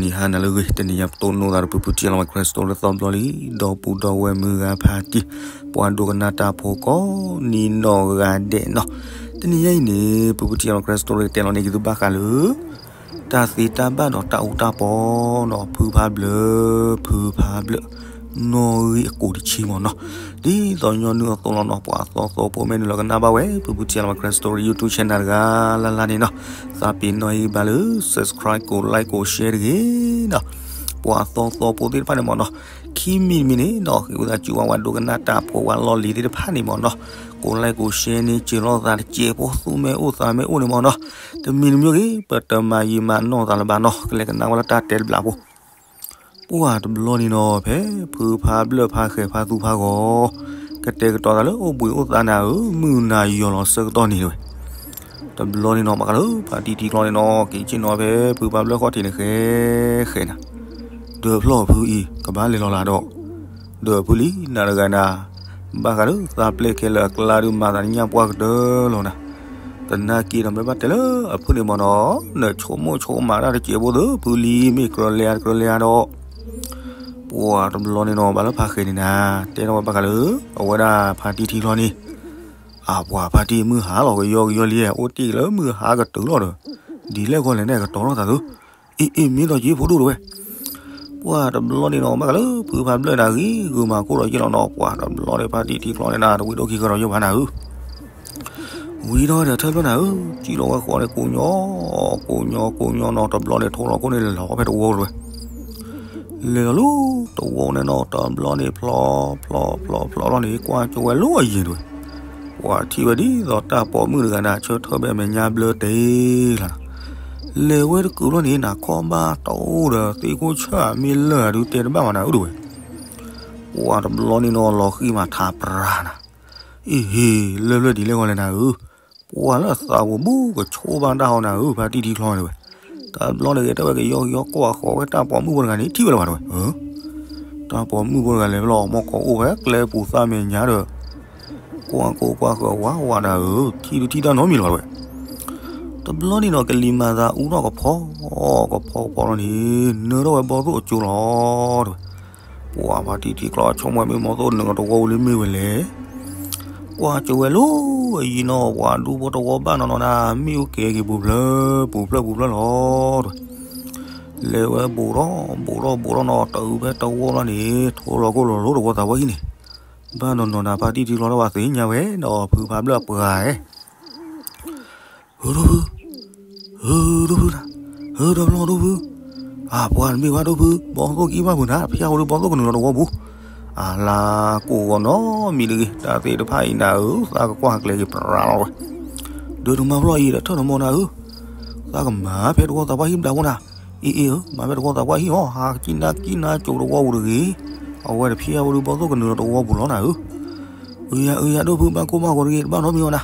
ယဟါနၤလၢအဂ့ၤ, တနံၤညါပတိၢ်နီၣ်သးဒီးဖုဖုထံၣ်လီၤဝဲ Christmas story သီဘျီလံ, ဒီပုၢ်ဒီဝဲၢ်မုၢ်ဂၤဖါတံၢ်, ပှၤဒိကနၣ်တၢ်ဖိကိးနံၤနီၢ်ဂၤဒဲးနီၤ. တနံၤညါအံၤန့ၣ် ဖုဖုထံၣ်လီၤဝဲ Christmas story ကတဲလီၤန့ၢ်က့ၤသုဘၣ်ဃးလၢ တၢ်သ့တၢ်ဘၣ်ဒီးတၢ်အူတၢ်ပီနီၤ, ဖုဖါဘျၢ, ဖုဖါဘျၢ, နီၣ်ဂံၢ်အကိးတဆံမ့ၢ်နီၤ. ဒ်သိးညီနုၢ်အသိးလီၤနီၤ, ပှၤအသီသီဖိမ့ၢ်နုာ်လီၤကနၣ်ဘၣ်ဝဲ ဖုဖုထံၣ်လီၤဝဲ Christmas story YouTube channel တဂၤလၢ်လၢ်န့ၣ်နီၤ, သးပ့ၤနီၣ်အံၤဘၣ်လၢ subscribe ကိး like ကိး share တဂ့ၤနီၤ. ပှၤအသီသီဖိသ့ၣ်တဖၣ်န့ၣ်မ့ၢ်နီၤ, ခံမံၤတမံၤန့ၣ်နီၤ ဃ့ဝံသးစူၤဝဲ ပှၤဒိကနၣ်တၢ်ဖိ ပှၤလီၢ်လံၤသ့ၣ်တဖၣ်န့ၣ်မ့ၢ်နီၤ, ကိး like ကိး share န့ၣ် စၢၤလိာ်သးတစဲးဖိ သူၣ်မ့ၢ်အိၣ်သးမ့ၢ်အိၣ်န့ၣ်မ့ၢ်နီၤ, တမံၤတမံၤဂ့ၤ ပတမၤယံာ်မၤနီၢ်သးလၢၤဘၣ်နီၤ, ကလဲၤကနၣ်ဝဲလၢတၢ်တဲတဘျီဖိ ပှၤတဘျီန့ၣ်နီၤ, ဖဲဖုဖါဘျၢဖါဃဲၤဖါသူဖါဂီၤ, ကတဲာ်ကတီၤသးလၢအိၣ်ဘှံးအိၣ်သါနၤဧၢ, မုၢ်နၤယီၤလီၤဆၢကတီၢ်န့ၣ်ဝဲ. တဘျီန့ၣ်နီၤ ဘၣ်ဃးလၢဖါတံၢ်ထံကျီန့ၣ်နီၤ, က့ၤဆ့ၣ်နီၤဖဲဖုဖါဘျၢဃီထံးန့ၣ် ဃဲဃဲနၤ, ဒီးဖျီၣ်ဖုအံၤ ကဘၣ်လဲၤလီၤလၢဒီး, ဒီးဖုလံနၤတဂၤနၤ, ဘၣ်ဃးလၢသးပျဲၢ်ခဲလၢာ်အကျါဒုး မၤသးနညၣ်ပှၢ်ကတၢၢ်လီၤနၤ. သနာ်က့ဒီး မ့ၢ်ဘၣ်တဲလၢအဖုန့ၣ်မ့ၢ်နီၤ, နဆိကမိၣ်ဆိကမးတၢ်တစဲးဖိသ့ၣ် ဖုလံမ့ၢ်ကြၢးလဲၤဧါတကြၢးလဲၤဧါဒီး, ပှၤတဘျီန့ၣ်နီၤ ဘၣ်လၢဖါဃဲၤန့ၣ်နၤ, တဲထီၣ်ဝဲဘၣ်ဃးလၢ အဝဲဒၣ်ဖါတံၢ်ထံကျီန့ၣ်, အပှၤဖါတံၢ်မုၢ်ဟါလီၤကယီကယီလံ, အိၣ်တ့ၢ်လၢမုၢ်ဟါကတုၤလီၤဒီး, ဒ်လဲၣ်ဂီၢ်လဲၣ်န့ၣ် ကတီၤထီၣ်သးသု, အ့ အ့ မ့ၢ်ဒီးက့ၤဖိဒိၣ်တဝဲ. ပှၤတဘျီန့ၣ်နီၤ ဘၣ်ဃးလၢဖုဖါဘျၢနၤ ဂံၢ်ဂုာ်မၤကိၢ်ဒီးယ့ၢ်လီၤနီၤ, ပှၤတဘျီန့ၣ် ဖါတံၢ်ထံကျီန့ၣ်နၤ တဝံၤဒိၣ်ခံဃီဒီးယိၣ်ဘၣ်နၤဧၢ, ဝံၤဒီးဒီးထၢဖျၢၣ်နၤဧၢ, စံၣ်လီၤဝဲဃီန့ၣ် ကိးညီ, ကိးညီကိးညီနီၤ, တဘျီန့ၣ် ထိလီၤခိၣ်န့ၣ် လဲၤလီၤဖဲတဝီလီၤဝဲ လဲၤလီၤလၢတဝီန့ၣ်နီၤ, တဘျီန့ၣ် ဖျီ ဖျီ ဖျီ ဖျီလီၤန့ၣ် ကွၢ်ကၠိဝဲလၢအယံၤတဝဲ, ပှၤထံၣ်ဝဲဒ်သိးတၢ်ပိာ်မုၣ်တဂၤနၤ ဆၢထၢၣ်ဘၣ်မဲာ်ညါဘျၢတ့ၢ်လီၤနၤ, လဲၤဝဲတကုာ်လီၤန့ၣ် နၤခီၣ်ဘၣ်တအိၣ်ဒီး သ့ၣ်ခိၣ်ဆၢၣ်မ့ၢ်လၢာ်ဒုးတဲတဘၣ်မးနၤဧၢတဝဲ, ပှၤတဘျီန့ၣ်နီၤ လီၤဃံမးထးပြးနၤ, အ့ဟ့ လၢၢ်ဖျၢၣ်ဒ်လဲၣ်ဂီၢ်လဲၣ်နၤဧၢ, ပှၤလၢအသးဝဲဘူးကဆိဘၣ်တၢ်ဟီနၤဧၢ, ဖါတံၢ်ထံကျီန့ၣ်တဝဲ, တဘျီန့ၣ်ဂ့ၤ တဲဝဲကယီကယီကွၢ်ဃီၤဝဲတၢ်ပိာ်မုၣ်ဖိတဂၤန့ၣ် ထံၣ်ဝဲလၢၤဘၣ်တဝဲ, တၢ်ပိာ်မုၣ်ဖိတဂၤလဲၤဖဲလီၤ မီၢ်ကီးအိၣ်ဖဲကျဲပူၤသၣ်မဲာ်ညါဒီး, ကွၢ်ကိၢ်ကွၢ်ဃၢၤဝးဝးနၤဧၢ, ထံၣ်ဒုးထံၣ်တၢ်နီတမံၤလၢၤဘၣ်တဝဲ တဘျီန့ၣ်နီၤ ကလံၤမၤသးအူထီၣ်ကဖီ, ကဖီကဖီလီၤန့ၣ် နၢထီၣ်ဝဲဘီသိၣ်အကၠိလီၤတဝဲ, ပှၤဖါတံၢ်ထံကျီဆိကမိၣ်မ့ၢ်ဘီသိၣ်နၢၤလီၤတဝီပူၤလံမ့ၢ်ဝဲလဲၣ်, ကွၢ်ကၠိဝဲလၢအယံၤနီၤ ပှၤဒူဖိတဝီဘၣ်နီၤနီၤနၤ မ့ၣ်အူကဲက့ၤပူၤဖျၢၣ်ပူၤဖျၢၣ်ပူၤဖျၢၣ်လီၤတဝဲ, လဲၤဝဲဘူးထီၣ်ဘူးထီၣ်ဘူးထီၣ်နီၤ တုၤဖဲတဝီလီၤန့ၣ် ထိလီၤခိၣ်လီၤလိတဝီသးပှၢ်ဟံၣ်န့ၣ်, ဘၣ်နီၤနီၤနၤ ဖါတံၢ်ထံကျီထီၣ်ဝဲသ့ၣ်ညါဝဲဒီးဖုဖါဘျၢအပှၤဧၢ ဧၢ ဒိၣ်ဖု, ဧၢ ဒိၣ်ဖုနၤ, ဧၢ ဒီဖျီၣ်ဒိၣ်ဖု, အပှၤတမ့ၢ်ဘၣ်ဒိၣ်ဖု ဘီသိၣ်ကံၢ်ဘၣ်ဖုနၤ ဖျါဝဲဒုးဘီသိၣ်ကနုာ်လီၤတဝီပူၤ, အလါကိၢ်ဂီၤနီတမံၤတဂ့ၤ တၢ်သ့ၣ်တဖၣ်အံၤနၤဧၢ သးကကွၢ်ကျဲက့ၤပြးလီၤဝဲ, ဒီးနမၤဖျီၣ်အံၤဒီးထၢၣ်နမီၢ်နၤဧၢ, သးကမၤဖဲတဝီသးပှၢ်ဟံၣ်ဘျးဖိနၤ, အ့ အ့ ဧၢ မၤဖဲတဝီသးပှၢ်ဟံၣ်အီၤ ဟးကံၣ်နါကံၣ်နါကၠိတဝီပူၤတဂ့ၤ, အဝဲတဖျါဝဲဒုးဘီသိၣ်ကနုာ်လီၤတဝီပူၤလီၤနၤဧၢ အုယၤ အုယၤ ဒိၣ်ဖု ဘၣ်ကိၢ်ဘၣ်ဂီၤတဂ့ၤ တဘၣ်နီတမံၤအီၤနၤ,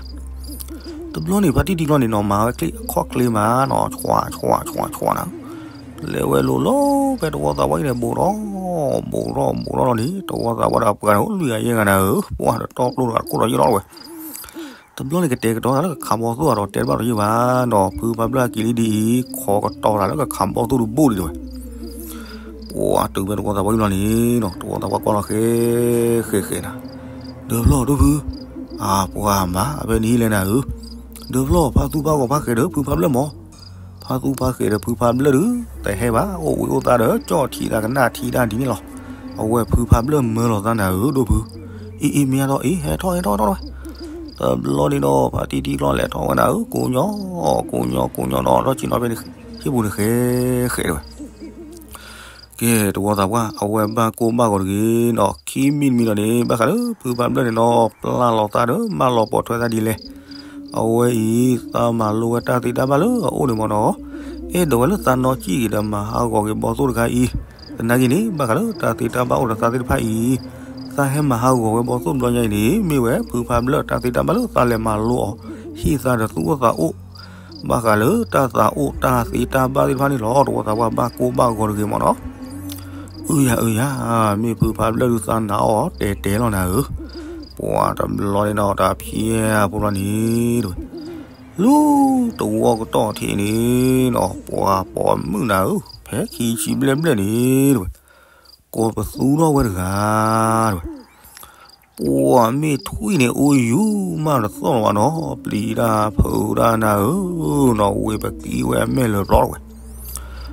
တဘျီန့ၣ် ဖါတံၢ်ထံကျီန့ၣ်နီၤ မၤဝဲချ့အခီၣ်ချ့မးနီၤ ဆွး ဆွး ဆွး ဆွးနၤ, လဲၤဝဲလိၤလိၤဖဲတဝီသးပှၢ်အံၤန့ၣ် ဘူးထီၣ် ဘူးထီၣ်ဘူးထီၣ်လီၤန့ၣ် တဝီသးပှၢ်ဒီးအပှၤန့ၣ် အိၣ်လွံၢ်ဂၤယဲၢ်ဂၤနၤဧၢ, ပှၤတတီကျိတဂၤခိၣ်ဒီးယဲၢ်လီၤဝဲ တဘျီန့ၣ် ကတဲာ်ကတီၤသးလၢကခးဘီသိၣ်အတီၤ တဲတဘၣ်ဒီးယဲၢ်ဘၣ်နီၤ, ဖုဖါဘျၢက့ၤလံဒ်အံၤ ခိးကတီၤသးလၢကခးဘီသိၣ်တဘိဒံးတဝဲ ပှၤတုၤဖဲတဝီသးပှၢ်အံၤလီၤန့ၣ်နီၤ တဝီသးပှၢ်ကွၢ်လီၤဃဲ ဃဲဃဲနၤ, ဒီဖျီၣ်ဒိၣ်ဖု, အပှၤမၤဖဲန့ၣ်လဲၣ်နၤဧၢ, ဒီဖျီၣ် ဖါသူဖါဂီၤဖါဃဲၤဒီးဖုဖါဘျၢမီၤ, ဖါသူဖါဃဲၤဒီးဖုဖါဘျၢဒုး တဟဲဘၣ် အိၣ်ဘှံးအိၣ်သါဒီး ကၠီၣ်ထံသးကနၣ်ထံတၢ်ဒ်န့ၣ်လီၤ, အဝဲဖုဖါဘျၢမၢလီၤသးနၤဧၢ ဒိၣ်ဖု, အံၤအံၤမ့ၢ်အါထီၣ်အံၤ ဟဲထီၣ်ဟဲထီၣ်ထီၣ်ဝဲ တဘျီန့ၣ်ဒီး ဖါတံၢ်ထံကျီလဲၤထီၣ်ဝဲနၤဧၢ ကိးညီ, ကိးညီကိးညီနီၤ ဒီးဆ့ၣ်နီၤဖဲန့ၣ် ဟံၣ်ပူၤန့ၣ်ဃဲ ဃဲဝဲ ကဲ တဝီသးပှၢ် အဝဲဘၣ်ကိၢ်ဘၣ်ဂီၤတဂ့ၤနီၤ, ခံမံၤတမံၤဒီးန့ၣ် ဘၣ်ဃးလၢဖုဖါဘျၢန့ၣ်နီၤ ပျၢ်လီၤသးဒီး မၢလီၤပိာ်ထွဲသးဒ်လဲၣ်, အဝဲအံၤ သးမၤလိဝဲတၢ်သ့တၢ်ဘၣ်လၢအအိၣ်န့ၣ်မ့ၢ်နီၤ, အဲၣ်ဒိးဝဲလၢသးနီၢ်ကံၣ်က့ၤဒီး မၤဟးဂီၤက့ၤဘီသိၣ်တခါအံၤ, သနာ်က့န့ၣ် ဘၣ်ဃးလၢတၢ်သ့တၢ်ဘၣ်အိၣ်ဒီးသးသ့ၣ်တဖၣ်အံၤ, သးဟဲမၤဟးဂီၤဝဲဘီသိၣ်ဘျီညါအံၤန့ၣ် မ့ၢ်ဝဲဖုဖါဘျၢတၢ်သ့တၢ်ဘၣ်လၢသးလဲၤမၤလိအီၤ, ဟ့ၣ်သးဒီးသူၣ်အိၣ်သးအိၣ် ဘၣ်ဃးလၢတၢ်သးအိၣ်တၢ်သ့တၢ်ဘၣ်သ့ၣ်တဖၣ်န့ၣ်လီၤ. တဝီသးပှၢ်ဘၣ်ကိၢ်ဘၣ်ဂီၤတဂ့ၤမ့ၢ်နီၤ. အုယၤအုယၤ, မ့ၢ်ဖုဖးဘျၢဒုးသးနာ်အီၤတဲာ်တဲာ်လီၤနၤဧၢ, ပှၤတဘျီန့ၣ်နီၤ တၢ်ဖျဲၣ်ဖိလီၤန့ၣ်တဝဲ, လၢတဝီကတီၢ်ထံးန့ၣ်နီၤ ပှၤပိာ်မုၣ်နၤဧၢ ဖဲခံဆံဘျဲၣ်ဘျဲၣ်န့ၣ်တဝဲ, ကိးပသူထီၣ်ဝဲတဂၤတဝဲ, ပှၤမ့ၢ်ထွံၣ်န့ၣ်အိၣ်ယူၤမးတသီၣ်လီၤဘၣ်နီၤ, ပျံၤတၢ်ဖုးတၢ်နၤဧၢ, နီၢ်ဝ့ၢ်ပကံဝဲအမဲာ်လၢာ်ပျီတဝဲ,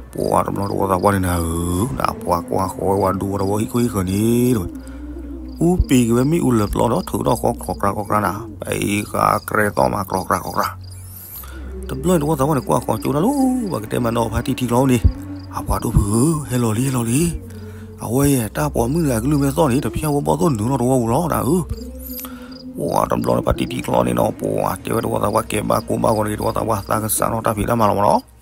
ပှၤတဘျီတဝီသးပှၢ်န့ၣ်နၤဧၢ, နပှၤကွၢ်ဃီဝဲဝဲဒူဝဲတဝီဟံၣ်ခိၣ်ဟံၣ်ဃၢၤန့ၣ်တဝဲ, အူပံၤက့ၤဝဲမ့ၣ်အူလၢာ်ပျီဒီးထုးထီၣ်ဃီကြီကြီနၤ, ပအံၤဃာ်ကြဲသီၣ်မးကြီကြီကြီကြီ တဘျီန့ၣ်တဝီသးပှၢ်န့ၣ် ကွၢ်ဃီကၠိတၢ်လီၤ, ပှၤကတဲမးနီၤဖါတံၢ်ထံကျီန့ၣ်, အပှၤဒိၣ်ဖုးဧၢ, ဟဲလီၤလံ ဟဲလီၤလံ, အဝဲယဲ တၢ်ပိာ်မုၣ်န့ၣ်အကလုၢ်မဲာ်သီၣ်န့ၣ် တဖျၢၣ်ဝဲဘီၣ်သိၣ်နုာ်လီၤတဝီပူၤလီၤနၤဧၢ, ပှၤတဘျီန့ၣ်ဖါတံၢ်ထံကျီန့ၣ်နီၤ ပှၤတဲဝဲတဝီသးပှၢ်ကဲဘၣ်ကိးဘၣ်ဂီၤန့ၣ် တဝီသးပှၢ်သးကစးထီၣ်တၢ်ဖံးတၢ်မၤလီၤမးနီၤ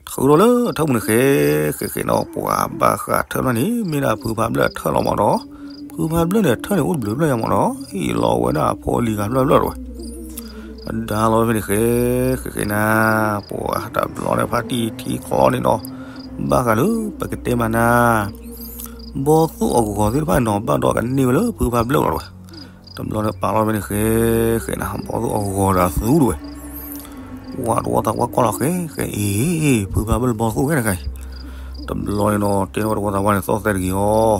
ထုးထီၣ်လၢထၢၣ်ပူၤန့ၣ်ဃဲ, ဃဲဃဲနီၤ ပှၤဘၣ်ဃးထၢၣ်လီၤန့ၣ် မ့ၢ်ဒၣ်ဖုဖးဘျၢၣ်ထၢၣ်လီၤမးဒီး, ဖုဖးဘျၢၣ်န့ၣ် ထၢၣ်န့ၣ်အိၣ်တဘျုးဘျၢၣ်ညါမးဒီး ဟံၣ်လီၤဝဲဒၣ်အဖိလံၤဂၤဖျၢၣ်ဖျၢၣ်တဝဲ, အဒါလီၤဖဲန့ၣ်ဃဲ, ဃဲဃဲနၤ, ပှၤတဘျီန့ၣ်ဖါတံၢ်ထံကျီန့ၣ်နီၤ, ဘၣ်ဃးလၢပကတဲမးနၤ ဘီၣ်သိၣ်အဂီၤသ့ၣ်တဖၣ်နီၤ ဘၣ်ဒီးကန့ၢ်ဝဲလၢဖုဖးဘျၢၣ်လီၤတဝဲ, တဘျီန့ၣ်ပာ်လီၤဖဲန့ၣ်ဃဲ, ဃဲနၤ ဘီၣ်သိၣ်အဂီၤဒီးအသူတဝဲ ပှၤတဝီသးပှၢ်ကွၢ်လီၤဃဲဃဲအံၤ, ဖုဖးဘျၢၣ်ဘီၣ်သိၣ်ဝဲတခါအံၤ, တဘျီန့ၣ်နီၤ တဲထီၣ်ဝဲတဝီသးပှၢ်န့ၣ်သီၣ်သဲတဂ့ၤအီၤ,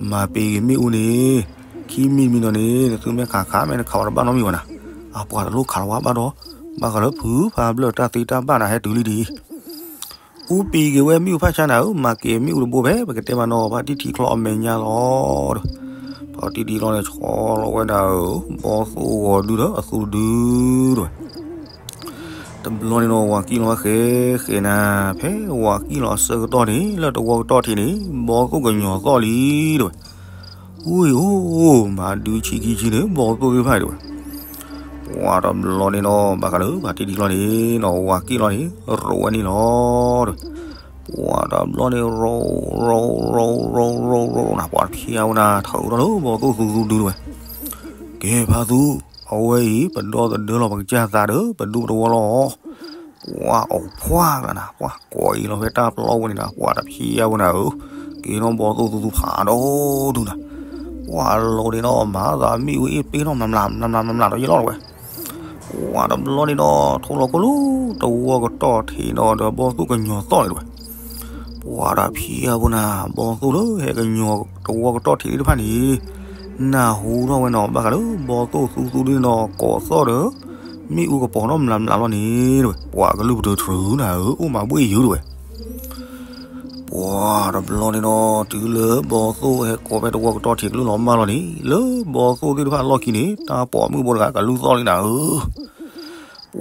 မၤပ့ၤက့ၤမ့ၣ်အူန့ၣ်, ခံမံၤတမံၤနီၤန့ၣ် နသုမ့ၢ်ခးခးမ့ၢ်နခးဝဲတဘၣ်နီတမံၤဘၣ်နၤ, အပှၤတလိၣ်ခးလီၤဝဲဘၣ်ဒီး, ဘၣ်ဃးလၢဖုဖးဘျၢၣ်တၢ်သ့တၢ်ဘၣ်နၤ ဟဲတုၤလံဒ်အံၤ အူပံၤက့ၤဝဲမ့ၣ်အူဖးဆါနၤဧၢ, မၤက့ၤမ့ၣ်အူတဘိဖဲ ပကတဲမးနီၤ ဖါတံၢ်ထံကျီအမဲာ်ညါလီၤ, ဖါတံၢ်ထံကျီန့ၣ်ဆီလီၤဝဲဒၣ်ဧၢ, ဘီၣ်သိၣ်ဂီၤဒုဒီးအသူတဒုတဝဲ, တဘျီန့ၣ်နီၤ ဝၤကံၣ်လီၤဃဲဃဲနၤ, ဖဲဝၤကံၣ်လီၤအဆၢကတီၢ်န့ၣ် လၢတဝီကတီၢ်ထံးန့ၣ် ဘီၣ်သိၣ်ကညီၤသီၣ်လံတဝဲ, အူအံၤအိၣ်, မၤဒုဆံခံဆံန့ၣ် ဘီၣ်သိၣ်သ့ၣ်တဖၣ်အံၤတဝဲ, ပှၤတဘျီန့ၣ်နီၤ ဘၣ်ဃးလၢဖါတံၢ်ထံကျီန့ၣ်နီၤ ဝၤကံၣ်လီၤန့ၣ် ရိးဝဲန့ၣ်လီၤတဝဲ, ပှၤတဘျီန့ၣ် ရိး, ရိး, ရိး, ရိး, ရိး, ရိး, ရိးနၤ ပှၤတဖျၢၣ်ဝဲနၤ ထုးထီၣ်လၢဘီၣ်သိၣ်သူသူဒုတဝဲ, ကဲဖါသူ, အဝဲအံၤ ပဒီသဒၢလီၤပကစၢ်သးဒီး ပဒူပတဝီလီၤ ပှၤအိၣ်ဖှၢ်လၢနၤ ပှၤကိးအံၤလီၤဖဲတၢ်ပျီဝဲန့ၣ်နၤ ပှၤတဖျၢၣ်ဝဲနၤဧၢ, က့ၤနီၣ်ဘီၣ်သိၣ်သူသူဖးဒိၣ်ဒုနၤ, ပှၤလိၤန့ၣ်နီၤ မၤသးမ့ၣ်အူအ့ၣ်ပ့ၢ်ထီၣ်မျးမျးမျးမျးမျးဒီးယဲလီၤတဝဲ, ပှၤတဘျီန့ၣ်နီၤ ထိလီၤခိၣ်လၢ တဝီကတီၢ်ထံးနီၤဒီး ဘီၣ်သိၣ်ကညီၤသီၣ်န့ၣ်တဝဲ ပှၤတဖျၢၣ်ဖိနၤ ဘီၣ်သိၣ်လၢဟဲကညီၤတဝီကတီၢ်ထံးသ့ၣ်တဖၣ်န့ၣ်, နၢ်ဟူထီၣ်ဝဲနီၤ ဘၣ်ဃးလၢဘီၣ်သိၣ်သူသူဒုန့ၣ်နီၤ ကိးသီၣ်ဒီး မ့ၣ်အူကပီၤထီၣ်မျးမျးလီၤန့ၣ်တဝဲ ပှၤကလုၢ်ပတြၢၤတြၢၤနၤဧၢ အိၣ်မးဘှ့ၣ်ယုၤတဝဲ ပှၤတဘျီန့ၣ်နီၤ တုၤလၢဘီၣ်သိၣ်ဟဲကိးဖဲတဝီကတီၢ်ထံးကလုၢ်လီၤမၢ်လီၤန့ၣ် လၢဘီၣ်သိၣ်သ့ၣ်တဖၣ်အလီၢ်ခံန့ၣ် တၢ်ပိာ်မုၣ်ဖိတဂၤကလူၢ်သီၣ်လံနၤဧၢ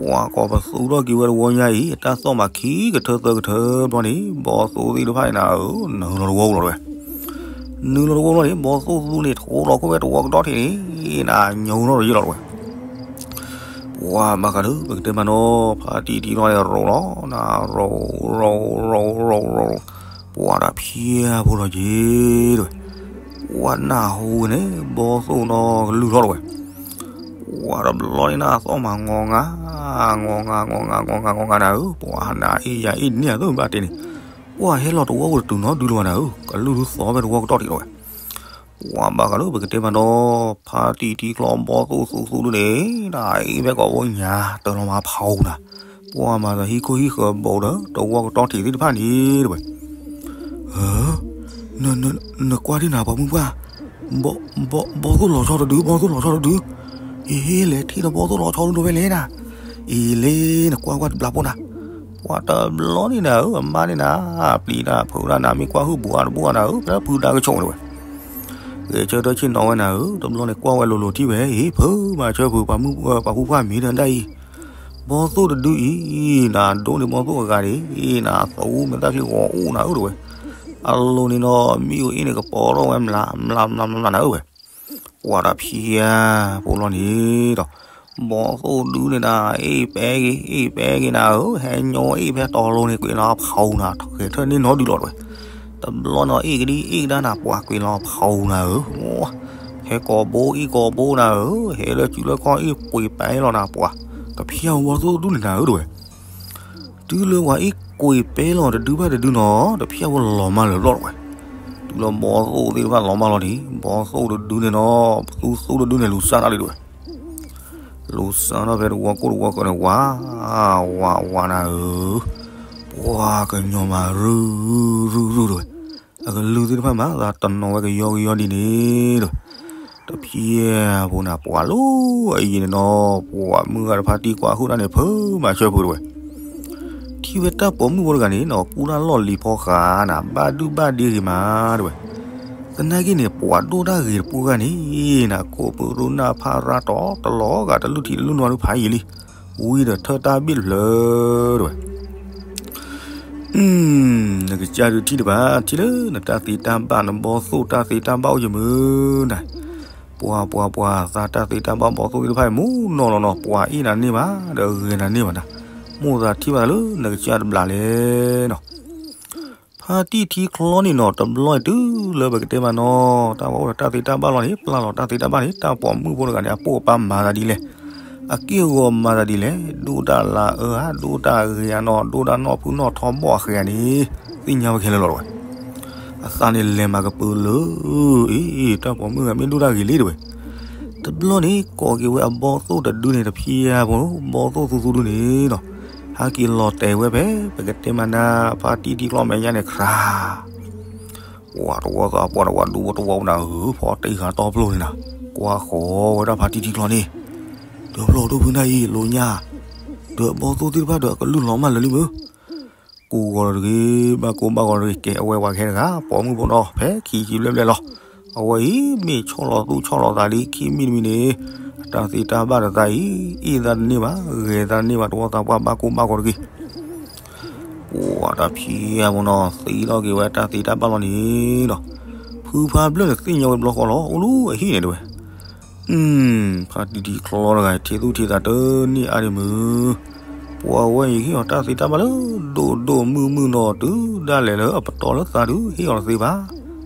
ပှၤကိးပသူထီၣ်က့ၤဝဲတဝီညါအံၤ တၢ်သီၣ်မးခံကထၢသၢကထၢဘျီန့ၣ် ဘီၣ်သိၣ်သ့ၣ်တဖၣ်န့ၣ်နၤဧၢ နုာ်လီၤတဝီပူၤလီၤတဝဲ နုာ်လီၤတဝီပူၤလီၤန့ၣ် ဘီၣ်သိၣ်သူန့ၣ် ထိလီၤခိၣ်ဖဲတဝီကတီၢ်ထံးန့ၣ် နၤညိးနီၣ်ဒီးယဲလီၤတဝဲ ပှၤဘၣ်ဃးဒီး ပကတဲမးနီၤ ဖါတံၢ်ထံလီၤန့ၣ် ရိးလီၤ နၤရိး ရိး ရိး ရိး ရိး ရိး ပှၤတဖျၢၣ်ဖိလီၤက့ၤတဝဲ ပှၤနၢ်ဟူန့ၣ် ဘီၣ်သိၣ်နီၤကလုၢ်ထီၣ်တဝဲ ပှၤတဘျီန့ၣ်နၤ သီၣ်မးငီၤငါ ငီၤငါ ငီၤငါ ငီၤငါ ငီၤငါနၤဧၢ ပှၤနၤအ့ၣ်ယၤအ့ၣ်န့ၢ်အသိး ဘၣ်တဲန့ၣ် ပှၤဟဲလီၤတဝီပူၤတတုၤနီတဒုလၢၤဘၣ်နၤဧၢ ကလုၢ်ဒုသီၣ်ဖဲတဝီကတီၢ်ထံးလီၤဝဲ ပှၤဘၣ်ဃးလၢပကတဲမးနီၤ ဖါတံၢ်ထံကျီဘီၣ်သိၣ်သူသူဒုန့ၣ် နၤအ့ၣ်ဖဲကိးဘိညါ တၢ်လီၤမၤဖးအူနၤ ပှၤမၤသးဟံၣ်ခိၣ်ဟံၣ်ဃၢၤဘိးဒီး တဝီကတီၢ်ထံးသ့ၣ်တဖၣ်န့ၣ်တဝဲ နကွၢ်ဒ်နၤပှၤမုၣ်ပှၢ် ဘီၣ်သိၣ်လီၤဆီတဒု ဘီၣ်သိၣ်လီၤဆီတဒု အ့ လဲၤထံၣ်ဒီးဘီၣ်သိၣ်လီၤဆီဒိၣ်ဝဲလဲၣ်နၤ အ့ လဲၤနကွၢ်ကွၢ်တဘျီဖိနၤ ပှၤတဘျီန့ၣ်နၤဧၢ အမါန့ၣ်နၤ ပျံၤတၢ်ဖုးတၢ်နၤ မ့ၢ်ကွၢ်ဟုၣ်ဘူးအါတဘူးအါနၤဧၢ ဖဲဖုဒါကဆိးတဝဲ ဂဲၤဆၢထၢၣ်ဆ့ၣ်နီၤဝဲနၤဧၢ တဘျီန့ၣ်ကွၢ်ဝဲလိၤလိၤထံၣ်ဝဲ အ့ ဖုမၤဆၢဖုး ပှၤဖုပှၢ်မံၤဒီးဒၣ်အံၤ ဘီၣ်သိၣ်တဒုအံၤ နၤဒိးန့ၢ်ဘီၣ်သိၣ်အဂၤန့ၣ် နၤသးအူမဲာ်သၣ်ဖျံးဂီၤအိၣ်နၤဧၢတဝဲ အလိၤန့ၣ်နီၤ မ့ၣ်အူအ့ၣ်န့ၣ်ကပီၤထီၣ်ဝဲ မျးမျးမျးမျးနၤဧၢဝဲ ပှၤတဖျၢၣ်ဖိလီၤန့ၣ်ဒီး ဘီၣ်သိၣ်ဒုန့ၣ်နၤ အ့ၣ်ပဲဂ့ၤ အ့ၣ်ပဲဂ့ၤနၤဧၢ ဟဲညိအ့ၣ်ဖဲတီၤလိၤန့ၣ် ကွံာ်လီၤဖးအူနၤ ဂဲၤဆၢထၢၣ်န့ၢ်နီတဒုလီၤတဝဲ တဘျီနီၤ အ့ၣ်ကဒံအ့ၣ်ကဒါနၤ ပှၤကွံာ်လီၤဖးအူနၤဧၢ ဟဲကိာ်ဘိအ့ၣ်ကိာ်ဘိနၤဧၢ ဟဲလၢစုလၢခီၣ်အ့ၣ်ပှ့ၤပဲလီၤနၤ ပှၤတဖျၢၣ်ဖိဘီၣ်သိၣ်ဒုန့ၣ်နၤဧၢတဝဲ တုၤလၢပှၤအ့ၣ်ကွံာ်ပဲလီၤတဒုဘၣ်တဒုနီၤ တဖျၢၣ်ဖိလီၤမၢ်လၢာ်ဘျီတဝဲ တုၤလၢဘီၣ်သိၣ်သ့ၣ်တဖၣ်လီၤမၢ်လီၤန့ၣ် ဘီၣ်သိၣ်တဒုန့ၣ်နီၤ သူသူတဒုန့ၣ် လူၤစၢ်ထီၣ်လံတဝဲ လူၤစၢ်ထီၣ်ဖဲတဝီကိၢ်တဝီကီၢ်န့ၣ် ဝး ဝး ဝးနၤဧၢ ပှၤကညီမးရုၢ်ရုၢ်ရုၢ်တဝဲ, အကလုၢ်သ့ၣ်တဖၣ်မၤသးတနီၤဝဲကယီကယီဒ်န့ၣ်တဝဲ, တဖျဲၣ်ဖိန့ၣ် ပှၤလီၤအယံၤန့ၣ်နီၤ, ပှၤမုၢ်ဂၤတဖါတံၢ်ကွၢ်ဟုၣ်တၢ်န့ၣ် ဖုးမၤဆၢဖုးတဝဲ, ထံၣ်ဝဲတၢ်ပိာ်မုၣ်ဖိတဂၤန့ၣ်နီၤ ကူတၢ်လီၢ်လံၤဖီဃာ်နၤ ဘၣ်ဒုၣ်ဘၣ်ဒ့ဂ့ၤမးတဝဲ, သနာ်က့န့ၣ် ပှၤဒိၣ်တၢ်ဂ့ၤတပူၤဂၤန့ၣ်နၤ ကိးပရူနၢ်ဖးရၢ်တီၤတလီၤဂာ်တလုၢ်ထံးတလုၢ်နီၤဒုးဖးယံာ်လံ, ဝံၤဒီးထၢၣ်တၢ်ဘ့ၣ်တဖျၢၣ်တဝဲ နကစၢ်ဒုးထံၣ်တဘၣ် ထံၣ်လၢနတၢ်သ့တၢ်ဘၣ်နဘီၣ်သိၣ်တၢ်သ့တၢ်ဘၣ်အိၣ်ယမုာ်နၤ, ပှၤပှၤပှၤ သးတၢ်သ့တၢ်ဘၣ်ဘီၣ်သိၣ်သ့ၣ်တဖၣ်အံၤမူနီၤလီၤနီၤ ပှၤအ့ၣ်နၤန့ၢ်ဘၣ် ဒီးဂဲၤနၤန့ၢ်ဘၣ်နၤ, မိၢ်သးထံၣ်ဘၣ်သးလၢနကစၢ်တဘျးလဲၣ်နီၤ ဖါတံၢ်ထံချီန့ၣ်နီၤ တဘျီအံၤတုၤလၢပကတဲမးနီၤ တၢ်ဝဲအိၣ်ဒီးတၢ်သ့တၢ်ဘၣ်လီၤန့ၣ် ပျၢ်လီၤတၢ်သ့တၢ်ဘၣ်န့ၣ် တၢ်ပိာ်မုၣ်ဖိတဂၤန့ၣ် အပိၢ်အပၢ်မၤသးဒ်လဲၣ်, အက့ၢ်အဂီၤမၤသးဒ်လဲၣ်, ဒိၣ်တၢ်လၢအၢဧါ, ဒိၣ်တၢ်ဂ့ၤဧါနီၤ, ဒိၣ်တၢ်နီၢ်ဖုနီၢ်ထီဘီၣ်အဃဲဧါန့ၣ် သ့ၣ်ညါဝဲခဲလၢာ်လီၤတဝဲ, အသးန့ၣ်လဲၤမၤကပၢၤလၢ အ့ တၢ်ပိာ်မုၣ်ဂၤမ့ၢ်ဒိၣ်တၢ်ဂ့ၤလံတဝဲ, တဘျီန့ၣ် ကိးက့ၤဝဲအဘီၣ်သိၣ်တဒုန့ၣ် တဖျဲၣ်ဖိ ဘီၣ်သိၣ်သူသူဒုန့ၣ်နီၤ, ဟဲက့ၤလီၤတဲာ်ဝဲဖဲ ပကတဲမးနၤ ဖါတံၢ်ထံချီမဲာ်ညါန့ၣ် ခြး ပှၤတဝီသးပှၢ်တဝီဒူဖိတဝီနၤဧၢ, ဖီတ့ၢ်ဃာ်တီပျိန့ၣ်နၤ, ကွၢ်ဃီၤဝဲဒၣ်ဖါတံၢ်ထံချီန့ၣ်, ဒီးဖျီၣ်ဒိၣ်ဖုနၢ်အံၤ လိာ်ညါ, ဒီးဘီၣ်သိၣ်သ့ၣ်တဖၣ်ဒီးအကလုၢ်လီၤမၢ်လၢာ်လံမုၢ်, ကိးဂီၤဒီးတဂ့ၤ, ဘၣ်ကိၢ်ဘၣ်ဂီၤတဂ့ၤ, ကဲအဝဲပှၤကဟဲတဂၤ ပိာ်မုၣ်ဖိနီၤ ဖဲခံဆံဘျဲၣ်ဘျဲၣ်လီၤ, အဝဲအံၤမ့ၢ်ဆီၣ်လီၤသူၣ်ဆီၣ်လီၤသးလံ ခံမံၤတမံၤန့ၣ်, အတၢ်သ့တၢ်ဘၣ်ဒီးသးအံၤ အ့ၣ်သးတန့ၢ်ဘၣ်, ဂဲၤသးတန့ၢ်ဘၣ်, တဝီသးပှၢ်ဘၣ်ကိၢ်ဘၣ်ဂီၤတဂ့ၤ ပှၤတဖံးအပူၤနီၤ သံလီၤက့ၤဝဲတၢ်သ့တၢ်ဘၣ်လီၤန့ၣ်ဒီး, ဖုဖါဘျၢၣ်န့ၣ်သ့ၣ်ညါဝဲတဘျီဃီလီၤ အိၣ်လၢအဟံၣ်န့ၣ်တဝဲ, ဖါတံၢ်ထံချီတဂၤ ထံၣ်သူၣ်ထံၣ်သးတန့ၢ်အါဒံးမုၢ်, ပှၤဝဲအံၤဟ့ၣ်အီၤတၢ်သ့တၢ်ဘၣ်လၢ ဒိၣ်ဒိၣ်မုၢ်မုၢ်နီၤ တုၤဒၣ်လဲာ်လၢအပတီၢ်လၢသးဒုးဟ့ၣ်အီၤတသ့ဘၣ်,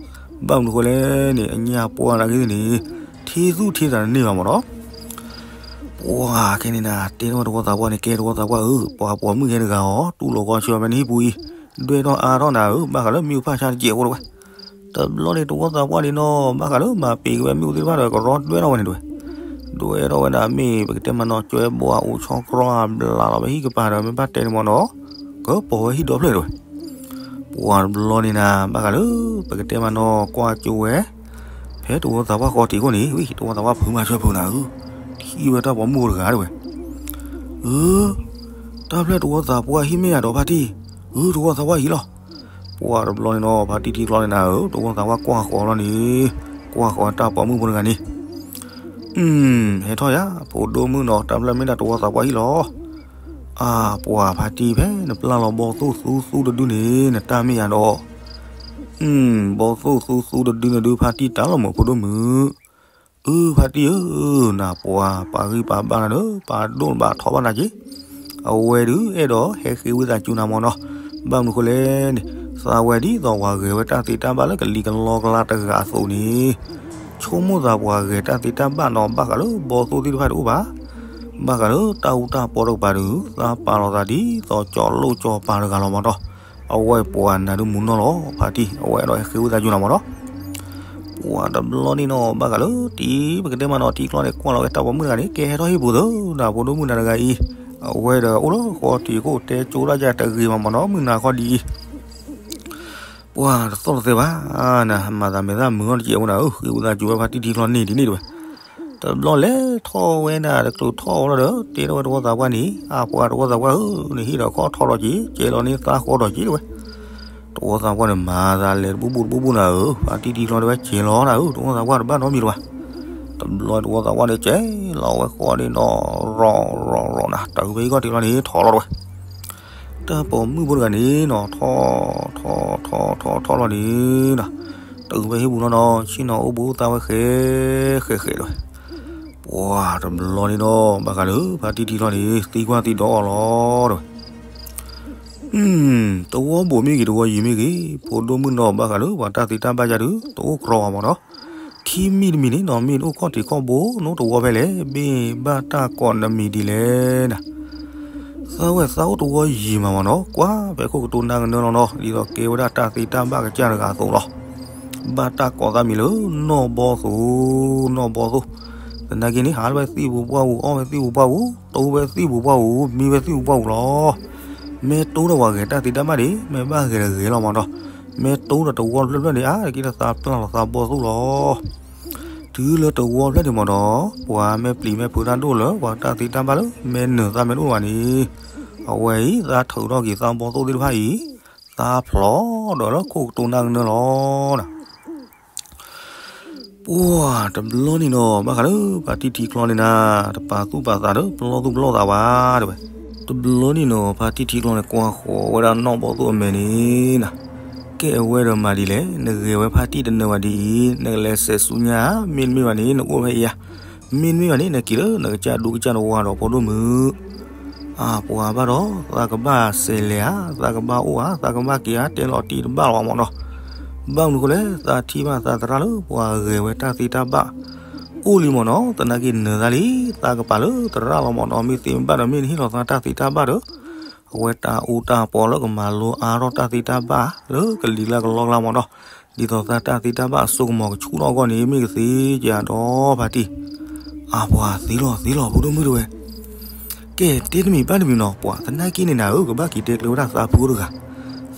ဘၣ်မနုၤဃိလဲၣ်န့ၣ် အညၣ်ပှၢ်နာ်က့န့ၣ် ထံၣ်သူၣ်ထံၣ်သးတန့ၢ်ဘၣ်မးနီၤ ပှၤခဲန့ၣ်နၤ တဲထီၣ်ဝဲတဝီသးပှၢ်န့ၣ် ကဲတဝီသးပှၢ်ဧၢ, ပှၤပိာ်မုၣ်ဟဲတဂၤအီၤ တူၢ်လိာ်ကီဆၢမ့ၢ်နဟံၣ်ပူၤအံၤ, ဒွဲၣ်ထီၣ်အါထီၣ်နၤဧၢ, ဘၣ်ဃးလၢမ့ၣ်အူဖၣ်ဆါတကဲးဖိတဝဲ, တဘျီန့ၣ်တဝီသးပှၢ်န့ၣ်နီၤ ဘၣ်ဃးလၢမၤပ့ၤက့ၤဝဲမ့ၣ်အူသ့ၣ်တဖၣ်ဒီး ကရီဒွဲၣ်ထီၣ်ဝဲန့ၣ်တဝဲ, ဒွဲၣ်ထီၣ်ဝဲဒၣ်မ့ၢ်ပကတဲမးနီၤ ကၠွဲဘှါအိၣ်ဆီကြီအဘျးလီၤ ပဟံၣ်ကပၤဒီး မ့ၢ်ဘၣ်တဲန့ၣ်မးနီၤ ကပီၤဝဲဟံၣ်ဒီဖျၢၣ်တဝဲ ပှၤတဘျီန့ၣ်နၤ ဘၣ်ဃးလၢ ပကတဲမးနီၤ ကွၢ်ကၠိဝဲ ဖဲတဝီသးပှၢ်ဃီထံးခိၣ်န့ၣ် ဝံၤ တဝီသးပှၢ်ဖုးမၤဆၢဖုးနၤဧၢ, ထံၣ်ဝဲတၢ်ပိာ်မုၣ်ဖိတဂၤတဝဲ, အၢ, တၢ်ဖျၢၣ်တဝီသးပှၢ်ဟံၣ်မ့ၢ်ယၤဒီးဖါတံၢ်, အၢ တဝီသးပှၢ်ဟံၣ်လီၤ, ပှၤတဘျီန့ၣ်နီၤ ဖါတံၢ်ထံချီန့ၣ်နၤဧၢ တဝီသးပှၢ်ကွၢ်ဃီၤလီၤန့ၣ်, ကွၢ်ဃီၤတၢ်ပိာ်မုၣ်ဖိတဂၤန့ၣ် အၢ ဟဲထီၣ်ယၤ ဖိဒိၣ်မုၣ်နီၤ တၢ်ဖျၢၣ်မ့ၢ်ဒၣ်တဝီသးပှၢ်ဟံၣ်လီၤ, အၢ ပှၤဖါတံၢ်ဖဲ နပျၢ်လီၤဘီၣ်သိၣ်သူသူတဒုန့ၣ် နတၢ်မ့ၢ်ယၤဒီး, အၢ ဘီၣ်သိၣ်သူသူတဒုနဒု ဖါတံၢ်တၢ်လီၤမုၢ်ဖိဒိၣ်မုၣ်, အၢ ဖါတံၢ်ဧၢ, နပှၤပာ်ဂံၢ်ပာ်ဘါနၤဒီး ပာ်ဒိၣ်ဘၣ်ထီဘၣ်နၤက့ၤ အဝဲဒုးအဲၣ်ဒိးဟဲဃ့ဝံသးစူၤနၤမးနီၤ, ဘၣ်မနုၤဃိလဲၣ်န့ၣ်, သးဝဲဒ်သိးပှၤဂဲၤဝဲတၢ်သ့တၢ်ဘၣ်လၢကလံၤကလီကလါတဂၤအသိးန့ၣ်, ဆိကမိၣ်သးပှၤဂဲၤတၢ်သ့တၢ်ဘၣ်နီၤ ဘၣ်ဃးလၢဘီၣ်သိၣ်သ့ၣ်တဖၣ်တအိၣ်ဘၣ်, ဘၣ်ဃးလၢတၢ်အူတၢ်ပီတကပၤဒုး သးပာ်လီၤသးဒ်သိးကၠီလိၣ်ကၠီပၤတဂၤလီၤမးနီၤ, အဝဲပှၤနၤဒုးမူနီၢ်လီၤ ဖါတံၢ် အဝဲအဲၣ်ဒိးဟဲဃ့ဝံသးစူၤနၤမးနီၤ ပှၤတဘျီန့ၣ်နီၤ ဘၣ်ဃးလၢတံၤ ပကတဲမးနီၤ တံၤကျီန့ၣ် ကွၢ်လီၤဝဲတၢ်ပိာ်မုၣ်တဂၤန့ၣ် ကဲဟဲထီၣ်ဟံၣ်ပူၤသၢ နၤဖိဒိၣ်မုၣ်နၤတဂၤအံၤ, အဝဲဒီးအိၣ်လၢဃီတံၤခိၣ်တဲကၠိတၢ်ယၤတဂ့ၤမးမးနီၤ မုၢ်နၤခီဒ်အံၤ, ပှၤတသီၣ်တသဲဘၣ်, နမၤသးမဲာ်သၣ်မုာ်ထီၣ်တကဲးဖိနၤဧၢ, ဃ့ဝံသးစူၤဝဲဖါတံၢ်တံၤကျီန့ၣ်ဒ်န့ၣ်တဝဲ, တဘျီလဲၤထီၣ်ဝဲဒၣ်တကျိၤထီၣ်ဝဲလီၤဒီး တဲထီၣ်ဝဲတဝီသးပှၢ်န့ၣ်, အၢ ပှၤတဝီသးပှၢ်ဧၢ, နဟံၣ်ဒီးခီၣ်ထီၣ်လီၤက့ၤ ကဲလီၤန့ၢ်သးဃီဒီးက့ၤတဝဲ တဝီသးပှၢ်န့ၣ် မၤသးလဲၤတဘူၣ်ဘူၣ်တဘူၣ်ဘူၣ်နၤဧၢ, ဖါတံၢ်တံၤကျီတဝဲကဲလီၤနၤဧၢ, တဝီသးပှၢ်တဘၣ်နီတမံၤတဘၣ်, တဘျီတဝီသးပှၢ်န့ၣ်ကဲလီၤဝဲဃီန့ၣ်နီၤ, ရီၤရီၤရီၤနၤ တၢ်ဂုၤဖဲဟံၣ်ခီၣ်ထံးလီၤန့ၣ် ထီၣ်လီၤတဝဲ, တၢ်ပိာ်မုၣ်ဖိတဂၤန့ၣ်နီၤ ထီၣ်ထီၣ်ထီၣ်ထီၣ်ထီၣ်ထီၣ်လီၤန့ၣ်နီၤ, တၢ်ဂုၤဖဲဟံၣ်ပူၤနီၤနီၤ ဆ့ၣ်နီၤအိၣ်ဘှံးအိၣ်သါဝဲဃဲဃဲဃဲတဝဲ, ပှၤတဘျီန့ၣ်နီၤ ဘၣ်ဃးလၢဖါတံၢ်တံၤကျီန့ၣ် သံကွၢ်သံဒီးအီၤလီၤတဝဲ တဝီဘိၣ်မ့ၢ်ဂ့ၤ တဝီယံၤမ့ၢ်ဂ့ၤ, ဖိဒိၣ်မုၣ်နီၤ ဘၣ်ဃးလၢပှၤတၢ်သ့တၢ်ဘၣ်ယၤဒုး တအိၣ်ကြီအီၤမးနီၤ, ခံမံၤတမံၤန့ၣ်နီၤ မ့ၢ်တအိၣ်ခီၣ်ထံးခီၣ်ဘိ နအိၣ်တဝီဖဲလဲၣ် မ့ၢ်ဘၣ်တၢ်ကိးနမံၤဒ်လဲၣ်နၤ သးဝဲသးအိၣ်တဝီယံၤမးမးနီၤ ကွၢ်ဖဲခိၣ်ကတိၤနၢ်ကနၢလီၤနီၤ ဒ်သိးကဲဝဲဒၣ်တၢ်သ့တၢ်ဘၣ်ကစၢ်တဂၤအသိးလီၤ, ဘၣ်တၢ်ကိးသးမံၤလၢ နီၢ်ဘီသိၣ်, နီၢ်ဘီသိၣ်, သနာ်က့န့ၣ် ဟးလၢဝဲသ့ၣ်ပူၤပှၢ်ပူၤ အီၣ်ဝဲသ့ၣ်ပူၤပှၢ်ပူၤ တိၢ်ဝဲသ့ၣ်ပူၤပှၢ်ပူၤ မံဝဲသ့ၣ်ပူၤပှၢ်ပူၤလီၤ, မ့ၢ်တိၢ်ဒီးပှၤဂဲၤတၢ်သ့တၢ်ဘၣ်န့ၣ် မ့ၢ်ဘၣ်ဂဲၤတဂ့ၤလီၤမၢ်နီၤ. မ့ၢ်တိၢ်ဒီးတဝီတဖျၢၣ်ဖျၢၣ်န့ၣ် အါတက့ၢ်ဒီးသးပျၢ်လီၤသးဘီၣ်သိၣ်လီၤ. တုၤလၢတဝီဖျၢၣ်န့ၣ်မၢ်နီၤ, ပှၤမ့ၢ်ပျံၤမ့ၢ်ဖုးတၢ်ဒိၣ်လၢ ပှၤတၢ်သ့တၢ်ဘၣ်လၢ မ့ၢ်နၢၤသးမ့ၢ်တအိၣ်ဘၣ်န့ၣ်, အဝဲအံၤ သးထုးထီၣ်က့ၤသးဘီၣ်သိၣ်သ့ၣ်တဖၣ်အံၤ, သးဖျိးဒီးလၢခိၣ်ကတိၤနၢ်ကနၢလီၤ. ပှၢ်တဘျီန့ၣ်နီၤ ဘၣ်ဃးလၢဖါတံၢ်ထံကျီန့ၣ်နၤ, တပာ်သူၣ်ပာ်သးဒီးပလီၢ်သူၣ်ပလီၢ်သးဘၣ်တဲဝဲ. တဘျီန့ၣ်နီၤ ဖါတံၢ်ထံကျီန့ၣ် ကွၢ်ဃီၤဝဲဒၣ်နီၣ်ဘီၣ်သိၣ်အမဲာ်န့ၣ်နၤ, ကဲအဝဲဒီးမၤဒ်လဲၣ်, နဂဲၤဝဲဖါတံၢ်တနၢၤဘၣ်ဒ်အံၤ နကလဲၤဆဲးဆူညါဧါ, မ့တမ့ၢ်ဘၣ်န့ၣ် နအိၣ်ဖဲအံၤဧါ, မ့တမ့ၢ်ဘၣ်န့ၣ် နက့ၤလၢနကစၢ်ဒူကစၢ်တဝါဒီးဖိဒိၣ်မုၣ် အပှၤဘၣ်ဒီး သးကဘၣ်ဆဲးလဲၤဧါ, သးကဘၣ်အိၣ်ဧါ, သးကဘၣ်က့ၤဧါ, တဲလီၤတံၢ်တဘၣ်လီၤမၢ်နီၤ. ဘၣ်မနုၤဃိလဲၣ်, သးထံၣ်ဘၣ်သးသရၣ်လၢပှၤဂဲၤဝဲတၢ်သ့တၢ်ဘၣ် အိၣ်လံမၢ်နီၤ, သနာ်က့နၢၤသးလံ, သးကပာ်လၢသရၣ်လီၤမၢ်နီၤ, မ့ၢ်သ့မ့ၢ်ဘၣ်ဒီး မ့ၢ်နဟ့ၣ်လီၤသးတၢ်သ့တၢ်ဘၣ်ဒီး အဝဲတၢ်အူတၢ်ပီလၢကမၤလိအါထီၣ်တၢ်သ့တၢ်ဘၣ်လၢကလံၤကျါကလီကျါမၢ်နီၤ, ဒ်သိးသးတၢ်သ့တၢ်ဘၣ်အစိကမီၤကဆူၣ်ထီၣ်အဂီၢ်န့ၣ် မ့ၢ်ကသ့ဧါဒီးဖါတံၢ် အပှၤသ့လီၤသ့လီၤ ဖိဒိၣ်မုၣ်တဲဝဲ. ကဲတဲတမံၤဘၣ်တမံၤနီၤ, ပှၤသနာ်က့န့ၣ်နၤဧၢ, ကဘၣ်က့ၤတဲကျဲဝဲဒၣ်သးဖုအိၣ်တဂၤ,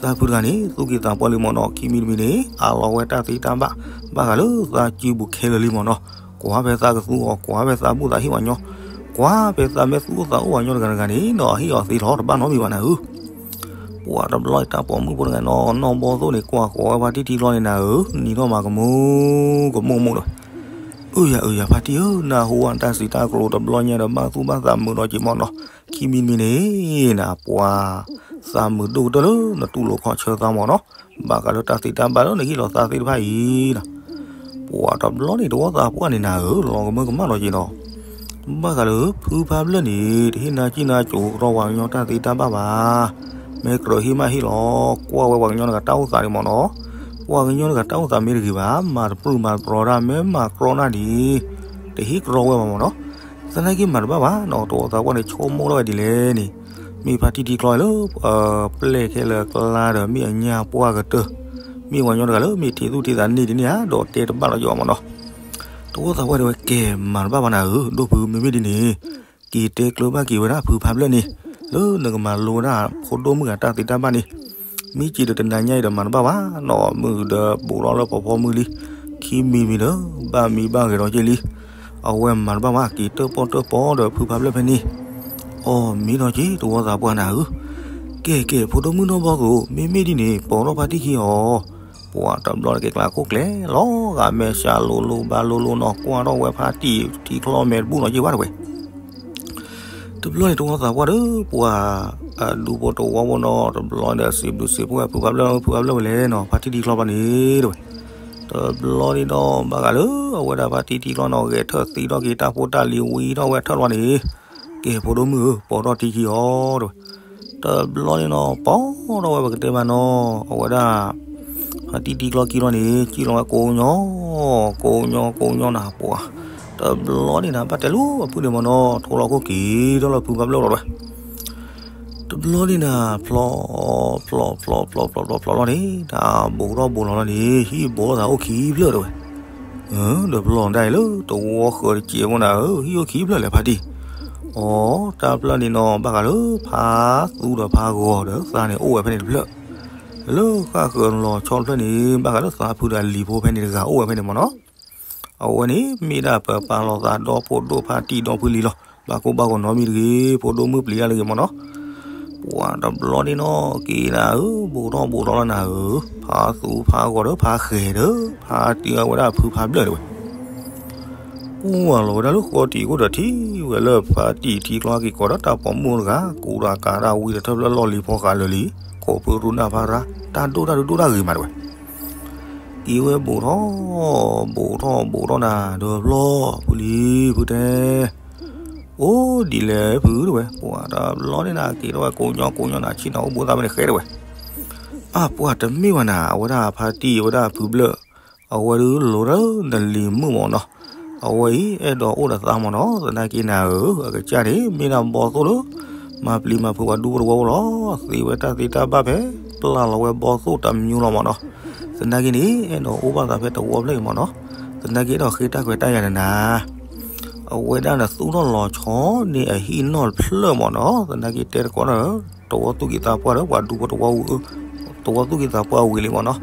သးဖုတဂၤန့ၣ် သူၣ်က့သးပှၢ်လံမၢ်နီၤ, ခံမံၤတမံၤန့ၣ် အးလီၤဝဲတၢ်သ့တၢ်ဘၣ် ဘၣ်ဃးလၢသးစုပူၤခဲလၢာ်လံမၢ်နီၤ, ကွၢ်ဖဲသးကသူအီၤ, ကွၢ်ဖဲသးဘူၣ်သးဟ့ၣ်ဝဲညီ, ကွၢ်ဖဲသးမ့ၢ်သူၣ်အိၣ်သးအိၣ်ဝဲညီတဂၤတဂၤန့ၣ်နီၤ, အဟ့ၣ်အီၤသ့လီၤတဘၣ်နီတမံၤဘၣ်နၤဧၢ. ပှၤတဘျီတၢ်ပိာ်မုၣ်ဖိတဂၤနီၤ, နီၢ်ဘီၣ်သိၣ်န့ၣ် ကွၢ်ဃီၤဝဲဖါတံၢ်ထံကျီန့ၣ်နၤဧၢ, နံၤထီၣ်မၤကမူၣ်ကမူၣ်မူၣ်ဒီး, အၢယၤအၢယၤဖါတံၢ်ဧၢ, နၢ်ဟူဝဲတၢ်စံးတၢ်ကတိၤတဘျီညါဒီး ဘၣ်သူၣ်ဘၣ်သးမုာ်ဒီးက့ၤမၢ်နီၤ, ခံမံၤတမံၤန့ၣ်နၤ ပှၤသးမုာ်ဒိၣ်ကတၢၢ်လၢနတူၢ်လိာ်ခီၣ်ဆၢသးမၢ်နီၤ, ဘၣ်ဃးလၢတၢ်သ့တၢ်ဘၣ်လၢနဟ့ၣ်လီၤသးသ့ၣ်တဖၣ်အံၤနီၤ. ပှၤတဘျီန့ၣ် တဝီသးပှၢ်န့ၣ်နၤဧၢ, လီၤကမၢကမၣ်ဒီးက့ၤနီၤ ဘၣ်ဃးလၢဖုဖါဘျၢၣ်န့ၣ် တဟ့ၣ်နၤကံၣ်နၤကိၤကဒီးပှၤကညီတၢ်သ့တၢ်ဘၣ်ဘၣ်, မ့ၢ်ကြၢးဟ့ၣ်မးဟ့ၣ်လီၤ, ကွၢ်ဝဲပှၤကညီတဂၤတၢ်အိၣ်သးဒံးမၢ်နီၤ, ပှၤကညီတဂၤတၢ်အိၣ်သးမ့ၢ်တဂ့ၤဘၣ်, မၤတပျုာ်မၤတပျီၤတၢ် မ့ၢ်မၤကြီနၢ်ဒံး တဟ့ၣ်ကြီဝဲဘၣ်မၢ်နီၤ, သနာ်က့မၤတဘၣ်ဘၣ်နီၤ, တဝီသးပှၢ်န့ၣ် ဆိကမိၣ်ထီၣ်ဝဲဒ်လဲၣ်န့ၣ်, မ့ၢ်ဖါတံၢ်ထံကျီလၢ ပျဲၢ်ခဲလၢာ်ကျါဒီး မ့ၢ်အညၣ်ပှၢ်ကတၢၢ်, မ့ၢ်ပှၤကညီတဂၤလၢမ့ၢ်ထံသူၣ်ထံသးန့ၢ်ဒ်န့ၣ်ဧါ, ဒီးတဲတဘၣ်လီၤယီၤမၢ်နီၤ. တဝီသးပှၢ်တဲဝဲ ကဲမၤတဘၣ်ဘၣ်နၤဧၢ, ဒိၣ်ဖုမ့မ့ၢ်ဒ်န့ၣ် က့ၤတဲကျၢၤဘၣ်က့ၤဝဲဒၣ်ဖုဖါဘျၢၣ်န့ၣ်, လၢနကမၤလိဝဲဒၣ်ဖိဒိၣ်မုၣ်ဂၤတၢ်သ့တၢ်ဘၣ်န့ၣ်, မ့ၢ်က့ၤဒီးတနၤညါအံၤဒီးမၤတဘၣ်ဘၣ်နီၤ, မုၢ်ဒီးဘူးထီၣ်လၢဖီဖီမုၢ်လံ, ခံမံၤမံၤဒီး ဘၣ်မံဘၣ်ဂဲၤဒီးက့ၤလံ, အဝဲမၤတဘၣ်ဘၣ် က့ၤတၢၣ်ပီၣ်တၢၣ်ပီဒီးဖုဖါဘျၢၣ်ဖဲန့ၣ်, အီၣ်မ့ၢ်ထီၣ်က့ၤ တဝီသးပှၢ်နၤဧၢ, ကဲကဲ ဖိဒိၣ်မုၣ်နီၢ်ဘီၣ်သိၣ် မ့မ့ၢ်ဒ်န့ၣ် ပိာ်ထီၣ်ဖါတံၢ်ခံအီၤ, ပှၤတဘျီတကဲကျါခိၣ်ကျဲ လီၤဂာ်မဲာ်ဆှးလိၤလိၤဘၣ်လိၤလိၤနီၤ, ကွၢ်ထီၣ်ဝဲဖါတံၢ်ထံချီမဲာ်တဘူၣ်နီၤက့ၤဘၣ်တဲဝဲ. တဘျီန့ၣ် တဝီသးပှၢ်ဒီး ပှၤအဒူဖိတဝီဖိနီၤ, တဘျီဒီးစံးဘျုးစံးဖှိၣ်ဝဲဖုဖါဘျၢၣ် ဖုဖါဘျၢၣ်ဝဲလဲၣ်နီၤ, ဖါတံၢ်ထံချီဘၣ်န့ၣ်တဲဝဲ. တဘျီန့ၣ်ဒီး ဘၣ်ဃးလၢအဝဲဒၣ်ဖါတံၢ်ထံချီနီၤ ဂဲၤထၢၣ်သံထီၣ်က့ၤတၢ်ဖိတၢ်လံၤဝံၤထီၣ်ဝဲထၢၣ်လီၤန့ၣ်, ကဲဖိဒိၣ်မုၣ်ဧၢ ပိာ်ထီၣ်တံၢ်ခံအီၤတဲဝဲ. တဘျီန့ၣ်နီၤ ပိာ်ထီၣ်ဝဲပကတဲဘၣ်နီၤ, အဝဲဒၣ် ဖါတံၢ်ထံချီခံလီၤန့ၣ် ကံၣ်လီၤဝဲကိးညီ, ကိးညီကိးညီနၤပှၤ, တဘျီန့ၣ်နၤ ဘၣ်တဲလိာ်အဖုန့ၣ်မၢ်နီၤ, ထိလီၤခိၣ်က့ၤထီၣ်လၢဖုဖါဘျၢၣ်လီၤတဲဝဲ. တဘျီန့ၣ်နၤ ဖျီ ဖျီ ဖျီ ဖျီ ဖျီ ဖျီ ဖျီလီၤန့ၣ် တၢ်ဘူးထီၣ်ဘူးလီၤလီၤန့ၣ် ဟံၣ်ဘူးထီၣ်သးအိၣ်ခံဖျၢၣ်တဲဝဲ. ဒီးဖျီဒၣ်အံၤလၢတဝီဃၢၤတစဲးဖိနၤဧၢ, ဟံၣ်အိၣ်ခံဖျၢၣ်လဲၣ်ဖါတံၢ်. အိ တၢ်ဖျၢၣ်န့ၣ်နီၤ ဘၣ်ဃးလၢဖါသူဒီးဖါဂီၤဒီးသးန့ၣ် အိၣ်ဝဲဖဲန့ၣ်တဖျၢၣ်, လၢဃၣ်ဃၢၤလီၤဆီတဖျၢၣ်န့ၣ် ဘၣ်ဃးလၢသးဖုဒီးလံၤဖိဖဲန့ၣ်တဂၤအိၣ်ဝဲဖဲန့ၣ်မၢ်နီၤ. အဝဲန့ၣ်မ့ၢ်ဒၣ်ပပာ်လီၤသးဒီဖိဒိၣ်ဖါတံၢ်ဒီဖုလံၤလီၤ. ဘၣ်ကိၢ်ဘၣ်ဂီၤနီတမံၤတဂ့ၤ, ဖိဒိၣ်မုၣ်ပျံၤတၢ်လၢဂ့ၤမၢ်နီၤ. ပှၤတဘျီန့ၣ်နီၤ က့ၤနၤဧၢ, ဘူးထီၣ်ဘူးထီၣ်လီၤနၤဧၢ, ဖါသူဖါဂီၤဒီးဖါဃဲၤဒီး ဖါတံၢ်အဝဲဒၣ်ဖုဖါဘျၢၣ်တဲဝဲ. ပှၤလီၤဝဲဒၣ်လၢဃီတံၢ်အိၣ်ဒီးထံၣ်ဝဲလၢဖါတံၢ်ထံကျီက့ၤကီးဒီးတၢ်ပိာ်မုၣ်တဂၤ ကူတၢ်ကၤတၢ်ဝံတထၢၣ်ဖျၢၣ်လီၢ်လံၤဖီဃးလၢာ်လံ, ခိးဖုရူနၢ်ဖါရၣ် တၢ်ဒိၣ်တၢ်ဒိၣ်ဒိၣ်တၢ်ဂ့ၤမးတဲဝဲ. က့ၤဝဲဘူးထီၣ် ဘူးထီၣ်ဘူးထီၣ်နၤ ဒီးဘျီ ဖုလံၤဖုတဲ, အိၣ်ဒ်လဲၣ်ဖုတဲဝဲ, ပှၤတဘျီန့ၣ်နၤ က့ၤထီၣ်ဝဲကိးညီကိးညီနၤ ဆ့ၣ်နီၤအိၣ်ဘူးသးဖဲန့ၣ်ဃဲတဲဝဲ. အါ ပှၤတမ့ၢ်ဘၣ်နၤ အဝဲဒၣ်ဖါတံၢ်အဝဲဒၣ်ဖုဘျၢၣ်, အဝဲဒၣ်လီၤဒီးနလံၤမုၣ်မၢ်နီၤ. အဝဲအံၤအဲၣ်ဒိးအိၣ်ဒီးသးမၢ်နီၤ, သနာ်က့နၤဧၢ, အကစၢ်န့ၣ် မ့ၢ်ဒၣ်ဘီသိၣ်လၢ မၤပျံၤမၤဖုးပှၤဒူဖိတဝီဖိလီၤ. သ့ဝဲတၢ်သ့တၢ်ဘၣ်ဖဲ ပျၢ်လီၤဝဲဘီသိၣ်တမံၤလီၤမၢ်နီၤ. သနာ်က့န့ၣ် အဲၣ်ဒိးအိၣ်ဘၣ်သးဖဲတဝီဖျၢၣ်အံၤမၢ်နီၤ. သနာ်က့ဒီးဃ့တၢ်ခွဲးတၢ်ယာ်နၤနၤ, အဝဲဒၣ်နသူၣ်ထီၣ်လီၤဆီန့ၢ်အဟံၣ်နီတဖျၢၣ်မၢ်နီၤ. သနာ်က့တဲတကိးဒီး တဝီသူၣ်က့သးပှၢ်ဒီး ပှၤဒူဖိတဝီဝံၤ, တဝီသူၣ်က့သးပှၢ်ဝံၤလံမ့ၢ်နီၤ.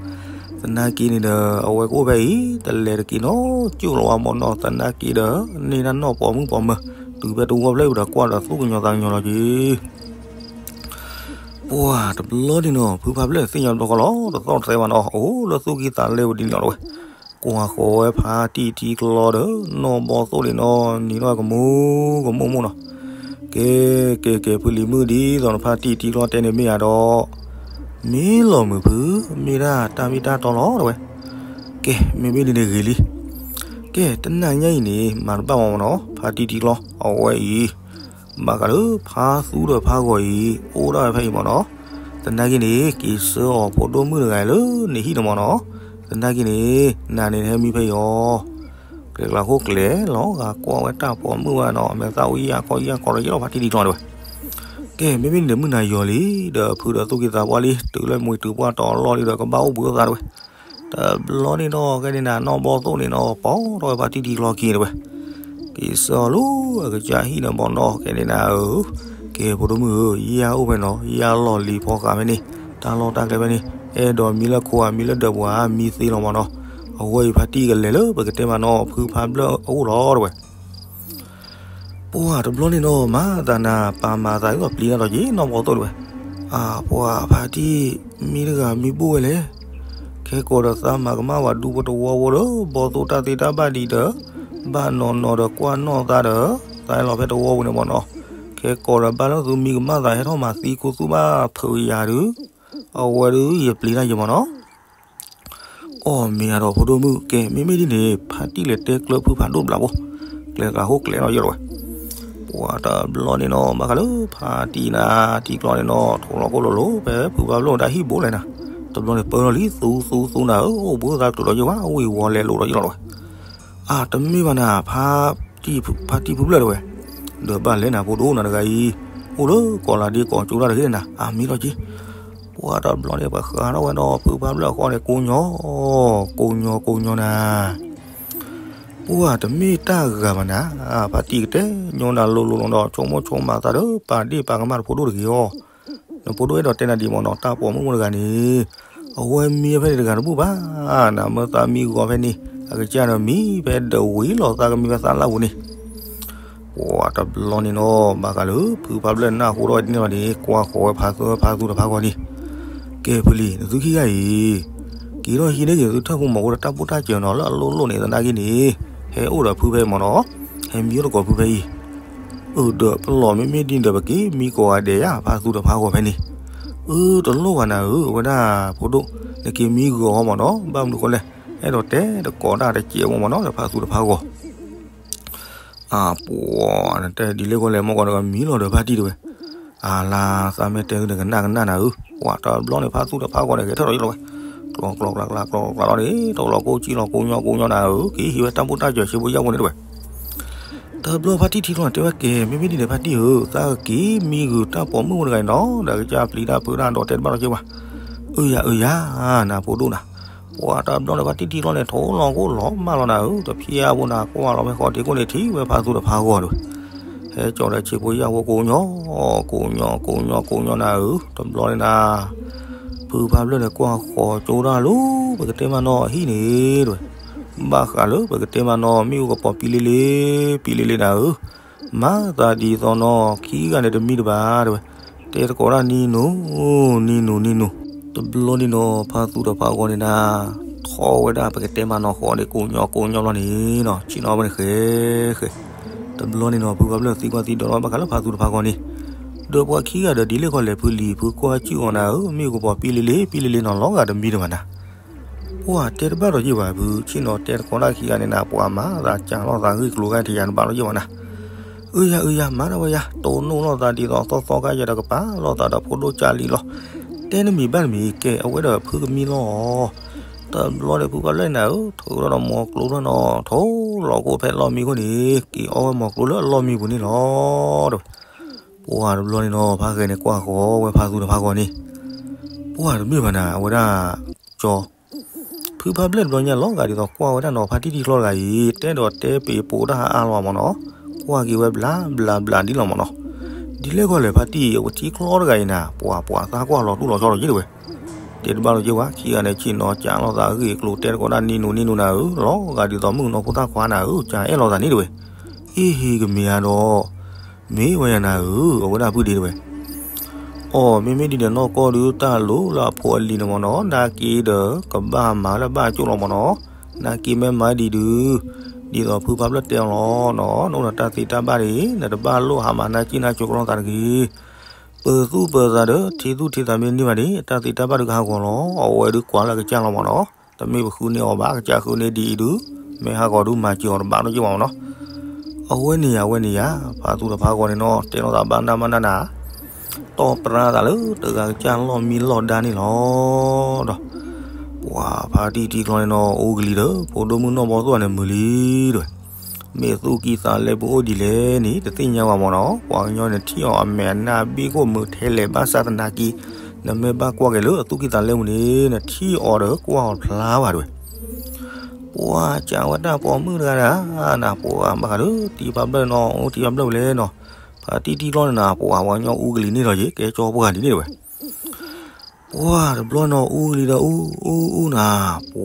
သနာ်က့န့ၣ်ဒီး အဝဲကအိၣ်ဖဲအံၤ တလဲၤတက့ၢ်နီၤ ကၠိၣ်လီၤဝဲမ့ၢ်နီၤ. သနာ်က့ဒီး န့ၢ်တၢ်နီၢ်ပိာ်မုၣ်ပိာ်မၢၤ တုၤဖဲတဝီဖျၢၣ်ဝံၤဒီး ကွၢ်ဒီးသူၣ်ကညီၤသးကညီၤလီၤက့ၤ. ပှၢ်တဘျီန့ၣ်နီၤ ဖုဖးဖျၢၣ်သ့ၣ်ညါဘျီဃီလီၤ တသီၣ်တသဲဘၣ်နီၤ အိၣ်လၢသူၣ်က့သးလဲဝဲဒ်န့ၣ်လီၤဝဲ. ကွၢ်ဃီၤဝဲဖါတံၢ်ထံကျီဒီး နီၢ်ဘီသိၣ်န့ၣ်နီၤ နံၤနီၢ်ကမူကမူၣ်မူၣ်နီၤ. ကဲ ကဲ ကဲ ဖုလံၤမုၣ် ဒ်သိးနဖါတံၢ်ထံကျီတဲန့ၣ်မ့ၢ်ဧါဒီး မ့ၢ်လီၤမုာ်ဖု မ့ၢ်ဒၣ်တၢ်မ့ၢ်တၢ်တီလီၤတဲဝဲ. ကဲ မ့မ့ၢ်ဒ်န့ၣ်ဂ့ၤလံ. ကဲ တနၤညါအံၤန့ၣ် မၤတဘၣ်မ့ၢ်မ့ၢ်နီၤ ဖါတံၢ်ထံကျီ အဝဲအံၤ ဘၣ်ဃးလၢဖါသူဒီးဖါဂီၤအံၤ အိၣ်ဒၣ်ဝဲဖဲအံၤမ့ၢ်နီၤ. သနာ်က့န့ၣ် က့ၤဆှၢအီၤဖိဒိၣ်မုၣ်တဂၤလၢနဟံၣ်န့ၣ်မ့ၢ်နီၤ. သနာ်က့န့ၣ် နၤန့ၣ်နဟဲမံဖဲအံၤအီၤ ကျဲၤကျါဃိကျဲၤလီၤဂာ်ကွၢ်ဝဲတၢ်ပိာ်မုၣ်ဝဲနီၤ အမဲာ်သၣ်အိၣ်ယၢ်ခီယၢ်ခီဒီးယဲလီၤဖါတံၢ်ထံကျီတဲဝဲ. ကဲ မ့မ့ၢ်န့ၣ်မုၢ်နၤယီၤလံ ဒီးဖုဒီးသူၣ်က့သးပှၢ်လံ တုၤလၢမှံတုၤပှၢ်တီၤလီၢ်လံဒီး ကဘၣ်အိၣ်ဘှံးအိၣ်သါတဲဝဲ. တဘျီန့ၣ်ဒီး ကဲန့ၣ်နၤ နီၢ်ဘီသိၣ်န့ၣ်နီၤ ပိာ်ထီၣ်ဝဲဖါတံၢ်ထံကျီခံတဲဝဲ. က့ၤဆှၢအီၤလၢအကစၢ်ဟံၣ်န့ၣ်မ့ၢ်နီၤ ကဲန့ၣ်နၤဧၢ, ကဲဖိဒိၣ်မုၣ်ဧၢ, ယဲအိၣ်ဖဲနီၤ ယဲလီၢ်လံၤဖီဃးဖဲန့ၣ် တၢ်လီၢ်တၢ်ကျဲဖဲန့ၣ် အဲၣ်ဒိးမံလၢခိဧါမံလၢဒၢးပူၤဧါ မံသ့လီၤမ့ၢ်နီၤ, အဝဲအံၤဖါတံၢ်ကလဲၤလၢပကတဲမးနီၤ ဖုဖးဖျၢၣ်အအိၣ်လီၤတဲဝဲ. ပှၢ်တဘျီန့ၣ်နီၤ မၤသးနၤ ပာ်မၤသးဒ်သိးပျံၤတၢ်ဒီးက့ၤ နီၢ်ဘီသိၣ်တဲဝဲ. အၢ ပှၢ်ဖါတံၢ် မံတဂၤမံဘူၣ်ဝဲလဲၣ်, ခဲကိးဒီးသးမၤကမၣ်ဝဲဒူဖိတဝီဖိဒီး ဘီသိၣ်တၢ်သ့တၢ်ဘၣ်ဒံးဒီး ဘၣ်နီၢ်နီၢ်ဒီးကွၢ်နီၣ်သးဒီး သးဟဲလီၤဖဲတဝီပူၤန့ၣ်မ့ၢ်နီၤ, ခဲကိးဒီးဘၣ်လၢသုမံကမၣ်သးဟဲထီၣ်မၤသံခူသူၣ်ဘၣ်ဖုးယၤဒုး အဝဲဒုးယပျံၤတၢ်ယံၤမ့ၢ်နီၤ. အီၣ်မ့ၢ်အါဒီးဖိဒိၣ်မုၣ် ကဲ မ့မ့ၢ်ဒ်န့ၣ် ဖါတံၢ်လဲၤတဲကျၢၤဖုဖးဒိၣ်ဘျးဖိ, ကျဲၤကျါဃိကျဲၤနီၤယဲလီၤဝဲ. ပှၢ်တဘျီန့ၣ်နီၤ ဘၣ်ဃးလၢဖါတံၢ်နၤ ထံကျီန့ၣ်နီၤ ထိးလီၤကိၣ်လိၤလိၤ ဖဲဖုဖးဖျၢၣ်တၢ်ဟံၣ်ဘိလဲၣ်နၤ, တဘျီန့ၣ်ပၢလီၤလံ သူသူသူနၤဧၢ, အိၣ်ဘှံးသးတတုၤလီၤယဲဘၣ် ဝံၢ်ဝီလဲၤလိာ်ဒီးယဲလီၤဝဲ. အၢ တမ့ၢ်ဘၣ်နၤ ဖါတံၢ်ဖုဖျၢၣ်တဲဝဲ, ဒီးဘၣ်လဲၣ်နၤဖိဒိၣ်နၤတဂၤအံၤ, အိၣ်လၢကီးလးဒ့ကီးကၠိတၢ်တဂ့ၤနၤ အမံလီၤက့. ပှၢ်တဘျီန့ၣ် ပှၤဃးထီၣ်ဝဲဒီးဖုဖးဖျၢၣ်အဃီန့ၣ် ကိးညီ ကိးညီကိးညီနၤ. ပှၢ်တမ့ၢ်တၢ်ဂၤဘၣ်နၤ, ဖါတံၢ်ကတဲညီနၤလိၤလိၤလီၤဒီး ဆိကမိၣ်ဆိကမးသးဒီး ပာ်ဒ့ၣ်ပာ်ကမၣ်တဖိဒိၣ်တဂ့ၤအီၤ, နဖိဒိၣ်အဲၣ်ဒိးတဲနၤဒ်မ့ၢ်နီၤ တၢ်ပိာ်မုၣ်မိၢ်တဂၤန့ၣ် အဝဲမံဖဲန့ၣ်တဂၤတဘူၣ်ဘၣ်, နမ့ၢ်သးမံဂီၤဖဲန့ၣ် အကစၢ်ဒီးမံဖဲဒၢးဝံၤလီၤသးကမံဖဲသးလၢ်ပူၤန့ၣ်. ပှၢ်တဘျီန့ၣ်နီၤ ဘၣ်ဃးလၢဖုဖးဖျၢၣ်နၢ်ဟူထီၣ်ဝဲဒ်န့ၣ်လီၤန့ၣ် ကွၢ်ဃီၤဝဲဖးသူဖးသူဒီးဖးဂီၤန့ၣ်, ကဲဖုလံၤ နသုခံဂၤအံၤ က့ၤထီၣ်ဟံးန့ၢ်က့ၤသုထၢၣ်ဖိမီၤဖိဒီးတၢ်ဘူၣ်တၢ်စၢၤနီၤ လၢအလိၣ်လိၣ်န့ၣ်သနာ်က့န့ၣ် ဟဲအိၣ်ဒီးဖုဖဲအံၤမ့ၢ်နီၤ, ဟဲမံအိၣ်သကိးဖုဖဲအံၤ. အၢ ဒီးပလီၢ်မ့မ့ၢ်ဒ်န့ၣ်ဒီး ပက့ၤမံကိးဂၤဒဲးယါ ဖးသူဒီးဖးဂီၤဖဲန့ၣ်. အၢ တလိၣ်ဘၣ်နၤဧၢ, အဝဲဒၣ်ဖိဒိၣ် နက့ၤမံဂီၤအီၤမ့ၢ်နီၤ, ဘၣ်မနုၤဃိလဲၣ်, အဲၣ်ဒိးတဲတကိးတၢ်တစဲးဖိမ့ၢ်နီၤ ဒီးဖးသူဒီးဖးဂီၤ အၢ ပှၢ် နတဲဒ်လဲၣ်ဃိလဲၣ် မ့ၢ်ကီးဒီးကမံလီၤဒီးဖါတံၢ်တဲဝဲ. အၢ လၢသးမ့ၢ်တဲသုန့ၣ် ကနၣ်ကနၣ်နၤဧၢ, ပှၢ်တဘျီန့ၣ် ဖးသူဒီးဖးဂီၤန့ၣ် ဂဲၤထၢၣ်ဒီးယလီၤဝဲ, ကျီကျီကျီကျီကျီကျီလီၤန့ၣ် တလီၤကိၢ်ကံလီၤကိၢ်ညီကိၢ်ညီနၤဧၢ, က့ၤဟံးဝဲတၢ်ဘူၣ်တၢ်စၢၤဆံဖိယၢ်ဖိန့ၣ်တဲဝဲ. တဘျီဖါတံၢ်ထံကျီန့ၣ်တဲဝဲ ကဲ မ့မ့ၢ်ဒ်န့ၣ်ဖါတံၢ်ဧၢ, သးက့ၤမံဂုာ်တၢ်ပိာ်မုၣ်မိၢ်တဂၤအံၤနီၤ ဒီးကစၢ်ပျံၤတၢ်ဖုးတၢ်ဒီးတဲတဘၣ်လီၤက့ၤဘၣ်. အၢ ယၤ အၢ ယၤ နဖိဒိၣ်နၤ. ပှၢ်တဘျီန့ၣ် ဖါတံၢ်ထံကျီန့ၣ် ထိးလီၤကိၢ်လီၤမၢ်လီၤနၤဧၢ, တဖျဲအါဘိနၤ ကွၢ်လီၤဖဲဃီဒ့ကိၣ်န့ၣ် ထံၣ်ဝဲဖးသူဒီးဖးဂီၤတဲဝဲ. ဟဲကၠီၤဒီးဆံဖိယၢ်ဖိကိးညီ ကိးညီကိးညီကိးညီနၤဧၢ, တဘျီန့ၣ်နၤ ဖုဖးဖျၢၣ်န့ၣ် ကွၢ်ဃီၤကၠိဒၣ်လၢ ပကတဲမးနီၤအဟံၣ်န့ၣ်တဲဝဲ. ဘၣ်ဃးလၢပကတဲမးနီၤ မ့ၣ်အူကပီၤပံလ့လ့ ပံလ့လ့နၤဧၢ, မၤသးဒ်သိးနီၤ ခံဂၤန့ၣ်တမံတဘၣ်တဲဝဲ. တဲသကိးဒၣ်နံၤနူၤ နံၤနူၤ နံၤနူၤ, တဘျီန့ၣ်နီၤ ဖးသူဒီးဖးဂီၤန့ၣ်နၤ ထီၣ်ဝဲဒၣ်ပကတဲမးနီၤဃီန့ၣ် ကိးညီကိးညီဘျီန့ၣ်နီၤ ဆ့ၣ်နီၤဝဲန့ၣ်ဃဲဃဲ. တဘျီန့ၣ်နီၤ ဖုဖးဖျၢၣ်သံကွၢ်သံဒိးထီၣ်ဘၣ်ဃးလၢဖးသူဒီးဖးဂီၤန့ၣ်, ဒီးပှၤခံဂၤဒီးဒ်လဲၣ်ဃီလဲၣ် ဖုလံၤဖုကွၢ်စူၣ်အီၤနၤဧၢ, မ့ၣ်အူကပီၤပံလ့လ့ ပံလ့လ့နီၤ လီၤဂာ်တမံတဘၣ်နၤ. ပှၢ်တဲတဘၣ်ဒီးယ့ၢ်ဘၣ်ဖု ဆ့ၣ်နီၤတဲသကိးဒၣ်ခံဂၤန့ၣ်နၤ ပှၤမၤသးကၢ်လိာ်သးဂ့ၢ်ကျိၤဂၤထံးယၤတဘၣ်ဒီးယ့ၢ်ဘၣ်နၤ. အၢ ယၤ အၢ ယၤ မၤဒၣ်ဝဲယၤ တိၢ်နီၣ်လိာ်သးဒ်သိးသီသီခါယၤဒီး ကပာ်လိာ်သးဒီးဖိဒိၣ်ကၢ်လံလီၤ. တဲနမံၤဘၣ်နမံၤ ကဲအဝဲဒီးဖုကမံလီၤ. တဘျီန့ၣ်ဖုဖးဖျၢၣ်နၤဧၢ ထုးထီၣ်ဒီးမိၤကျိၤထီၣ်နီၤ ထိးလီၤကိၢ်ဖဲလီၢ်မံခိၣ်န့ၣ် က့ၤအီဝဲမိၤကျိၤလၢအလီၢ်မံပူၤန့ၣ်လီၤ. ပှၢ်တဘျီန့ၣ်နီၤ ဖးဂဲၤန့ၣ်ကွၢ်ဃီၤဝဲဖးသူဒီးဖးဂီၤန့ၣ်, ပှၢ်တမ့ၢ်ဘၣ်နၤ အဝဲဒၣ်ကၠီ ဖုဖးဖျၢၣ်တဘျီညါလီၤဂာ်ဒ်သိးကွၢ်ဝဲဒၣ်နီၤ ဖါတံၢ်ထံကျီတဂၤအံၤ တဲဒီးတဲပ့ၤပိာ်တၢ်အါအါလီၤမ့ၢ်နီၤ, ကွၢ်က့ၤဝဲဘျးဘျးဘျးဒ်လီၤမ့ၢ်နီၤ. ဒ်လဲၣ်ဃီလဲၣ် ဖါတံၢ်အဝဲထံချီတဂၤအံၤနၤ, ပှၤပှၤသးကွၢ်လီၤတူၢ်လီၤဆီလီၤက့တဝဲ, တဲတဘၣ်လီၤက့ဝဲ, ခံဂၤန့ၣ်ဆ့ၣ်နီၤကၠးလိာ်သးအဂ့ၢ်အကျိၤ တဲတကိးဒၣ်နံၤနူနံၤနူနၤဧၢ, လီၤဂာ်ဒ်သိးမုၣ်ကနီၤဖိသၣ်ခွါနၤဧၢ, ကၠးအဲၣ်လိာ်သးန့ၣ်တဝဲ, အ့ၣ်ဟ့ၣ်ကမ့ၢ်ဧါဒီး, မ့ၢ်ဝဲယၤနၤဧၢ, အဝဲဒၣ်ဖုဒ့တဝဲ အိ မ့မ့ၢ်ဒ်န့ၣ် နီၢ်ကီၢ်ဒုးတၢ်လိၤလၢအဖိအလံၤန့ၣ်မ့ၢ်နီၤ, နာ်က့ဒီး ကဘၣ်မၤလၢဘၣ်ကၠိၣ်လီၤမ့ၢ်နီၤ, နာ်က့မ့ၢ်မၤဒံးဒုး, ဒ်သိးဖုဖးဖျၢၣ်တဲအီၤလီၤနီၤ, နအိၣ်ဒီးတၢ်သ့တၢ်ဘၣ်န့ၣ် နတဘၣ်လိၣ်ဟးမၤနၢ်က့နၢ်ကၠိကလီသးတဂ့ၤ, ပသူၣ်ပသးဒီး ထံသူၣ်ထံသးမ့ၢ်န့ၢ်ဘၣ်န့ၣ် တၢ်သ့တၢ်ဘၣ်ဒုးကဟးဂီၤလီၤ, အဝဲဒုးကွၢ်လၢအကစၢ်လီၤမ့ၢ်နီၤ, တမ့ၢ်ပဃုန့ၢ်အီၤဘၣ်, အကစၢ်ဃုန့ၢ်ဒ်အံၤဒုး, မ့ၢ်ဟးဂီၤဒုးမၤစၢၤအီၤတဘၣ်နီတစဲးဘၣ်မ့ၢ်နီၤ, အဝဲန့ၣ်ယၤ အဝဲန့ၣ်ယၤ, ဖါသူၣ်ဒီးဖါဂီၤန့ၣ်နီၤ တဲလိာ်သးဘၣ်နၢ်ဘၣ်နၢ်နၤ တီၢ်ပြါသးလၢတဂၤကစၢ်လီၢ်မံလီၢ်ဒါန့ၣ်လီၤဒီး, ပှၤဖါတံၢ်ထံချီန့ၣ်နီၤ အိၣ်ကလံၤဒီး ဖိဒိၣ်မုၣ်နီၢ်ဘီသိၣ်န့ၣ်မုာ်လံတဝဲ, မ့ၢ်သူၣ်ကံၢ်သးလဲပူၤအိၣ်ဒ်လဲၣ်န့ၣ် တသ့ၣ်ညါဝဲမ့ၢ်နီၤ, ပှၤကညီန့ၣ်ထံၣ်အီၤအမဲာ်အနၢ်ဘ့ၣ်ကိၣ်မုာ်ထဲလဲၣ်ဘၣ်ဆၣ်သနာ်က့, နမ့ၢ်ဘၣ်ကွၢ်က့ၤလၢအသူၣ်ကံၢ်သးလဲပူၤန့ၣ် နထံၣ်အီၤဒီးကွၢ်အီၤဖျါဘၣ်တဝဲ ပှၤကးဝဲတၢ်ပိာ်မုၣ်တဂၤဒၣ်, နပှၤဘၣ်ဃးဒီး တံၤဖါဘျၢၣ်နီၤ အိၣ်တံၤဖါဘျၢၣ်ဝဲလဲၣ်နီၤ, ဖါတံၢ်ထံချီန့ၣ်နၤ ပှၤပှၤကညီအူကလံၤန့ၣ်လီၤယ့ၤ ကဲကၠီပှၤဒ်န့ၣ်တဝဲ, ပှၤတဘျီနီၤအူကလံၤဒီးအူ, အူအူနၤ, ပှ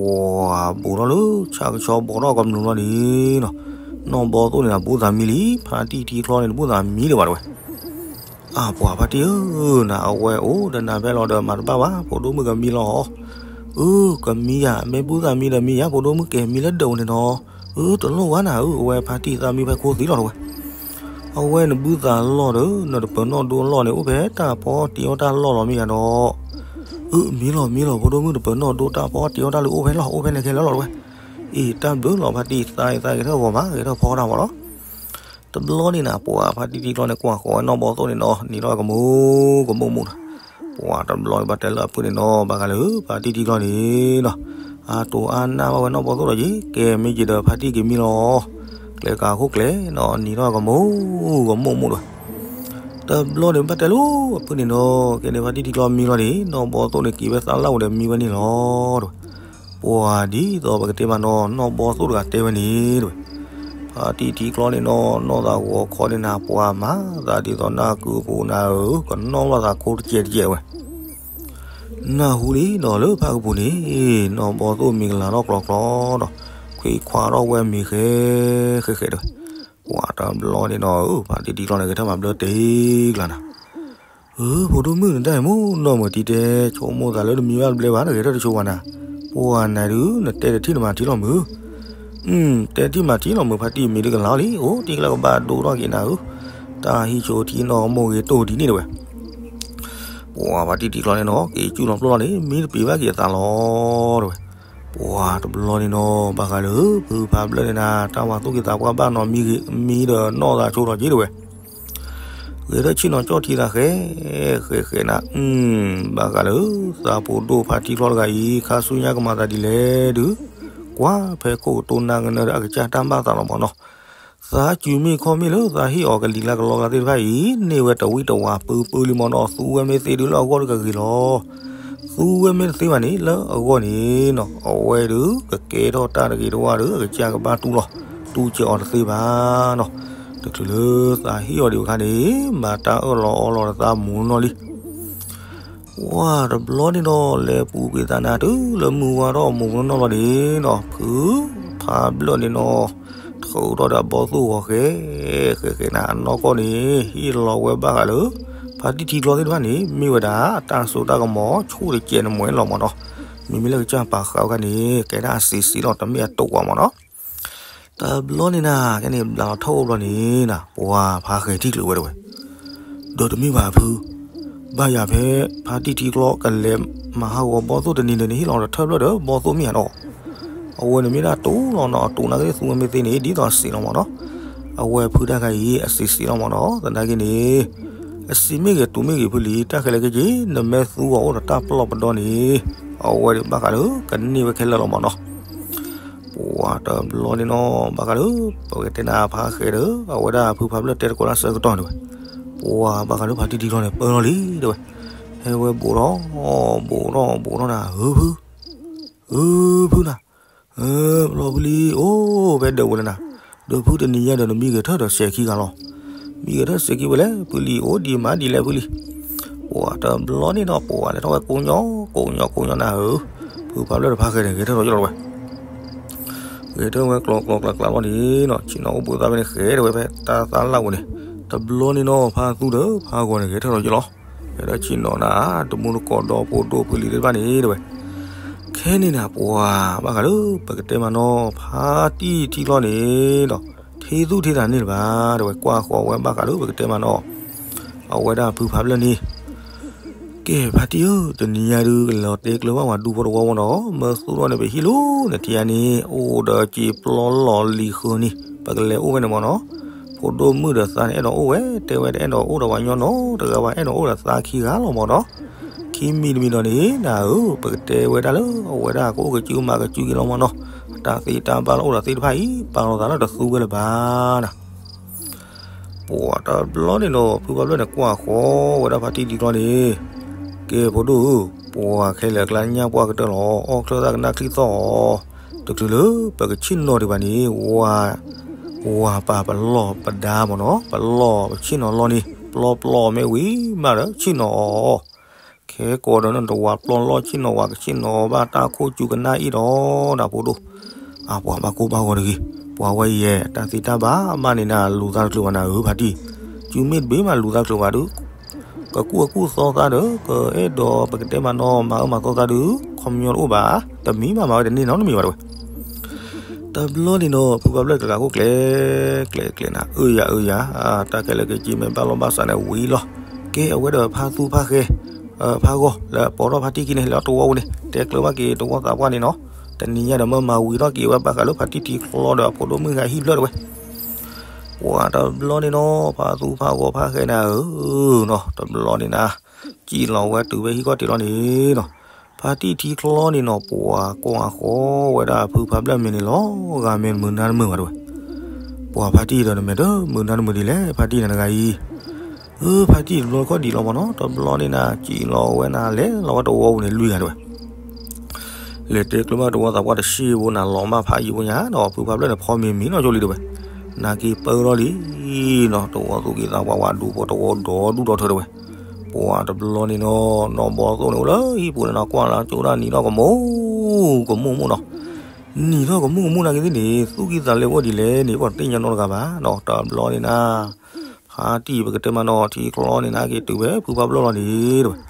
ၤဘူးထီၣ်လၢဆၣ်ကဆီဘီထီၣ်ကမျူၤလီၤန့ၣ်နီၤ, နီၢ်ဘီသိၣ်န့ၣ်နၤ ဘူးသးမံလံ, ဖါတံၢ်ထံချီန့ၣ်တဘူးသးမံလၢၤဘၣ်တဝဲ အၢ ပှၤဖါတံၢ်ဧၢ, နၤအဝဲအိၣ်ဒီးနၤဖဲလီၤဒီးမၤတဘၣ်ဘၣ်, ဖိဒိၣ်မုၣ်ကမံလီၤ, အၢ ကမံယၤ, မ့ၢ်ဘူးသးမံဒီးမံယၤ, ဖိဒိၣ်မုၣ်ကဲမံလၢဒၢးပူၤန့ၣ်နီၤ, အၢ တလိၣ်ဝဲနၤဧၢ, အဝဲဖါတံၢ်သးမံဖဲခိၣ်သံလီၤတဝဲ, အဝဲနဘူးသးလီၢ်ဒီး နတပၢၤနီၣ်ဒိအလီၢ်န့ၣ် အိၣ်ဖဲတၢ်ဖီတံၢ်အီၣ်တၢ်လီၢ်လီၤမ့ၢ်ယၤဒီး, အၢ မံလီၤမံလီၤ, ဖိဒိၣ်မုၣ်တပၢၤနီၣ်ဒိတၢ်ဖီတံၢ်အီၣ်တၢ်လီၢ်အိၣ်ဖဲလီၢ် အိၣ်ဖဲန့ၣ်ခဲလၢာ်လီၤတဝဲ, အ့ တၢ်ဘျုးလီၤဖါတံၢ်သးအံၤသးဂဲၤထၢၣ်ဂီၤမး ဂဲၤထၢၣ်ဖီတၢ်မ့ၢ်နီၤ တဘျီန့ၣ်နၤ ပှၤဖါတံၢ်ထံချီန့ၣ် ကွၢ်ဃီၤဝဲနီၢ်ဘီသိၣ်န့ၣ်နီၤ နံၤထီၣ်ကမိၢ်ကမိၢ်မူနီၤ, ပှၤတဘျီန့ၣ် ဘၣ်တဲလၢအဖုန့ၣ်နီၤ ဘၣ်ဃးလၢဖါတံၢ်ထံချီန့ၣ်နီၤ, အတိၢ်အါနၢ်ဘၣ်ဝဲနီၢ်ဘီသိၣ်ဒီးယ့ၤ ကဲမ့ၢ်ယ့ၤဒီးဖါတံၢ်က့ၤမံလီၤ, ကျဲကးခိၣ်ကျဲနီၤ နံၤထီၣ်ကမိၢ်ကမိၢ်မူဒီး တဘျီန့ၣ် ဘၣ်တဲလၢအဖုန့ၣ်နီၤ ကဲန့ၣ်ဖါတံၢ်ထံချီမံလီၤန့ၣ် နီၢ်ဘီသိၣ်န့ၣ် က့ၤဝဲသးလၢ်ဝဲဒီးမံဝဲန့ၣ်လီၤတဝဲ, ပှၤဒ်သိးပကတဲမးနီၤ နီၢ်ဘီသိၣ်တဂၤတဲဝဲန့ၣ်တဝဲ, ဖါတံၢ်ထံချီန့ၣ်နီၤ နီၢ်သးဂီၤခီန့ၣ်နၤ ပှၤမၤသးဒ်သိးနၢ်ကုပူၤနၤဧၢ ကနီၣ်ဘၣ်သးခိတကဲးတကဲးဝဲ နၢ်ဟူလံနီၤလၢဖးကပူၤန့ၣ် နီၢ်ဘီသိၣ်မံၤကလၤထီၣ်ကျီကျီဒီး ခွံခွါထီၣ်ဝဲမံၤဃဲဃဲဃဲတဝဲ, ပှၤတဘျီန့ၣ်နီၤဧၢ ဖါတံၢ်ထံချီန့ၣ် ကထၢၣ်မၤဘျၢတ့ကျါနၤ ဧၢ ဖိဒိၣ်မုၣ် နတၢ်အံၤမ့ၢ်နီၢ်မုာ်တံၤတဲ ဆိကမိၣ်သးလၢနမံၤဘၣ်တဘျဲဘၣ် နဂဲၤထၢၣ်တဆိဝဲနၤ, ပှၤနၤဒုး နတဲတထံၣ်နမၤထံလီၤမုၢ်, တတဲတထံၣ်မၤထံလီၤမုၢ် ဖါတံၢ်မံၤဒုးကလၤလံ အိၣ်တံၢ်ကလၢကဘၣ်ဒိထီၣ်က့ၤနၤဧၢ, တၢ်ဟံးဆိထံနီၢ်မိၢ်ဂ့ၤတိၢ်ဒ်န့ၣ်တဝဲ ပှၤဖါတံၢ်ထံချီန့ၣ်နီၤ က့ၤကူၣ်လီၤပျိၢ်လီၤန့ၣ် မံတပံၤဘၣ်က့ၤအသးလီၤတဝဲ, ပှၤတဘျီန့ၣ်နီၤ ဘၣ်ဃးလၢ ဖုဖးဘျၢၣ်န့ၣ်နၤ တၢ်ဝၤသူၣ်က့ၤသးပှၢ်ဘၣ်နီၤ မံဒီးနီၢ်သးဆိထီၣ်က့ၤတဝဲ ဂဲၤထၢၣ်ဆ့ၣ်နီၤကၠီၣ်ထံသးဃဲ ဃဲဃဲနၤ, ဘၣ်ဃးလၢ သးဖိဒိၣ်ဖါတံၢ်ချီတဂၤအံၤ ခါဆူညါကမၤသးဒ်လဲၣ်ဒုး, ကွၢ်ဖဲခိၣ်ကတိၤနၢ်ကနၢဒီးအကစၢ်တၢ်ဘၣ်သးလီၤမ့ၢ်နီၤ, သးစူၤမ့ၢ်ခီၣ်မ့ၢ်လၢသးဟ့ၣ်အီၤကလံၤလၢကလီကလီသ့ၣ်တဖၣ်အံၤ န့ၢ်ဝဲတဝံတဝါပၢပၢလံမ့ၢ်နီၤ, သူဝဲမ့ၢ်သ့ဒုးလၢအဂီၢ်ဒုးကဂ့ၤလီၤ သူဝဲမ့ၢ်တသ့ဘၣ်န့ၣ် လၢအဂီၢ်န့ၣ်နီၤ အဝဲဒုး ကကဲထီၣ်တၢ်တဂ့ၤတဝါဒီး အကစၢ်ကဘၣ်တူၢ်လီၤ တူၢ်စဲးအီၤတသ့ဘၣ်နီၤ, တချုးလၢသးဟ့ၣ်အီၤဒံးအခါန့ၣ် မၤတၢ်အၢၣ်လီၤအီလီၤဒီးသးမူနီၢ်လံ ဝါတဘျီန့ၣ်နီၤ လဲၤပူၤကွံာ်သးနၤတုၤလၢမုၢ်ဝါထီၣ်မူနီၢ်နီၢ်လီၤန့ၣ်နီၤ ဖုဖးဘျၢၣ်န့ၣ်နီၤ ထုးထီၣ်ဒီးအဘီၣ်သိၣ်ဂီၤဃဲ ဃဲဃဲနၤ အနီၢ်ကီၢ်န့ၣ် ဟ့ၣ်လီၤဝဲဘၣ်ဃးလၢ ဖါတံၢ်ထံကျီသ့ၣ်တဖၣ်န့ၣ် မ့ၢ်ဝဲဒၣ် တၢ်စိတၢ်ကမီၤ ဆိၣ်တကဲးနမဲာ်လီၤမ့ၢ်နီၤ, မ့မ့ၢ်လၢကစၢ်ပာ်ဃာ်ဝဲခါန့ၣ် ကဲဒၣ်အစံးစံးလီၤ တမ့ၢ်အတိာ်ကွၢ်မ့ၢ်နီၤ တဘျီန့ၣ်နၤ ကဲန့ၣ် ဘျးလီၤထီၣ်အိၣ်ဘျီန့ၣ်နၤ ပှၤဖးဃဲၤထံၣ်ချုးဝဲတဝဲ, ဒီးတမ့ၢ်ဘၣ်ဖု, ဘၣ်ယၤဖဲ ဖါတံၢ်ထံကျီ ကလဲၤမၤဟးဂီၤဘီၣ်သိၣ်တနံၤန့ၣ် နဟ့ၣ်လီၤဒီးထၢၣ်ဘျၢၣ်ဒီးဘီၣ်သိၣ်မ့ၢ်ဧါနီၤ, အဝဲန့ၣ်မ့ၢ်ဒၣ်တိၢ်လီၤနီၤ အတိၢ်နာ်က့သူဝဲမ့ၢ်သ့န့ၣ် ဒ်သိးစံးလီၤမ့ၢ်နီၤ, အဝဲဖုတၢ်ခါအံၤ အစံးစံးလီၤမ့ၢ်နီၤ သနာ်က့န့ၣ် အစံးမ့ၢ်ဂ့ၤ တူၢ်မ့ၢ်ဂ့ၤဖုလံ တၢ်ခဲလၢာ်ခဲဆ့ နမ့ၢ်သူအီၤအိၣ်ဒီးတၢ်ပလီၢ်ပဒီန့ၣ် အဝဲဒၣ်ဘၣ်ဃးလၢ ကန့ၢ်ဝဲခဲလၢာ်လီၤမ့ၢ်နီၤ. ပှၤတဘျီန့ၣ်နီၤ ဘၣ်ဃးလၢ ပကတဲနၤဖးဃဲၤဒီး အဝဲဒၣ်ဖုဖးဘျၢၣ်တဲတကိးတၢ်ဆၢကတီၢ်န့ၣ်ဝဲ, ပှၤဘၣ်ဃးလၢဖါတံၢ်ထံကျီန့ၣ် ပၢလီၤလံတဲဝဲ, ဟဲဝဲဘူးထီၣ် ဘူးထီၣ် ဘူးထီၣ်နၤ ဧၢဖု ဧၢဖုနၤ, ပလီၢ်ဖုလံ အိၣ်ဖဲဒၢးပူၤန့ၣ်နၤ, ဒီးဖုတနံၤညါဒီးနမံဂဲၤထၢၣ်ဒီးစဲးခံဂၤလီၤ. မံဂဲၤထၢၣ်စဲးကံဝဲလဲၣ် ဖုလံၤ အိၣ်ဒံးမးဒ်လဲၣ်ဖုလံၤ. ပှၤတဘျီန့ၣ်နီၤ ပှၤလဲၤထီၣ်ဝဲကိးညီ ကိးညီကိးညီနၤဧၢ, ဖုဖးဖျၢၣ်တဖါဃဲန့ၣ် ဂဲၤထၢၣ်ထီၣ်ယလီၤဝဲ ဂဲၤထၢၣ်ဝဲကျီကျီကျါကျါလီၤန့ၣ်နီၤ, ဆ့ၣ်နီၤအိၣ်ဘှံးသးဖဲန့ၣ် ဃဲထီၣ်ဝဲဖဲတၢ်သၣ်လၣ်ပူၤန့ၣ်, တဘျီန့ၣ်နီၤ ဖါသူဒီးဖါဂီၤန့ၣ် ဂဲၤထၢၣ်ထီၣ်ယလီၤ. ဂဲၤထၢၣ်ဆ့ၣ်နီၤနၤ တမူတကိးဒီးဖိဒိၣ်ဖုလံၤသ့ၣ်တဖၣ်န့ၣ် တဲဝဲ, ခဲန့ၣ်နၤ ပှၤဘၣ်ဃးလၢ ပကတဲမးနီၤ ဖါတံၢ်ထံချီန့ၣ်ဒီး ထံသူၣ်ထံသးန့ၣ်လၢၤဘၣ် တဲဝဲ ကွၢ်ဃီၤဝဲဘၣ်ဃးလၢ ပကတဲမးနီၤ အဝဲဒၣ်ဖုဖးဖျၢၣ်န့ၣ် ကဲ ဖါတံၢ်ဧၢ, တနံၤညါဒုး ကလဲၤတဲကျၢၤဘၣ်ပှၤဒူဖိတဝီဖိနီၤ, မၢသူၣ်ထီၣ်န့ၣ်ပဟံၣ်လီၤန့ၣ် ထံယါန့ၣ် အိၣ်ဒီးစံာ်ပျီလီၢ်လံၤဃၢၤန့ၣ် ပကလဲၤအိၣ်ဝဲန့ၣ်မးနီၤ, ဖိဒိၣ်မုၣ်ဒီးသးန့ၣ် အဲၣ်ဒိးအိၣ်ဝဲ တဲဝဲတအဲၣ်ဒိးအိၣ်ဒီးပှၤညီနီတဂၤဘၣ် အဲၣ်ဒိးအိၣ်ဒီးသးခံဂၤလီၤမးနီၤ, ခံမံၤတမံၤဒီးန့ၣ် နၤဧၢ, ပကတဲဝဲဒၣ်လၢ အဝဲဒၣ်ကအိၣ်ကစုမၤကစုက့ၤလီၤမးနီၤ, တၢ်သ့တၢ်ဘၣ်လၢအိၣ်ဒီးသ့ၣ်တဖၣ်အံၤ ပာ်လီၤသးလၢတသူဝဲလၢၤဘၣ်နၤ ပှၤတဘျီန့ၣ်နီၤ ဖုဖးဖျၢၣ်န့ၣ် ကွၢ်ဃီၤဝဲဒၣ်ဖါတံၢ်ထံချီန့ၣ်, ကဲ ဖိဒိၣ်ဧၢ, ပှၤခဲလၢာ်အကျါညၣ်ပှၢ်ကတၢၢ်လီၤ, အီၣ်ချၢၣ်သၣ်ကနၣ်ချံသီၣ်အီၤ, တချုးလၢပကဆ့ၣ်နီၤဒံးဘၣ်န့ၣ် ဝၤပာ်ပလီၢ်ပဒါမးနီၤ, ပလီၢ်ပဆ့ၣ်နီၤလီၢ်န့ၣ် ပျီပျီမ့ၢ်ဝံၤမးဒီးဆ့ၣ်နီၤအီၤ ခဲကိးဒီးနတဝၤပျီလီၢ်ဆ့ၣ်နီၤဝၤ ကဆ့ၣ်နီၤဘၣ်တၢ်ခိၣ်စူၤကနၣ်အံၤဒီး နဖိဒိၣ်, အပှၤဘၣ်ကိၢ်ဘၣ်ဂီၤတဂ့ၤ, ပှၤဝဲယဲ တၢ်သ့တၢ်ဘၣ်မးန့ၣ်နၤ လူၤသးတချုးဘၣ်နၤဧၢ ဖါတံၢ်, စုမ့ၢ်တဘ့ၣ်မးလူၤသးတချုးဘၣ်ဒုး, ကကူၣ်အကူၣ်သီသးဒီး ကအဲၣ်ဒိးပကတဲမးနီၤ မၤအၢမၤသီသးဒုး ခီပညီတအိၣ်ဘၣ်, တမံၤဘၣ်မၤဝဲတန့ၢ်နီတမံၤဘၣ်တဲဝဲ တဘျီန့ၣ်နီၤ ဖုဖးဖျၢၣ်တဂၤခိၣ်ကျဲ, ကျဲကျဲနၤ အၢယၤအၢယၤ, တၢ်ခဲလၢာ်ကက့ၤမ့ၢ်ဘၣ်လီၢ်ဘၣ်စးန့ၣ်ဝံၤလီၤ, ကဲအဝဲဒီးဖါသူဖါဃဲ, ဖါဂီၤလၢပိာ်ထီၣ်ဖါတံၢ်ခံန့ၣ် လဲၤလီၤတဝီပူၤန့ၣ် တဲကျၢၤဘၣ်က့ၤတဝီသးပှၢ်န့ၣ်နီၤ, တနံၤညါဒီးမၢမၤဝံၤထီၣ်က့ၤဝဲဘၣ်ဃးလၢဖါတံၢ်ထံချီဒီးအဖိဒိၣ်မုၣ်ဂၤဟံၣ်ဖျၢၣ်တဲဝဲ ပှၤတဘျီန့ၣ်နီၤ ဖါသူဖါဂီၤဖါဃဲနၤဧၢ, နီၤ တဘျီန့ၣ်နၤ, စံၣ်လီၤဝဲတုၤဖဲဟံၣ်ခီၣ်ထံးလီၤန့ၣ်နီၤ, ဖါတံၢ်ထံချီန့ၣ်နီၤ ပှၤကွၢ်ဃီၤဝဲဒၣ်ဖုဖးဖျၢၣ်မ့ၢ်န့ၣ်လီၤ, ဂၤမ့ၢ်မုာ်နါတမုာ်ဘၣ်တဲဝဲ, ပှၤဖါတံၢ်ဒီးနမဲာ်တမုာ်နါတမုာ်ဒ်လဲၣ် ဖါတံၢ်နၤတဂၤအံၤ အၢ ဖါတံၢ်တဘျီခီၣ်ဒံးလီၤမးနီၤ, တဘျီန့ၣ်နၤ စံၣ်လီၤဝဲနၤလဲၤလီၤဝဲတဝီပူၤန့ၣ်လွံၢ်ဂၤတဲဝဲ လဲၤတဲကျၢၤဘၣ်တဝီသးပှၢ်တစ့ဖိနၤ လီၤမၢ်ဖးယံာ်ဖိညါနီၤ, ဖုဖးဖျၢၣ်န့ၣ် ဖီမ့ၤမံနီၤကၠိလံတဲဝဲ, နာ်က့ၤပၢထီၣ်လံနီၤ, တဝီသူၣ်က့သးပှၢ်ဝဲဒူဖိတဝီဒီဒူၣ်ဒီထၢတဲဝဲ, ပှၤတဘျီန့ၣ်နီၤ နီၢ်ဘီသိၣ်န့ၣ်အိၣ်လၢဟံၣ်ပူၤန့ၣ်နီၤ ကွၢ်လၢကၠိဒၣ်နံၤထီၣ်ကမူၣ်ကမူၣ်မူၣ်နီၤ, နံၤထီၣ်ကမူၣ်ကမူၣ်နာ်က့ၤသ့ၣ်န့ၣ် သူၣ်က့သးလဲအိၣ်ဒ်လဲၣ်န့ၣ် ပှၤတသ့ၣ်ညါနီတဂၤဘၣ်နီၤ, တဘျီန့ၣ်နၤ ဖါတံၢ်ပကတဲမးနီၤ ထံချီန့ၣ်နၤက့ၤတုၤဝဲဖုဖးဖျၢၣ်လီၤန့ၣ်တဲဝဲ,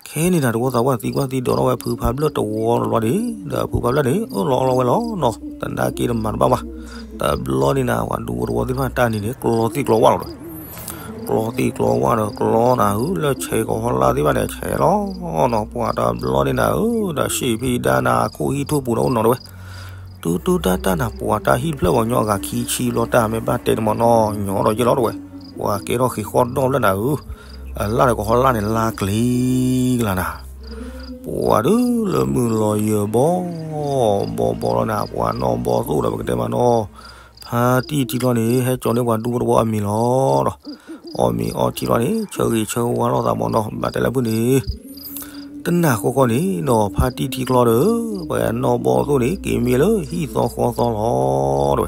ခဲန့ၣ်နၤ တဝီသးပှၢ်သံကွၢ်သံဒိးထီၣ်ဝဲဖုဖးဖျၢၣ်တဝီတဘျီန့ၣ်, ဒီးဖုဖးဖျၢၣ်န့ၣ် အၢၣ်လီၤအီလီၤဝဲလီၤနီၤ, တနာ်က့ၤတမၤတဘၣ်ဘၣ်, တဘျီန့ၣ်နၤ ပှၤဒူဖိတဝီသ့ၣ်တဖၣ်တၢ်န့ၣ်န့ၣ် ကျီသံၣ်ကျီဝၣ်လီၤတဲဝဲ, ကျီသံၣ်ကျီဝၣ်ဒီးကျီနၤဧၢ လၢဆဲးကဟီလၢသ့ၣ်တဖၣ်န့ၣ် ဆဲးလီၤနီၤ, ပှၤတဘျီန့ၣ်နၤဧၢ ဒီးစံၣ်ဖံးဒါနၤ အခိၣ်ဟံၣ်ထူၣ်ပူၤန့ၣ်အိၣ်နီၤတဲဝဲ တူတူတၢ်တၢ်နၤ ပှၤတၢ်ဟံၣ်တဖျၢၣ်ပှၤကညီအဂၤခံဆံဘျီတၢ်မ့ၢ်ဘၣ်တဲန့ၣ်မးနီၤ ညီဒီးယဲၢ်လီၤတဲဝဲ, ပှၤကဲထီၣ်ဃ့ၢ်ဃီၣ်ဒီၣ်ဖျၢၣ်နၤဧၢ, အလၣ်ဒီးကဟီလၣ်န့ၣ်လါကျ့ၤကလါနၤ, ပှၤဒုးလၢမုၢ်လီၤယၢၤဘီ ဘီဘီလီၤနၤ ပှၤနီၢ်ဘီသိၣ်ဒီးပကတဲမးနီၤ, ဖါတံၢ်ထံချီန့ၣ် ဟဲကၠီန့ၢ်ပှၤဒူဖိတဝီအမံၤလီၤဒီး အီၣ်မ့ၤအီထံလီၤန့ၣ် ဆၢဂ့ၤဆၢဝါလိာ်သးမးနီၤ ဘၣ်တဲလၢဖုန့ၣ် တနၤဃီဃီန့ၣ်နီၤ ဖါတံၢ်ထံချီဒီး ပှၤနီၢ်ဘီသိၣ်န့ၣ် က့ၤမံလၢဟံၣ်သီဃီသီလီၤတဲဝဲ,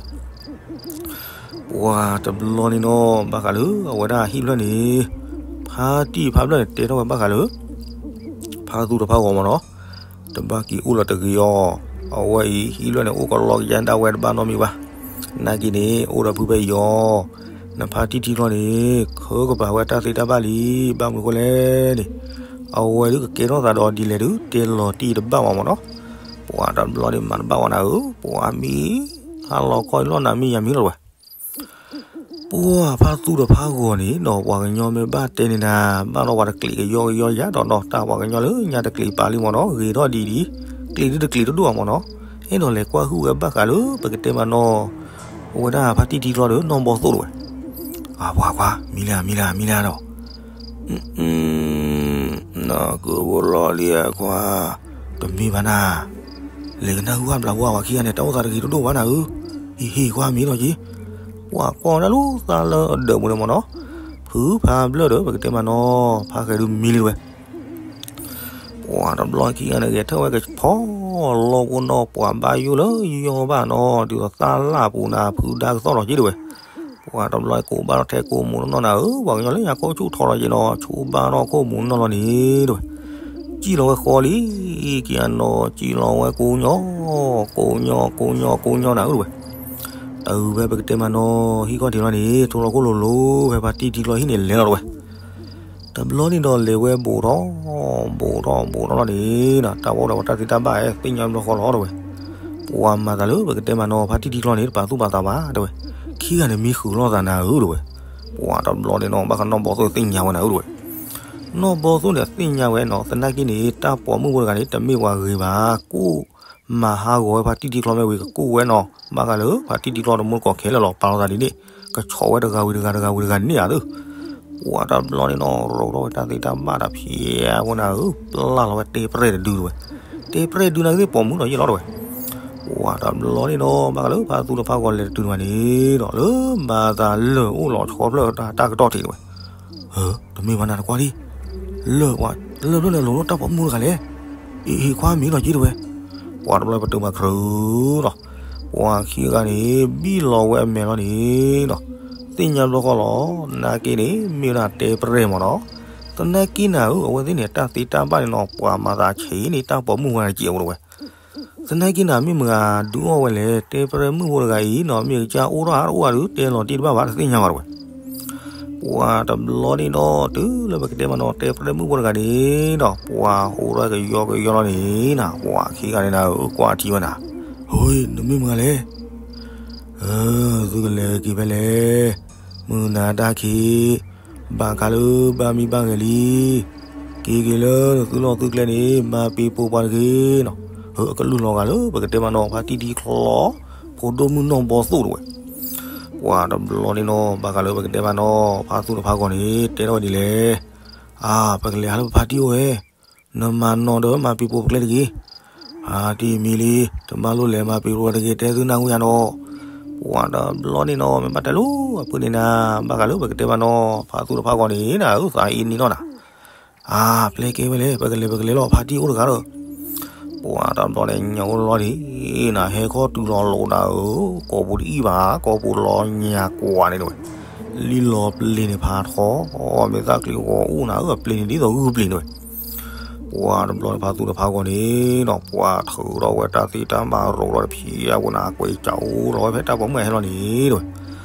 ပှၤတဘျီန့ၣ်နီၤ ဘၣ်ဃးလၢအဝဲဒၣ်ဟံၣ်ဖျၢၣ်န့ၣ် ဖါတံၢ်ဖါဖျၢၣ်န့ၣ် တဲထီၣ်ဝဲဘၣ်ဃးလၢ ဖါသူဒီးဖါဂီၤမးနီၤ, တဘၣ်က့ၤအိၣ်လီၤတဂ့ၤအီၤ, အဝဲအံၤဟံၣ်ဖျၢၣ်န့ၣ် အိၣ်ကလီကယါဒၣ်ဝဲတဘၣ်နီတမံၤဘၣ်, နာ်က့ၤန့ၣ် အိၣ်ဒီးဖုဖဲအံၤအီၤ, နဖါတံၢ်ထံချီန့ၣ် ခၢကပၤဝဲတၢ်သ့တၢ်ဘၣ်လံ, ဘၣ်မနုၤဃိလဲၣ်န့ၣ် အဝဲဒုးကကဲထီၣ်သးဒီးဒ်လဲၣ်ဒုး တဲလီၤတံၢ်တဘၣ်ဝဲမးနီၤ, ပှၤတဘျီန့ၣ်မၤတဘၣ်ဝဲနၤဧၢ, ပှၤမံ ဟါလီၤခီအံၤလီၤနၤမံယၤမံလီၤဝဲ ပှၤဖါသူဒီးဖါဂီၤန့ၣ်နီၤ ပှၤကညီမ့ၢ်ဘၣ်တဲန့ၣ်နၤ ဘၣ်ဒီးပှၤတကျံးကယီကယီယၤဒီးနီၤ တၢ်ပှၤကညီလၢညါတကျံးပာ်လံမးနီၤ ဂ့ၤထီၣ်ဒ်ဒ် ကျံးဒုတကျံးတဒိၣ်မးနီၤ အဲၣ်ဒိးလဲၤကွၢ်ဟုၣ်ဝဲဘၣ်ဃးလၢ ပကတဲမးနီၤ အဝဲဒၣ်ဖါတံၢ်ထံချီဒီးနီၢ်ဘီသိၣ်တဝဲ အပှၤကွၢ် မံလၢမံလၢမံလၢဒီး နကဘိလီၤလံအခွါ တမ့ၢ်ဘၣ်နၤ လဲၤကနၣ်ဟုၣ်ဘၣ်ဘျးဝါဝဲခံဂၤန့ၣ် တၢ်အိၣ်သးတဂ့ၤတဒိၣ်ဘၣ်နၤဧၢ, ဟ့ၣ်ဟ့ၣ်ကွၢ်မံလီၤက့ၤ, ပှၤကွၢ်ဒၣ်လူၤသးလၢအဒၢးပူၤန့ၣ်မးနီၤ, ဖုဖးဖျၢၣ်ဒီး ပကတဲမးနီၤ ဖးဃဲၤဒုးမံလံတဝဲ, ပှၤတဘျီခံဂၤန့ၣ် ဂဲၤထၢၣ်ဝဲကဖီလီၤဖိနီၤ ပှၤဘၣ်ယိၣ်လၢယီၢ်ဘၣ်နီၤ ဒ်သိးသၣ်လၣ်ပူၤနၤ ဖုဒါကသီၣ်လီၤက့ၤတဝဲ, ပှၤတဘျီကိးဘၣ်ထီၣ်ထဲကိးမူးနီၢ်နီၢ်နၤဧၢ, ပှၤကညီလၢညါကိးဆူၣ်ထီၣ်လီၤက့ၤနီၤ, ဆူၣ်ဘၣ်ထီၣ်ကိးမူးနီၢ်နီၢ်လီၤန့ၣ် တဲဝဲ, စံၣ်လီၤဝဲဃီလံ, က့ၤအနီၤ စံၣ်လီၤဝဲကိးညီ, ကိးညီ ကိးညီ ကိးညီနၤဧၢ တဲဝဲ. တၢ်အုၣ်ဖဲပကတဲမးနီၤ ဟံၣ်ခီၣ်ထံးလီၤန့ၣ် ထိလီၤခိၣ်လိၤလိၤ ဖဲပှၤတံၢ်ထံကျီဟံၣ်န့ၣ်လဲၤလီၤ တဲဝဲ. တဘျီန့ၣ်ဒီးလဲၤဝဲဘူးထီၣ်, ဘူးထီၣ်ဘူးထီၣ်လီၤန့ၣ် တၢ်ဝဲဒီးပှၤတၢ်သ့တၢ်ဘၣ်အဲၣ် သ့ၣ်ညါဘျီဃီလီၤ တဲဝဲ. ပှၤမၤသးလၢပကတဲမးနီၤ ဖါတံၢ်ထံကျီန့ၣ် တပာ်သူၣ်ပာ်သးဘၣ် တဲဝဲ. ခံဂၤန့ၣ်မံဃုာ်လိာ်သးနၤဧၢ တဲဝဲ. ပှၤတဘျီန့ၣ်နီၤ ဘၣ်ဃးနီၢ်ဘီသိၣ်သ့ၣ်ညါဝဲနၤဧၢ တဲဝဲ. နီၢ်ဘီသိၣ်န့ၣ်သ့ၣ်ညါဝဲနီၤ, သနာ်က့န့ၣ် တၢ်ပိာ်မုၣ်ဖိတဂၤန့ၣ် တမ့ၢ်ပှၤဂ့ၤဘၣ်, ကိၣ်မၤဟးဂီၤဝဲဖါတံၢ်ထံကျီမ့ၢ်ဝံၤ ကကိၣ်ဝဲနီၤ, ဘၣ်ဃးလၢဖါတံၢ်ထံကျီတမူတကိးခဲလၢာ်လီၤ ပာ်လီၤသးဒ်န့ၣ်, ကဆီးဝဲတဂၤဝံၤတဂၤ တဂၤဝံၤတဂၤန့ၣ်ဧါသၢ ပှၤတဘျီန့ၣ်နီၤ ရိးထီၣ်ဝဲတၢ်သ့တၢ်ဘၣ်တၢ်ဖံးအဖိနၤဧၢ, ပျၢ်လီၤဝဲတဲပြဲၢ်တဒု တဲဝဲ. တဲပြဲၢ်ဒုနၤကသ့ၣ်ပိာ်မုၣ်နီၤယဲၢ်လီၤ တဲဝဲ. ပှၤတဘျီန့ၣ်နီၤ ဘၣ်ဃးလၢဖါသူတဖါဂီၤလဲၤတတုၤတဝဲန့ၣ်ဒီး လၢမၤသးလၢာ်အိၣ်လီၤဆီဖျၢၣ်တၢ်ကတီၢ်ထံး တဲဝဲ. တမ့ၢ်ဘၣ်နၤတကွၢ်ဒံး, လၢာ်ဖျၢၣ်န့ၣ်လိၤလၢတၢ်ပိာ်မုၣ်တဂၤလဲၣ်, အံၤ ဟံးခွါမံၤလီၤက့ တဲဝဲ. ပှၤတဘျီပတုာ်ဘၣ်ခရၢလီၤ. ပှၤခံဂၤန့ၣ် ဘံၣ်လီၤဝဲအမဲာ်လီၤန့ၣ်ဒီး သ့ၣ်ညါဘျီဃီလီၤ, သနာ်က့န့ၣ် မ့ၢ်ဝဲဒၣ်တဲပြဲၢ်မးနီၤ, သနာ်က့နၤဧၢ အဝဲသ့ၣ်န့ၣ် တၢ်သ့တၢ်ဘၣ်န့ၣ်နီၤ ပှၤမၤသးဆံးန့ၣ် တၢ်ပိာ်မုၣ်ဝဲတကဲးဖိ တဲဝဲ. သနာ်က့နၤ မ့ၢ်မတၤဒုးအီၣ်ဝဲလဲၣ်, တဲပြဲၢ်မုၣ်ဖိတဂၤအံၤနီၤ မ့ၢ်ကစၢ်အိၣ်ထီၣ်အါတအိၣ်အါဒုး တဲလီၤတံၢ်တဘၣ်ဘၣ် တသ့ၣ်ညါဘၣ် တဲဝဲ. ပှၤတဘျီန့ၣ်နီၤ တုၤလၢပကတဲမးနီၤ တဲပြဲၢ်မုၣ်ဖိတဂၤန့ၣ်ဒီး ပှၤဟိးထီၣ်ကယီကယီလီၤန့ၣ်နၤ ပှၤခံဂၤန့ၣ်နၤဧၢ ကွၢ်ထံဝဲနၤ, ဟ့ နမ့ၢ်မတၤလဲၣ်, သုကလဲၤက့ၤဖဲလဲၣ်, မုၢ်နၤတၢ်ခံး, ဘၣ်ခါလၢဘၣ်မံဘၣ်ဂဲၤလံ, က့ၤက့ၤလၢသုလီၢ်သုကျဲန့ၣ် မၤပ့ၤပိာ်ပှၤတဂ့ၤနီၤ, အကလုၢ်လီၤဂာ်လၢပကတဲမးနီၤ ဖါတံၢ်ထံကျီ ဖိဒိၣ်မုၣ်နီၢ်ဘီသိၣ် တဲဝဲ. ပှၤတဘျီန့ၣ်နီၤ ဘၣ်ဃးလၢပကတဲမးနီၤ ဖါသူတဖါဂီၤန့ၣ် တဲထီၣ်ဝဲဒ်လဲၣ်, အါ ပကလဲၤဟးလၢပဖါတံၢ်အိၣ်ဝဲ, နမၤနီၤဒီးမၤပ့ၤပိာ်ပကျဲတဂ့ၤ, ဖါတံၢ်မံလံ, တဘၣ်လိၣ်လဲၤမၤပ့ၤပိာ်တဂ့ၤ တဲသုနၢ်ဟူယၤနီၤ. ပှၤတဘျီန့ၣ်နီၤ မ့ၢ်ဘၣ်တဲလိာ်အဖုၣ်န့ၣ်နၤ ဘၣ်ဃးလၢပကတဲမးနီၤ ဖါသူတဖါဂီၤန့ၣ်နၤဧၢ သးအံၤန့ၣ်နီၤနၤ အါ ပျဲကဲဝဲလဲၣ် ပကလဲၤ ပကလဲၤလီၤ ဖါတံၢ်အိၣ်တဂၤဒီး, ပှၤတဘျီန့ၣ် ညၣ်အိၣ်လီၤဒံးနၤ ဟဲခီတုၤလီၤလိာ်နၤဧၢ, ကိာ်ပူၤတအံၣ်ဘၣ် ကိာ်ပူၤလီၤညါကွၢ်န့ၣ်တဲဝဲ, လံလီၤပျ့ၤန့ၣ်ဖးထီ, မ့ၢ်သၣ်ချံဂီၤအိၣ်နၤဧၢ အပျ့ၤန့ၣ်ဒ်သိးဂုၢ်ပျ့ၤန့ၣ်တဲဝဲ. ပှၤတဘျီန့ၣ် ဖါသူတဖါဂီၤန့ၣ်ဒီး ပှၤထုးထီၣ်ဝဲတၢ်သ့တၢ်ဘၣ်ရိးဒီးတဖံးအဝဲနၤ ကွဲးကၠးအိၣ်လီၤဝဲဖဲတၢ်ပိာ်မုၣ်အဟဲလီၤန့ၣ်တဲဝဲ.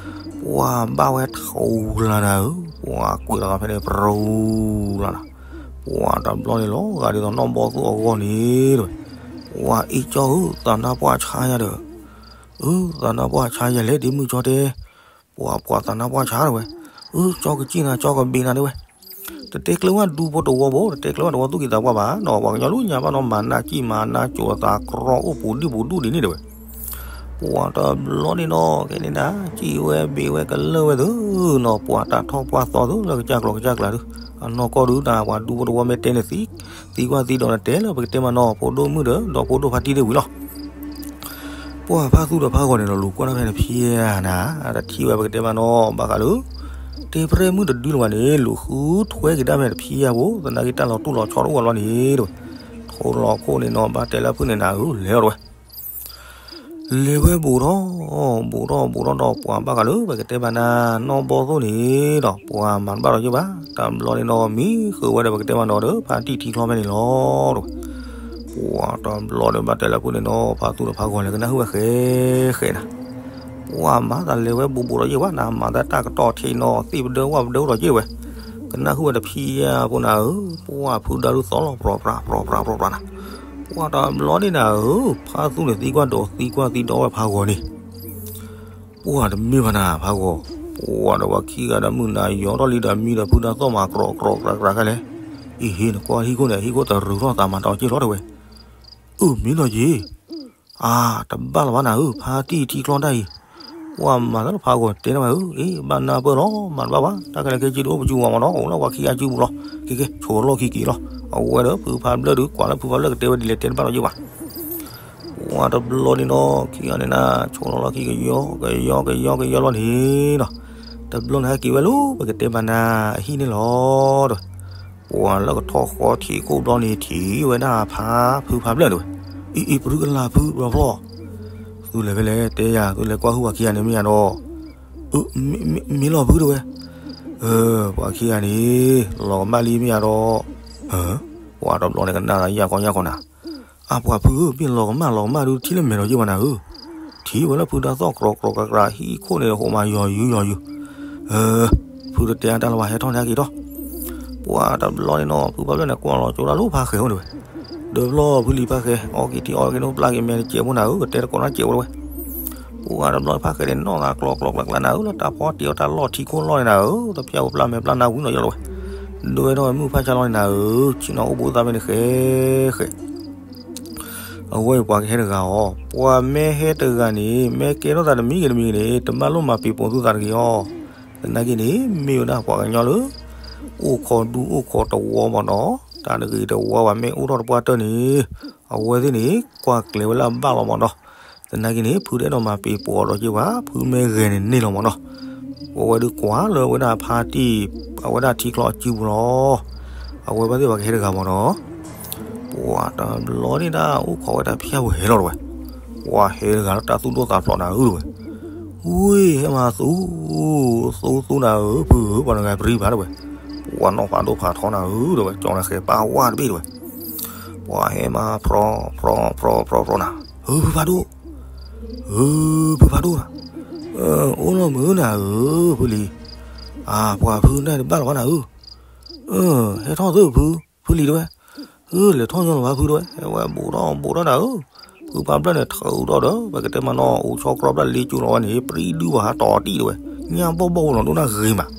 ပှၤဘၣ်ဝဲထူလၢ်နၤဧၢ, ပှၤကွံာ်လီၤဖဲန့ၣ် ပြူလၢ်နၤ, ပှၤတဘျီန့ၣ်လီၤဂာ်ဒ်သိးနီၢ်ဘီသိၣ်အဂီၢ်န့ၣ်တဲဝဲ, ပှၤအ့ၣ်ကၠီဧၢ သးနါပှၢ်ဆါယၤဒီး, အၢ သးနါပှၢ်ဆါယၤလဲၣ် ဒ်မုၢ်ကၠီတဲ, ပှၤပှၤသးနါပှၢ်ဆါတဲဝဲ, အၢ ကၠီကစံၣ်နၤ ကၠီကဘ့ၣ်နၤတဲဝဲ. တတဲကျၢၤဝဲဒူဖိတဝီဖိ တတဲကျၢၤဝဲတဝီသူၣ်ကံၢ်သးပှၢ်ဘၣ်နီၤ, ပှၤကညီလၢညါဘၣ်နီၤ မၤနၢ်ကံၣ်မၤနၢ်ကိၤသးကြီ အိၣ်ပူၤဒံၣ်ပူၤဒူၣ်ဒ်န့ၣ်တဲဝဲ. ပှၤတဘျီန့ၣ်နီၤ ကဲန့ၣ်နၤ ကံၣ်ဝဲဘ့ၣ်ဝဲကလၢာ်ဝဲသုနီၤ ပှၤတၢ်ထီၣ်ပှၢ်သီသုလၢကစၢ်ကျိၤကစၢ်ကျါသု, အနီၢ်ကီၢ်ဒုးနၤ ပှၤဒူဖိတဝီမ့ၢ်တဲန့ၣ်သံ, သံကွၢ်သံဒိးန့ၣ်တဲလၢပကတဲမးနီၤ ဖိဒိၣ်မုၣ်ဒီး ဒီဖိဒိၣ်ဖါတံၢ်ဒ့ၣ်ဝံၤလီၤ. ပှၤဖါသူတဖါဂီၤန့ၣ်ဒီး လူၤကွၢ်ထီၣ်ဖဲန့ၣ်တဖံးဧါနၤ, တထံၣ်ဝဲပကတဲမးနီၤ ဘၣ်ဃးလၢ တဲပြဲၢ်မုၣ်တဒုလၢၤဘၣ်န့ၣ် လူၤဃုထွဲက့ၤဒၣ်ဖဲန့ၣ်တဖံးဧါဖိ, သနာ်က့တၢ်လီၤတူၢ်လီၤဆီတအိၣ်အလီၢ်န့ၣ်တဲဝဲ. ထိလီၤခိၣ်န့ၣ်နီၤ ဘၣ်တဲလၢဖုၣ်န့ၣ်နၤဧၢ လဲၤလီၤတဲဝဲ. လဲၤဝဲဘူးထီၣ်, ဘူးထီၣ်ဘူးထီၣ်ဒီး ပှၤဘၣ်ဃးလၢပကတဲမးနၤ နီၢ်ဘီသိၣ်န့ၣ်ဒီး ပှၤမၤတဘၣ်ဒီးယဲၢ်ဘၣ်, တဘျီန့ၣ်နီၤ မံဃုာ်ဝဲဒီးပကတဲမးနီၤဒီး ဖါတံၢ်ထံချီဖဲန့ၣ်လီၤတဲဝဲ. ပှၤတဘျီန့ၣ်ဘၣ်တဲလၢဖုၣ်န့ၣ်နီၤ ဖါသူတဖါဂီၤလဲၤကနၣ်ဟုၣ်ဝဲဃဲဃဲနၤ, ပှၤမၤသးလဲၤဝဲဘူးဘူးဒီးယဲၢ်ဘၣ်နၤ မၤသးတၢ်ကတီၢ်ထံးနီၤ သ့ၣ်ပဒၢဝၣ်ပဒၢဒီးယဲၢ်ဝဲ, ကနၣ်ဟုၣ်ဝဲတဖံးဧါဖိနၤဧၢ, ပှၤဖုဒါဒုးသီလီၤ ပြီၤပြး ပြီၤပြး ပြီၤပြးနၤ. ပှၤတဘျီန့ၣ်နၤဧၢ, ဖါသူန့ၣ်သံကွၢ်ဒီးသံကွၢ်သံဒီးဝဲဖါဂီၤန့ၣ်, ပှၤတမ့ၢ်ဘၣ်နၤဖါဂီၤ, ပှၤဒီးပှၤခံဂၤဒီးမုၢ်နၤယီၤထီၣ်လံဒီးမံဒီးဖုဒါသီၣ်မၤကြီကြီကြီန့ၣ်လဲၣ်, အံၤဟ့ၣ်နကွၢ်ဟံၣ်ခိၣ်န့ၣ် ဟံၣ်ခိၣ်တရူးထီၣ်သးမၤတီၤက့ၢ်လီၤတဲဝဲ. အၢ မ့ၢ်နီၤက့ၤ အါ တဘၣ်လၢၤဘၣ်နၤဧၢ, ဖါတံၢ်ထံချီတၢ်အံၤ, ပှၤမၤသးလၢဖါဂီၤတဲနၤဝဲဧၢ, အ့ ဘၣ်နၢ်ပၢၢ်လီၤ မၤတဘၣ်ဘၣ်, တၢ်ကလဲၤက့ၤက့ၤတအိၣ်ပစုပူၤမးနီၤ, အိၣ်လၢပှၤခံဂၤစုပူၤလီၤ, က့ၤက့ၤ ဆိးလီၢ်ခံက့ၤလီၤ, အဝဲဒီးဖုဖါဘျၢၣ်ဒုး ကွၢ်လၢဖုဖါဘျၢၣ်ကတဲဝဲဒ်လဲၣ်တဲတဘၣ်လီၤယဲၢ်ဘၣ် ပှၤတဘျီန့ၣ်နီၤ ခံဂၤန့ၣ်နၤ ဆိးလီၢ်လီၢ်ခံကယီ ကယီ ကယီ ကယီလီၤန့ၣ်နီၤ, တဘျီန့ၣ်ဟဲက့ၤဝဲလၢပကတဲမးနၤအဟံၣ်န့ၣ်လီၤဒီး, ပှၤလၢကထီၣ်ဃီထံးခိၣ်ဘျီန့ၣ်ထံၣ်ဝဲဒၣ်ဖါဖုဖါဘျၢၣ်တဲဝဲ, အံၤအံၤ ပရုကလာ်ဖုဘျီဖျီၣ်, သုလဲၤဖဲလဲၣ်တဲယၤ သုလဲၤကွၢ်ဟုၣ်ပှၤခံဂၤန့ၣ်မ့ၢ်ယၤဒီး, အ မ့ၢ်လီၤဖုတဲဝဲ, ပှၤခံဂၤန့ၣ် လီၤကမၣ်လံမ့ၢ်ဧါဒီး, ပှၤတဘျီန့ၣ်ကနၣ်သးယၢ်ကီယၢ်ကီနၤ, အပှၤဖုဧၢ မ့ၢ်လီၤကမၣ်လီၤကမၣ်ဒုးထံၣ်လၢမဲာ်ဒီးယ့ၢ်ဝဲနၤဧၢ, ထံၣ်ဝဲလၢဖုတၢ်သီၣ်ကြီကြီကြီဟံၣ်ခိၣ်န့ၣ်ဟိးမးယီၤယုယီၤယု, ဖုတတဲအတၢ်လၢၤဘၣ် ဟဲထီၣ်န့ၣ်က့ၤထီၣ်, ပှၤတဘျီန့ၣ်နီၤ ဖုဖါဖျၢၣ်န့ၣ် ကွၢ်လီၤကၠိတၢ်လၢဖါဃဲၤအိၣ်တဲဝဲ, ဒီးဘျီဖုလံၤဖါဃဲၤ အီက့ၤထံအီက့ၤနိပျၢ်က့ၤမဲာ်တစဲးဖိနၤဧၢ ကတဲတကိးနီတစဲးဖိတဲဝဲ, ပှၤတဘျီဖါဃဲၤန့ၣ်နီၣ်သးကြီကြီကြီနၤဧၢ လၢတၢ်ဖီတ့ၢ်အီတၢ်လီၢ်ထံခိၣ်လီၢ်န့ၣ်နၤဧၢ တဖၠၣ်ပျၢ်မဲာ်ပျၢ်နါဝံၤနီၤယလီၤဝဲ, ဒိဝဲထီၣ်ဝဲမုၢ်ဖးဆါလီၤန့ၣ်နၤဧၢ ဆ့ၣ်နီၤအိၣ်ဘိသးဖဲန့ၣ်ဃဲၤဃဲၤ အဝဲအံၤပှၤကဟဲတဂၤအီၤ ပှၤမ့ၢ်ဟဲတဂၤန့ၣ် မ့ၢ်ကဲထီၣ်သးတမံၤဂ့ၤတမံၤဂ့ၤန့ၣ် တဘၣ်လိၣ်မၤပ့ၤပိာ်သူၣ်သးတဂ့ၤအီၤ, သနာ်က့န့ၣ် မ့ၢ်ဝဲဒၣ်ပှၤကညီလၢ အိၣ်ခိးဒူအိၣ်ခိးသဝီမ့ၢ်နီၤ, တၢ်တဂ့ၤတဝါဘၣ်မ့ၢ်အိၣ်ထီၣ်တပှၢ်တၢၢ်န့ၣ် အဝဲသ့ၣ်န့ၣ် ကွၢ်ကျဲၤဝဲလၢအဘၣ်လီၤမ့ၢ်နီၤ, သနာ်က့န့ၣ် ဖုတအဲၣ်ဒိးမၤပ့ၤပိာ်အီၤဒီးက့ၤဘၣ် ဖုမ့ၢ်ဂဲၤန့ၣ်န့ၢ်လီၤမ့ၢ်နီၤ, ပဝဲဒုးကွၢ်လၢဝဲဒၣ်ဖါတံၢ် အဝဲဒၣ်ထံချီအစုပူၤလီၤ, အဝဲဘၣ်သ့ၣ်ပှၤကဟဲတဂၤမ့ၢ်နီၤ ပှၤတဘျီန့ၣ်ဒၣ်အိၣ်ခိးဝဲတၢ်ဖၠၣ်ဝဲဟဲလီၤတဲဝဲ, ပှၤဟဲတဂၤလၢတၢ်သူၣ်ဒိၣ်သးဖျိးနၤဧၢတဲဝဲ, ဝံၤဟဲမၤသူ သူသူနၤဧၢ ဖုဧၢ ပှၤတဂၤပြံဖးတဲဝဲ, ပှၤနီၣ်ဖးဒိၣ်ဖးထီနၤဧၢတဲဝဲ ကၠီနဃဲၤပၢ်ဝါတဘ့ၣ်တဲဝဲ, ပှၤဟဲမၤဖြီဖြီဖြီဖြီနၤ, ဧၢ ဖုဖးဒိၣ် ဧၢ ဖုဖးဒိၣ်နၤ, အိၣ်လီၤမုာ်နၤဧၢ ဖုလံၤ, အပှၤဖုန့ၣ်တဘၣ်လီၤဘၣ်နၤဧၢ, ဟဲထီၣ်သၢဖု, ဖုလံၤတဲဝဲ, ဧၢ လဲၤထီၣ်ညီလီၤဘၣ်ဖုတဲဝဲ, ဝဲဘူးထီၣ်ဘူးထီၣ်နၤဧၢ, ဖုဖါဖျၢၣ်န့ၣ် ထုးထီၣ်ဒီး ပကတဲမးနီၤ အိၣ်ဆီကြီဘျၣ်လ့ကၠိလီၤဝဲန့ၣ် ပြံဒုပှၤဟးတီၤတံၢ်တဲဝဲ, ညၣ်ဘီၣ်ဘီၣ်ဝဲလီၤဒိၣ်နၢ်ဂ့ၤမး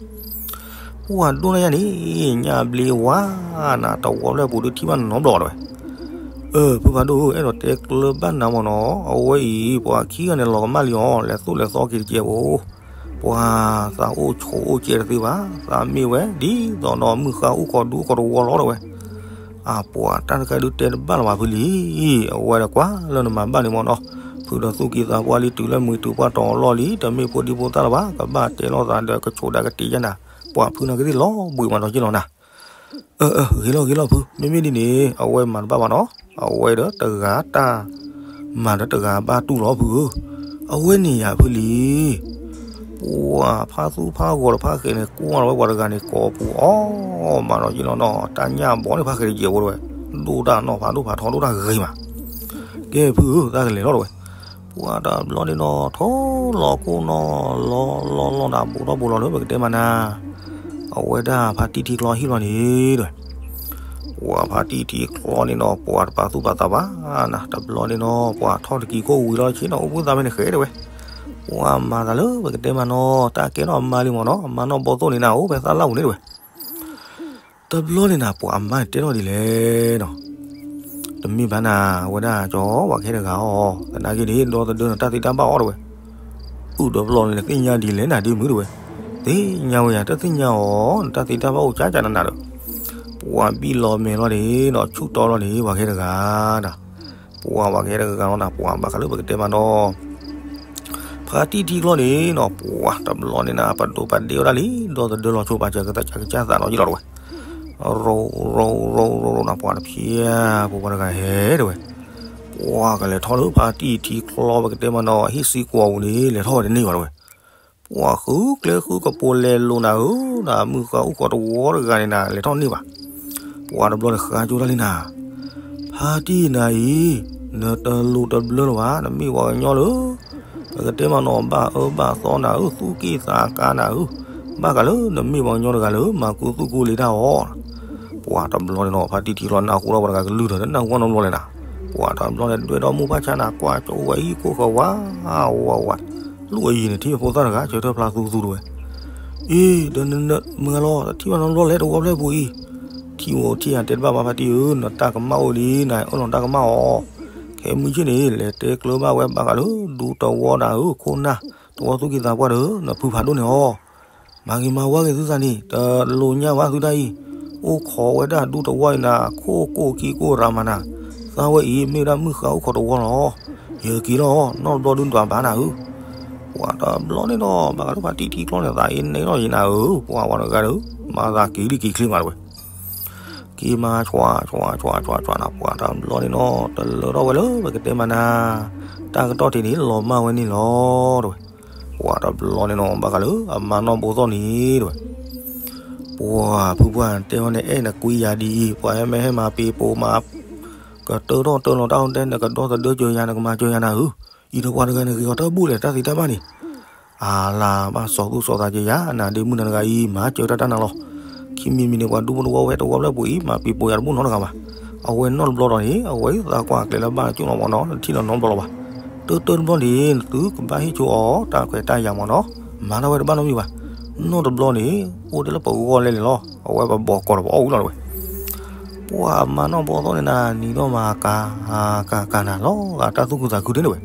ပှၤဒိၣ်နၢ်ယါန့ၣ် ညၣ်ဘျ့ဝါနၤ တဝီဖျၢၣ်ပူၤဒုးထံၣ်ဘၣ်နီတဘျီတဲဝဲ, အၢ ဖုဖးဒိၣ်ဧၢ အဲၣ်ဒိးတဲကျၢၤဘၣ်နၤမ့ၢ်နီၤ အဝဲအံၤ ပှၤခံဂၤန့ၣ်လီၤကမၣ်လံအီၤ လဲၤသိၣ်လဲၤသီက့ၤတကဲးဖိ, ပှၤသးအိၣ်ဆိးအိၣ်ကဲတသ့ဘၣ် သးမ့ၢ်ဝဲ ဒ်သိးဒီးမုၢ်ဃါအိၣ်ခိးဒူအိၣ်ခိးတဝီလီၤတဲဝဲ, အပှၤတၢ်တခါဒုးတဲတဘၣ်လၢၤဘၣ်ဖုလံၤ, အဝဲဒီးကွၢ်လၢနမၤဘၣ်န့ၣ်မ့ၢ်နီၤ, ဖုဒီးသူၣ်ကံၢ်သးပှၢ်လံတုၤလၢမုၢ်တုၤပှၢ်တီၤလီၢ်လံ တမ့ၢ်ဖိဒံဖိသၣ်လၢၤဘၣ် ကဘၣ်တဲလိာ်သးဒီးကဆိးဒၣ်ကတ့ၢ်ယဲၢ်နၤ, ပှၤဖုန့ၣ်ကသ့ၣ်လီၤဘှံးမးဒီးက့ၢ်လီၤနၤ အၢ ဂ့ၤလီၤ ဂ့ၤလီၤဖု, မ့မ့ၢ်ဒ်န့ၣ် အဝဲမၤတဘၣ်ဘၣ်နီၤ, အဝဲဒီးတဂၤတၢ်မၤဒီးတဂၤဘၣ်တူၢ်လီၤဖုဧၢ, အဝဲန့ၣ်ယၤဖုလံၤ, ပှၤဖါသူဖါဂီၤတဖၣ်ဃဲၤန့ၣ် ကွၢ်လီၤဝဲပှၤတဂၤန့ၣ် ကိးပူၤအီၣ်မးဒီးယ့ၢ်လီၤနီၤ, တၢ်ညၣ်ဘီန့ၣ်ဖါဃဲၤတယဲၢ်ဖိတဲဝဲ, ဒိၣ်တၢ်နီၢ်ဖးဒိၣ်ဖးထီဒိၣ်တၢ်ဂ့ၤမး, ကဲဖုဧၢ သးကလဲၤလီၤတဲဝဲ ပှၤတဘျီန့ၣ်နီၤ ထီၣ်လီၤကိၢ်နီၢ်လီၤလီၤလီၤနၤ ဘူးထီၣ်ဘူးလီၤလၢပကတဲမးနၤ, အဝဲဒၣ်ဖါတံၢ်ထံချီဟံၣ်လီၤန့ၣ်တဲဝဲ, ပှၤဖါတံၢ်ထံချီန့ၣ်နီၤ ပှၤတပာ်သူၣ်ပာ်သးဘၣ်နၤ, တဘျီန့ၣ်နီၤ ပှၤထီၣ်တကံၤခိၣ်ဝံၤလီၤဆ့နီၤ အိၣ်ဘှံးသးဖဲန့ၣ်ဃဲတဲဝဲ, ပှၤမၤသးလၢပကတဲမးနီၤ တၢ်ကဲထီၣ်အမါလံမ့ၢ်နီၤ အမါနီၢ်ဘီသိၣ်န့ၣ်နၤ အိၣ်ဖဲသၣ်လၣ်ပူၤန့ၣ်တဲဝဲ တဘျီန့ၣ်နၤ ပှၤအမါန့ၣ်တဲထီၣ်ဒ်လဲၣ်နီၤ, တမ့ၢ်ဘၣ်နၤ အဝဲဒၣ်ကၠီဝၤခဲတဂၤအီၤ, သနာ်က့န့ၣ် ဒီသဒၢနတၢ်သ့တၢ်ဘၣ်အီၤတဲဝဲ, အုၣ်တဘျီန့ၣ် နသ့ၣ်ညါဒ်လဲၣ်နၤဒ်မုၢ်တဲဝဲ, သ့ၣ်ညါဝဲယၤ တသ့ၣ်ညါအီၤ နတၢ်သ့တၢ်ဘၣ်အိၣ်ကၠၢကၠၢနနၤဒီး, ပှၤဘံၣ်လီၤမဲာ်လီၤန့ၣ်နီၤ ဆူၣ်တီလီၤန့ၣ် ဝၤခဲတဂၤနၤ, ပှၤဝၤခဲတဂၤလီၤနၤ ပှၤဘၣ်ဃးလၢပကတဲမးနီၤ ဖါတံၢ်ထံချီန့ၣ်နီၤ ပှၤတဘျီန့ၣ်နၤ ပဒိးပဒ့ဝဲဒၣ်လံ ဒီသဒၢလီၤဆိပာ်စၢၤကသးစၢ်ကစၢ်သးနီၤယလီၤတဲဝဲ, ရိရိရိရိရိနၤ ပှၤတဖျဲၣ်ဖိပှၤတဂၤဟဲတဲဝဲ, ပှၤကလဲၤထီၣ်လၢဖါတံၢ်ထံချီပကတဲမးနီၤ ဟံၣ်စံကွီၤပူၤန့ၣ် လဲၤထီၣ်ဝဲတန့ၢ်ဘၣ်တဲဝဲ, ပှၤဃုကျဲဃုကပူၤလဲၤလိာ်နၤဧၢ, နမုၢ်ဃါအိၣ်ခိးတဝီတဂၤန့ၣ်နၤ လဲၤထီၣ်န့ၢ်ဘၣ်, ပှၤတဘျီန့ၣ်ဃါကၠိတၢ်လံနၤ ဖါတံၢ်နၤအံၤ, နတလိၤတဘျၢလၢၤဘၣ်, နမ့ၢ်ပှၤကညီလၢ ပကတဲမးနီၤ ဘၣ်အၢဘၣ်သီနၤဧၢ, သူၣ်က့ၣ်သးကါနၤဧၢ, ဘၣ်ဃးလၢနမ့ၢ်ပှၤကညီတဂၤလၢ မၤကူသူၣ်ကူလံတၢ်အီၤ, ပှၤတဘျီန့ၣ်နီၤ ဖါတံၢ်ထံချီနၢ်ဟူထီၣ်ပှၤတဂၤကလုၢ်ဒီး တနၢ်ဟူဘၣ်နီတဘျီလဲၣ်နၤ, ပှၤတဘျီန့ၣ် ဒွဲၣ်ဒီမုၢ်ဖးဆါနၤ ကွၢ်ကၠိဝဲဟံၣ်ခိၣ်ဃၢၤဝါဝါဝါ, လူၤအယံၤန့ၣ် ထံၣ်ဖိသၣ်တဂၤ ဆၢထၢၣ်ဖျါသူသူတဲဝဲ အ့ ဒီးနမုၢ်ဂၤလီၤ တထံၣ်ဘၣ်နီတဘျီလဲၣ် တဝီဖျၢၣ်ပူၤအံၤ, ထံၣ်ဧိၤထံၣ်ဧါ တဲတဘၣ်ဘၣ်ဖါတံၢ်ဧၢ, နတၢ်ကမၣ်အိၣ်လံ နအၢၣ်လီၤတၢ်ကမၣ်အီၤ, ခဲမုၢ်ဆ့ၣ်န့ၣ် လဲၤတဲကျၢၤဘၣ်ဝဲဘၣ်ဃးလၢ ဒူသဝီနၤဧၢ ခိၣ်နၢ် သဝီသူၣ်က့သးပှၢ်ဒီး နဖုဖးဒိၣ်န့ၣ်အီၤ, မၤဂ့ၤမၤဝါဂ့ၤသုသးန့ၣ် တလိၤညၣ်ဘၣ်သုတၢ်အံၤ, အိၣ်ခိးဝဲဒၣ်ဒူသဝီအံၤနၤ ခိၣ်ကိၢ်ခံကိၢ်ရၤမးနၤ, သးဝဲအံၤ မ့ၢ်ဝဲဒၣ်မုၢ်ဃါအိၣ်ခိးတဝီလီၤ ယက့ၤလီၤ နီတဘျီဒုးဒွးဘၣ်နၤဧၢ, ပှၤတဘျီန့ၣ်ဒီး ဘၣ်ဃးလၢဖါတံၢ်ထံချီန့ၣ် သးအ့န့ၣ်လီၤယနၤဧၢ, ပှၤဝဲတဂၤဒီး မၤသးက့ၤလံက့ၤချ့မးတဲဝဲ, က့ၤမၤဆွးဆွးဆွးဆွးဆွးနၤ ပှၤတဘျီန့ၣ်နီၤ တလၢထီၣ်ဝဲလၢပကတဲမးနၤ, တၢ်ကတီၢ်ထံးန့ၣ် လီၤမၢ်ဝဲန့ၣ်လီၤတဲဝဲ, ပှၤတဘျီန့ၣ်နီၤ ဘၣ်ဃးလၢအမါနီၢ်ဘိသီၣ်န့ၣ်တဲဝဲ, ပှၤဖုပှၢ်တဲဝဲန့ၣ် အဲၣ်နကွံယၤဒ်အံၤ ပှၤဟဲမ့ၢ်ဟဲမၤပ့ၤပိာ်မၤ ကတၢထီၣ်တၢလီၤတၢ်အိၣ်တဲ နကဒီသဒၢကၢၤယၤ နကမၤကၢၤယၤနၤဧၢ, အံၤဒီးပှၤတဂၤန့ၣ်ဂ့ၤအီၤတၢ်ဘူၣ်လဲၣ် တၢ်သ့တၢ်ဘၣ်န့ၣ် အလၤဘၣ်စီၤသူၣ်စီၤသးက့ၤယၤ နဒ့မုၣ်နၤတဂၤအံၤ မၤစၢၤတၢ်တၢ်နၤလီၤ. ခံမံၤမံၤန့ၣ် ပှၤဒူဖိတဝီဝဲတဝီဖျၢၣ်ပူၤအံၤ မၤပ့ၤပိာ်ယၤတဘူၣ်နီတဂၤဘၣ်. အဝဲနီၢ်တဘျီဒီးန့ၣ် အဝဲသးကွၢ်ကျဲလၢဘၣ်ကၠိၣ်လီၤမ့ၢ်နီၤ တထံၣ်လီၤနီတဘျီလီၤဘၣ်. တၢတၢတဘျီန့ၣ် နသုကဘၣ်ဟ့ၣ်ဆိအီၤ တၢ်ခွဲးတၢ်ယာ်မ့ၢ်နီၤ မၤထီၣ်ဝဲတဘၣ်နီတမံၤဘၣ်. နီၢ်တဘျီန့ၣ် အိၣ်ဒၣ်လၢပဂီၢ်လဲၣ်လဲၣ်လီၤ အဝဲပဘီကီးဒီးပအီၣ်ဝံၤလီၤတဝဲ ပှၤအမါနီၢ်ဘိသီၣ်န့ၣ်နၤ နံၤဒီးမၤကၤ ကၤကၤနၤလီၤဂာ်တၢ်သူၣ်ခုသးခုဒ်န့ၣ်ဝဲ.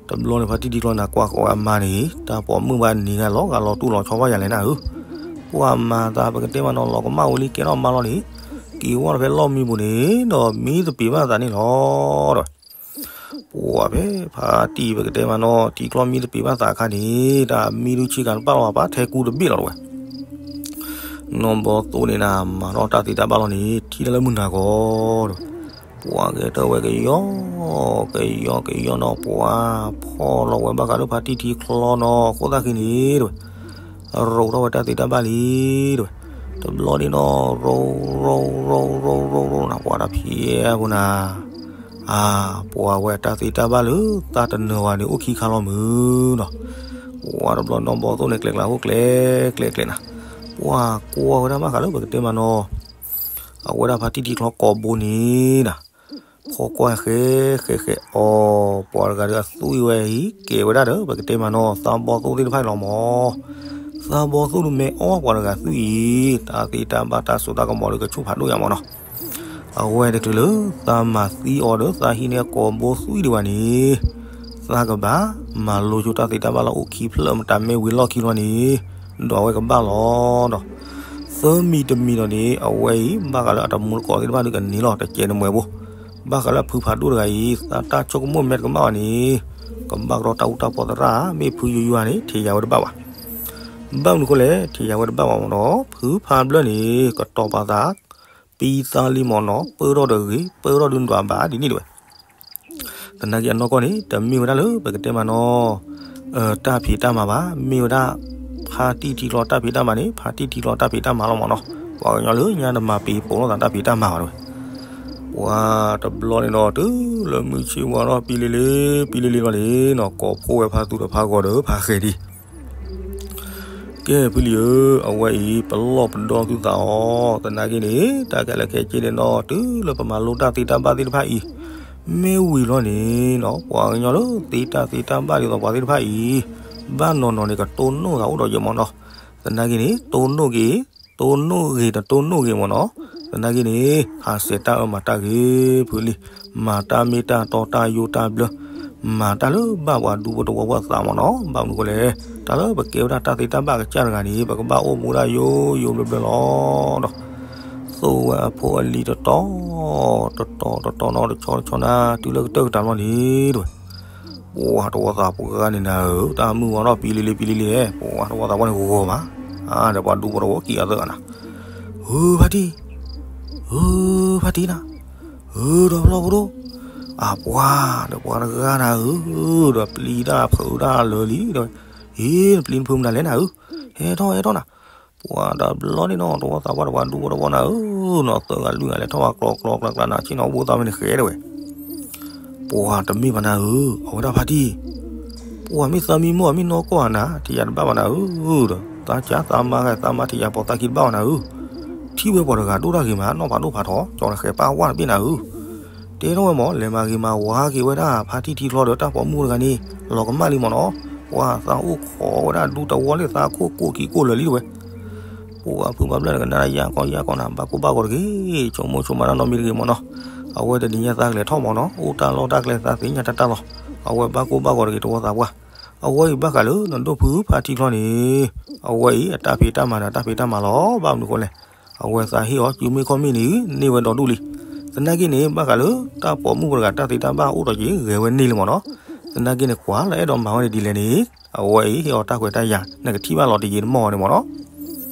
တဘျီန့ၣ် ဖါတံၢ်ထံချီနၤကွၢ်ဃီဝဲအမါန့ၣ် တၢ်ပိာ်မုၣ်ဘၣ်နံၤဂၤလီၤဂာ်လီၤတူၢ်လီၤဆီဘၣ်ယၤလဲၣ်နၤဧၢ, ပှၤမၤသးပကတဲမးနီၤ လီၤကမၣ်ဝဲလံကဲထီၣ်မါလီၤန့ၣ် က့ၤဝဲဖဲလီၢ်မံပူၤန့ၣ် ဒီးမံသပ့ၤဘၣ်သးန့ၣ်လီၤဒီး ပှၤဖဲဖါတံၢ်ပကတဲမးနီၤ ထံချီမံသပ့ၤဘၣ်သးအခါန့ၣ် တၢ်မံဒုးဆံးကၤတပာ်လီၤဘၣ် ထဲကူတဘ့ၣ်လီၤတဝဲ နီၢ်ဘိသီၣ်န့ၣ်နၤ မၤထီၣ်တၢ်သ့တၢ်ဘၣ်လီၤန့ၣ် ထံၣ်တၢ်လၢမုၢ်နၤဂီၤဒီး ပှၤဂဲၤထၢၣ်ဝဲကယီ ကယီကယီနီၤ ပှၤဖီၣ်လီၤဝဲဘၣ်ဃးလၢဖါတံၢ်ထံချီနီၤ အဃိသတးက့ၤန့ၣ်တဝဲ ရိးထီၣ်ဝဲတၢ်သ့တၢ်ဘၣ်လံတဝဲ, တဘျီန့ၣ်နီၤ ရိးရိးရိးရိးရိးရိးနၤ ပှၤတၢ်ဖံးအပူၤနၤ အါ ပှၤဝဲတၢ်သ့တၢ်ဘၣ်လၢသးတနၢၤဝဲန့ၣ် အိၣ်ခံခါလီၤမုၢ်နီၤ, ပှၤတဘျီနီၢ်ဘိသီၣ်န့ၣ် ကျဲကျါဟိၣ်ကျဲကျဲကျဲနၤ, ပှၤကွၢ်ဝဲဒၣ်ဘၣ်ဃးလၢပကတဲမးနီၤ အဝဲဒၣ်ဖါတံၢ်ထံချီကိာ်ဘိန့ၣ်နၤ, ဖီကွၢ်ဃဲဃဲဃဲအီၤ ပှၤတဂၤဒီးအသွံၣ်ဝဲအံၤ ကဲဝဲဒၣ်ဒီး ပကတဲမးနီၤ သးဘီသိၣ်သ့ၣ်တဖၣ်အံၤလီၤမး, သးဘီသိၣ်ဒုးမ့ၢ်အီၣ်ပှၤတဂၤသွံၣ်အံၤ တၢ်သ့တၢ်ဘၣ်တၢ်စိတၢ်ကမီၤဒီးကဆူၣ်ဖးဒိၣ်ယၤမးနီၤ, အဝဲတချုးလၢ သးမၤသံအီၤဒီး သးဟံးန့ၢ်ကိာ်ဘိသွံၣ်ဒံးဘၣ်န့ၣ် သးကဘၣ်မၤလိဆိတၢ်သ့တၢ်ဘၣ်လၢအိၣ်ခံဖျၢၣ်မတၤမ့ၢ်ဝံၤလီၢ်ခံလီၤန့ၣ် ဒီးအဝဲကဘၣ်လီၤဒီး သၢမံၤတမံၤဒီးန့ၣ် အဝဲအံၤ ဘၣ်ဃးလၢအတမူတကိးသ့ၣ်တဖၣ်ဒုးကန့ၢ်လီၤ တကဲးတမှဲၤဘိ, ဘၣ်ဃးလၢဖုဖးဒိၣ်တဂၤအံၤ သးတၢ်ဆိကမိၣ်မဲာ်တကမၣ်ဘၣ်န့ၣ် ကဘၣ်ကဒီးတၢ်အူတၢ်ပီသရၣ် မ့ၢ်ဖုယိယိန့ၣ် ထံၣ်ယၤဝဲတဘၣ်ဘၣ်. ဘၣ်မနုၤဃိလဲၣ် ထံၣ်ယၤဝဲတဘၣ်ဘၣ်မးဒီး ဖုဖးဘျၢၣ်န့ၣ် ကတီၤပာ်သး ပံသးလံမးနီၤ ပၢၢ်ထီၣ်ဒီးဂ့ၤ ပၢၢ်ထီၣ်ဒုးနဒွးဘၣ်ဒ်န့ၣ်တဝဲ သနာ်က့အနီၢ်ကီၢ်န့ၣ် တမ့ၢ်ဝဲဒၣ်လၢပကတဲမးနီၤ တၢ်ဖံးတၢ်မၤဘၣ်, မ့ၢ်ဝဲဒၣ် ဖါတံၢ်ထံချီတၢ်ဖံးတၢ်မၤန့ၣ် ဖါတံၢ်ထံချီတၢ်ဖံးတၢ်မၤလီၤမးနီၤ. ပှၤကညီလၢညါတမၤပ့ၤပိာ်လိာ်သးတၢ်ဖံးတၢ်မၤဘၣ်တဝဲ. ပှၤတဘျီန့ၣ်ဒီး တုၤလၢမုၢ်ဆ့ၣ်ဝါထီၣ်ပံလံလံ ပံလံလံလီၤန့ၣ်နီၤ ကိးဖှိၣ်ဝဲဖါသူဒီးဖါဂီၤဒီးဖါဃဲၤဒံး ကဲဖုလံၤဧၢ, အဝဲအံၤ ပလီၢ်ပဒီသူၣ်သးအီၤ, သနာ်က့န့ၣ် တၢ်ကဲလၢခဲက့န့ၣ်နီၤ တုၤလၢပမၤလိတၢ်သ့တၢ်ဘၣ်သ့ၣ်တဖၣ်အံၤ မ့ၢ်ဝံၤလီၤန့ၣ်နီၤ ပှၤကညီလၢသ့တၢ်သ့တၢ်ဘၣ်ဒ်သိးပှၤသ့ၣ်တဖၣ်အံၤ ဘၣ်နီၢ်နီၢ်န့ၣ် ကတိၢ်နီၣ်သးအိၣ်ဒီးယဲၢ်မးနီၤ. သနာ်က့န့ၣ် တိၢ်နီၣ်ဂ့ၤ တိၢ်နီၣ်ဂ့ၤတတိၢ်နီၣ်ဂ့ၤမးနီၤ. သနာ်က့န့ၣ် ဟးဆှဲးတၢ်အၢမၤတၢ်ဂ့ၤ ဖုလံၤ, မၤတၢ်မ့ၢ်တၢ်တီတၢ်ယိတၢ်ဘျၢ မၤတၢ်လၢဘၣ်ပှၤဒူဖိတဝီဖိအသးမးနီၤ. ဘၣ်မနုၤဃိလဲၣ် တၢ်လၢပကဲဝဲဒၣ်တၢ်သ့တၢ်ဘၣ်ကစၢ်တဂၤန့ၣ် ပကဘၣ်အိၣ်မူဒၣ်ယိယိဘျၢဘျၢလီၤဒီး သိၣ်ဝဲအဖိအလံၤတတီၤ တတီၤတတီၤနီၤ တဆီတဆီနၤ တုၤလၢကတၢၢ်ကတၢၢ်လီၤန့ၣ်တဝဲ. ပှၤတဝီသးပှၢ်ဂၤန့ၣ်နၤဧၢ, တၢ်မုၢ်ဝါထီၣ်ပံလံလံပံလံလံ, ပှၤတဝီသးပှၢ်န့ၣ်ဂီၤမး, ဒီးပှၤဒူဖိတဝီခံဂၤသၢဂၤနၤ, ဧၢ ဖါတံၢ်, ဧၢ ဖါတံၢ်နၤ, ဧၢ ဒီးဖျီၣ်ဖိဒိၣ်, အပှၤ ဒီးပှၤတဂၤနၤဧၢ, ဒီးပျံၤတၢ်ဖုးတၢ်လၢာ်လံဒီး, အ့ နပျံၤနဖုးမနုၤလဲၣ်နၤဧၢ, ဟဲထီၣ်ဟဲထီၣ်နၤ ပှၤတဘျီန့ၣ်နီၤ တဝီသးပှၢ်ဒီးပှၤဒူဖိတဝီနၤဧၢ, နီၢ်သၢဂၤလွံၢ်ဂၤလဲၤထီၣ်ဝဲကျီကျီကျါကျါနၤ ဆ့ၣ်နီၤအိၣ်ဘှံးသးမ့ၢ်နဃဲၤတဲဝဲ. ပှၤတမ့ၢ်ဘၣ်နၤဧၢ, အဝဲဒၣ်ဖါတံၢ်, ပှၤမ့ၢ်သးမံမီၢ်မ့ၢ်နီၢ်ကီၢ်ဧါနၤ ထံၣ်ယၤတဘၣ်ဘၣ်နၤဧၢ, ဒီးသးကၢ်သးမါဂၤသးမါထံၣ်ယၤပိာ်သးခံတဘၣ်ဘၣ်နၤဧၢ, ထံၣ်ဝဲပှၤတဂၤဒိၣ်တၢ်ဂ့ၤမး နီၢ်ဖးဒိၣ်ဖးထီ ကၠီနဃဲၤပၢ်ဝါတဘ့ၣ်နၤဧၢ တဲထီၣ်ဝဲမး လဲၤမၤဂ့ၤမၤဝါက့ၤဝဲဒၣ် ဖါတံၢ်ထံချီဒီးတၢ်ပိာ်မုၣ်တဂၤန့ၣ် လီၤကမၣ်လံမးနီၤ, ပှၤသးအိၣ်ခိးဝဲဒၣ်ဒူတဝီလၢသးခိၣ်ကိၣ်ခံကိၣ်လၢာ်လံတဝဲ. ပှၤဖုဘၣ်ဘျၢၣ်နကနၣ်ယၢ်ကီယၢ်ကီနၤ ဘၣ်ကိၢ်ဘၣ်ဂီၤတဂ့ၤ, ဆိကမိၣ်ဆိကမးတၢ်နီတမံၤတဂ့ၤမးနီၤ, အဝဲတနံၤညါသးကလဲၤထီၣ်မးနီၤ အိၣ်တၢ်လီၢ်တၢ်ကျဲသးသ့ၣ်ညါတၢ်တၢ်လီၤ, အဝဲဘၣ်ကိၢ်ဘၣ်ဂီၤတဂ့ၤ တဝီသးပှၢ်, အဝဲအံၤဘၣ်ဃးလၢနဒိၣ်ဖုဖါထံချီန့ၣ်, အဝဲအံၤအတၢ်ဖံးတၢ်မၤဒီးတၢ်ဖံးတၢ်မၤလီၤ, ဘၣ်မနုၤဃိလဲၣ် အဝဲသးဟ့ၣ်အီၤစုမ့ၢ်ခီၣ်မ့ၢ်န့ၣ် န့ၢ်ဝဲဒီဒူၣ်လံ. သနာ်က့န့ၣ် ဘၣ်ဃးလၢတၢ်ပိာ်မုၣ်ဖိတဂၤတၢ်သ့တၢ်ဘၣ်အိၣ်ဒီးက့ၤဂဲၤဝဲန့ၢ်လံမးနီၤ. သနာ်က့န့ၣ် ကွၢ်လၢအဲၣ်ဒိးမၤဝဲန့ၣ်ဒ်လဲၣ်န့ၣ် အဝဲအံၤဟ့ၣ်အီၤတၢ်ခွဲးတၢ်ယာ် နကထံၣ်ဘၣ်လီၤတယံာ်တမီၢ်န့ၣ်မးနီၤ.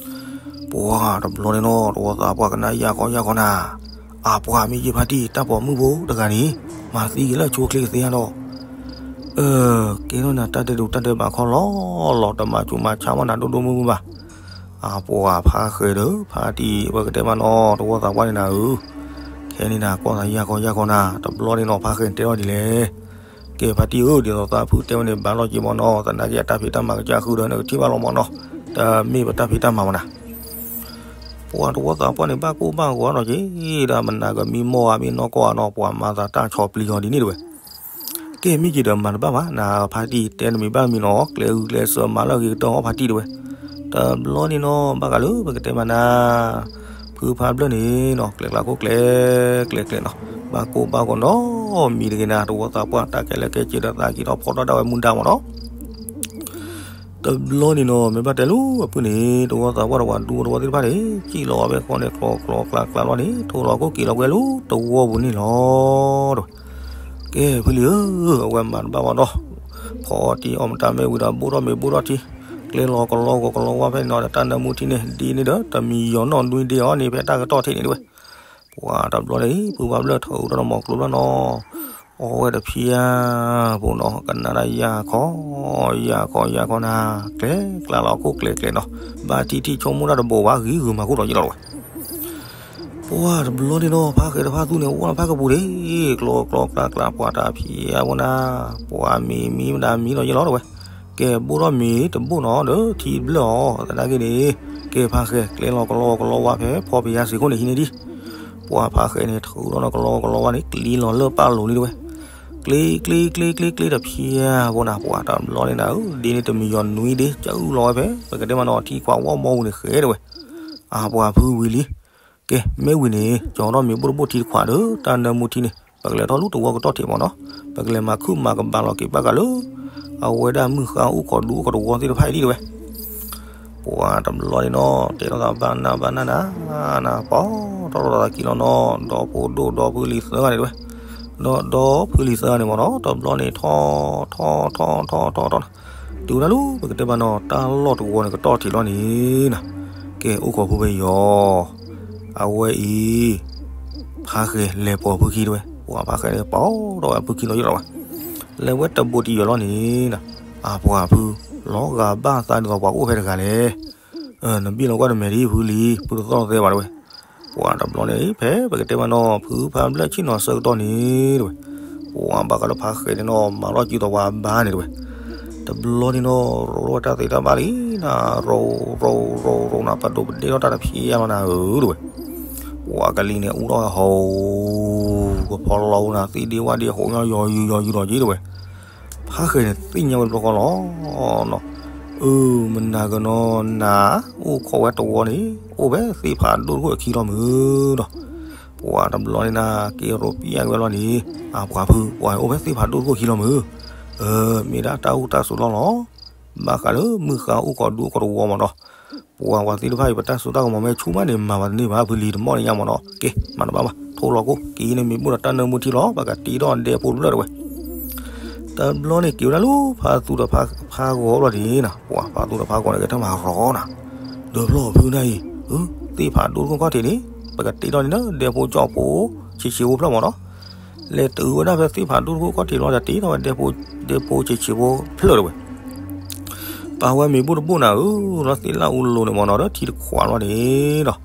ပှၤတဘျီန့ၣ်နီၤ တဝီသးပှၢ်ကနၣ်ယၢ်ကီယၢ်ကီနၤ, အပှၤမ့ၢ်ယဲၢ်ဖါတံၢ် တၢ်ပိာ်မုၣ်ဖိတဂၤန့ၣ် မၤသံက့ၤလၢအဆိအချ့ကသ့ဧါဒီး အၢ ကဲထီၣ်နၤတၢ်ဒဲးဒိးတၢ်ဒဲးဘးခီလီၤလီၤ တမၤဆူးမၤဆါမးနၤဒိၣ်ဒိၣ်မုၢ်မုၢ်ဘၣ်. အပှၤဖးဃဲၤဒီး ဖါတံၢ် ပကတဲမးနီၤ တဝီသးပှၢ်န့ၣ်နၤဧၢ, ခဲန့ၣ်နၤ ကွၢ်သးယၢ်ခီယၢ်ခီနၤ တဘျီန့ၣ်နီၤ ဖးဃဲၤတဲထီၣ်ဒ်လဲၣ်. ကဲဖါတံၢ်ဧၢ ဒ်သိးသးဖုတဲဝဲန့ၣ် ဘၣ်လီၢ်က့ၤမးနီၤ သနာ်က့အတၢ်ဖံးတၢ်မၤကစၢ်ဃုာ်ဒီး နကထံၣ်ဘၣ်လီၤမးနီၤ, တမ့ၢ်ပတၢ်ဖံးတၢ်မၤမးနၤ ပှၤတဝီသးပှၢ်န့ၣ် ဘၣ်ကိၢ်ဘၣ်ဂီၤနီၤက့ၤ, ဒီးမနၤကမံမီၢ်ဧါ မ့ၢ်နီၢ်ကီၢ်ဧါနီၤ ပှၤမၤသးတၢ်ဆီပျံၤအီၤဒ်န့ၣ်တဝဲ. ကဲမ့ၢ်က့ၤဒီးမၤတဘၣ်ဘၣ် နဖါတံၢ်တဲနမံၤဘၣ်မံၤနီၤ ကျဲဂုၤကျဲစၢးမၤလၢအဂ့ၤကတၢၢ်အီၤဖါတံၢ်တဝဲ. တဘျီန့ၣ်နီၤ ဘၣ်ဃးလၢပကတဲမးနၤ ဖုဖါဘျၢၣ်န့ၣ်နီၤ ကျဲကျါခိၣ်ကျဲ ကျဲကျဲနီၤ ဘၣ်ကိၢ်ဘၣ်ဂီၤနီၤ မံၤတဂ့ၤနၤ တဝီသးပှၢ် တၢ်ခဲလၢာ်ခဲဆ့ဒီးသးက့ၤထီၣ်ဖီထီၣ်ဒၣ်ဝဲမူဒါမးနီၤ တဘျီန့ၣ်နီၤ မ့ၢ်ဘၣ်တဲလၢအဖုန့ၣ် တဝီသးပှၢ်တဝီဒူတဝီသ့ၣ်တဖၣ်န့ၣ် စံၣ်လီၤဝဲဖဲဃီန့ၣ် ကျီကျီကျါကျါလီၤန့ၣ် ထိလီၤခိၣ်က့ၤလီၤဝဲလၢတဝီပူၤန့ၣ်လီၤ. ကဲဖုလံၤဧၢ, အဝဲမၤတဘၣ်ဘၣ်ဒီး ဖီအီၣ်တံၢ်အီၣ်မတၤမ့ၢ်ဝံၤဒီး ဘိၣ်ထီၣ်မ့ၤဘိၣ်ထီၣ်ထံ ကျဲလီၤကလီကလီဝါဖဲန့ၣ်နီၤ ဒီးတၢ်နၢမူထံန့ၣ် ဒ်န့ၣ်ဒီး တမံၤယီၤနီၣ်နွံဒ့အီၤန့ၣ် ဖဲတၢ်ကတီၢ်ထံးန့ၣ်တဝဲ ပှၤတဘျီန့ၣ် ဖုဖါဘျၢၣ်ထီၣ်အူထီၣ်နီၤ မီၤကျိၤဘျၢၣ်နီၤ အီဝဲတဖံဧါ ပူၤနီၤ ကနၣ်ဒၣ်ယၢ်ခီ ယၢ်ခီ ယၢ်ခီနၤ ကျဲကျါလီၤခိၣ်ကျဲကျဲနီၤ ဘၣ်ထံထံဆိကမိၣ်တၢ်တဘိးဘၣ် ဂံၤဂုာ်မၤခိၣ်ဒီးယ့ၢ်လီၤတဝဲ ပှၤတဘျီန့ၣ်နီၤ ဖါဃဲၤတဖၣ်သူန့ၣ် အိၣ်လၢဖးကပူၤန့ၣ် ကျီကျီကျါကျါ ပှၤတဖံဧါ ပူၤနၤ ပှၤမံၤမံၤမတၤမံၤဒီးယ့ၢ်လီၤတဝဲ ကဲဘိၣ်ထီၣ်မ့ၤတဘိၣ်နီၤ ဒီးထံတဘျၢၣ်အီၤ သနာ်က့န့ၣ် ကဲဖါဃဲၤ ကျဲလီၤကလီကလီဝါဖဲဖီပယါစ့ၢ်ခိၣ်န့ၣ်ဟံးန့ၢ်ဒံး ပှၤဖါဃဲၤန့ၣ် ထီၣ်အူထီၣ်နီၤ ကလီကလီဝါန့ၣ် ကျံလီၤလၢပၢ်လိၤန့ၣ်တဝဲ ကျ့ကျ့ကျ့ကျ့ကျ့တဖံဧါ ပူၤနၤ ပှၤတဘျီန့ၣ်နၤဧၢ ဒ်န့ၣ်တမံၤယီၤနွံဒ့ ကၢအူလီၤဝဲဖဲ ပကတဲမးနီၤ ထံခွးဝီမီပူၤန့ၣ်ဃဲတဝဲ အပှၤဖုဝံၤလံ ကဲမ့ၢ်ဝံၤန့ၣ် ကၠီထီၣ်မ့ၤဘိၣ်တဘိၣ်ထံတခွးဒီး တၢ်နၢမူထံန့ၣ် ပကလဲၤထီၣ်လူတဝီကတီၢ်ထံးမးနီၤ ပကလဲၤမၤခုၣ်မၤကဘၣ်လီၤက့ၤဘၣ်ဃးလၢ အဝဲဒၣ်မုၢ်ဃါအိၣ်ခိးဒူအိၣ်ခိးတဝီသ့ၣ်တဖၣ်အံၤဒ်တဝဲ ပှၤတဘျီန့ၣ်နီၤ တဲထီၣ်သးဘၣ်နၢ်ဘၣ်နၢ်နၤ နၤ ပီထီၣ်ထီၣ်သးကံလီၤနီၤ ဒီဖိဒိၣ်ဒီဖုလံၤသၢဂၤန့ၣ်တဝဲ ဒီးဒီဖုလံၤသၢဂၤန့ၣ်မးနီၤ တဘျီန့ၣ်ထီၣ်ထီၣ်ထီၣ်ထီၣ်ထီၣ်ထီၣ်ထီၣ် တုၤဝဲဒၣ်လၢပကတဲမးနီၤ တၢ်လီၢ်တဝီန့ၣ်ကတီၢ်ထံးလီၤန့ၣ်နီၤ ကဲအိၣ်ခိးဖိဝဲယီၤ အဝဲအံၤ ဖါဃဲၤလဲၤပိာ်ဖုခံတဝဲ ပှၤဖါဃဲၤန့ၣ် ပီထီၣ်ဝဲဖုခံလီၤယ့ၢ်လီၤဝဲ လဲၤဝဲတဘိးတံၢ်ယီၤလီၤန့ၣ်နီၤ အပှၤဖု လီၤဂာ်ဘၣ်သးဒ်သိးပှၤကအိၣ်ဖဲတဂၤလဲၣ် နဘံၣ်လီၤကွၢ်တမဲာ်ဒ်ဖုလံၤ ဖုတသီၣ်သဲဘၣ်တဝဲ ပှၤတဘျီန့ၣ် ဖဲပကတဲမးနီၤ ဖုဖါဘျၢၣ်ဆ့ၣ်နီၤဆၢကတီၢ်န့ၣ်တဝဲ ပှၤဘၣ်ဃးလၢဖါဃဲၤန့ၣ်နီၤ မၤထီၣ်စုသးပှၤဘါန့ၣ်တဝဲ တဘျီန့ၣ်နီၤ ရိးထီၣ်ဝဲတၢ်သ့တၢ်ဘၣ်လံနီၤ ရိး ရိး ရိး ရိးနၤ ပဒိးပဒ့ထီၣ်တၢ်တဖံးအါမးနၤဧၢတဝဲ ပှၤကလံၤန့ၣ်အူထီၣ်ဟီၣ် ကဖီလီၤအိၣ်နၤ သ့ၣ်ဒ့ဝၣ်ဒ့ဟိးညီယီၤယုာ်ယီၤယုာ်ဒီးက့တဝဲ ဖါဃဲၤန့ၣ်သ့ၣ်ညါဝဲတဘျီဃီလီၤ အၢ မနၤကနီၤ နၤ အိၣ်ခိးဝဲတဝီန့ၣ် အိၣ်ဖဲသ့ၣ်ဖးဒိၣ်တခိၣ်အခံလီၤမုၢ်ဒီး ပှၤတဘျီန့ၣ်နၤ က့ၤရိးပျဲက့ၤဝဲလီၤန့ၣ် အပှၤဖု ပှၤအိၣ်ဖဲသ့ၣ်ဖးဒိၣ်တခိၣ်အခံလီၤမုၢ် အၢ မ့ၢ်ဒၣ်တၢ်အိၣ်တၢ်ဆိးလီၢ်လီၤ ဘၣ်ဃးလၢမုၢ်ဃါအိၣ်ခိးဒူအိၣ်ခိးတဝီမးဒီး ပှၤဝဲသ့ၣ်တဖၣ်အံၤ ပတၢ်စိတၢ်ကမီၤမ့ၢ်ဆူၣ်မးန့ၣ် မၤဘၣ်တန့ၢ်ဘၣ် ဖုလံၤတမီၢ်န့ၣ်ညါမးနီၤ ကဲ မၤတဘၣ်ဘၣ် ထိလီၤကိၣ် က့ၤန့ၣ်မ့ၢ်ဘိၣ်ဒီးတၢ်နၢမူထံလီၤ ပကတ့ထီၣ်ဒဲဖိတဖျၢၣ်တဝဲ တဘျီန့ၣ်က့ၤဝဲဒၣ်လၢ ဖါသူဒီးဖါဂီၤဘျီန့ၣ်နီၤ ပှၤဖါသူဒီးဖါဂီၤန့ၣ် ကဲထီၣ်မၤရီၤနၤ ဒီးဖျီၣ်ဖုနၤအံၤ သ့ၣ်ဖးဒိၣ်တခိၣ်ခီၣ်ထံးန့ၣ် ပကတ့ထီၣ်န့ၣ်ဒီး ဒဲဖိကၠီဖိ ဆံးဆံးဖိဖျၢၣ်မးနီၤ လဲၤတုၤဝဲဒၣ်ဖဲသ့ၣ်ဖးဒိၣ်တခိၣ်ခီၣ်ထံးလီၤ တ့ထီၣ်ဝဲဒဲဖိဆံးဆံးဖိဖျၢၣ်တဝဲ ပာ်ဝဲမ့ၤဘိၣ်တဘိၣ်နၤဧၢ လီၤသ့ၣ်လၣ်အူလိၤန့ၣ်မးနီၤ ဒီးထံတခွးလီၤန့ၣ်ဒီး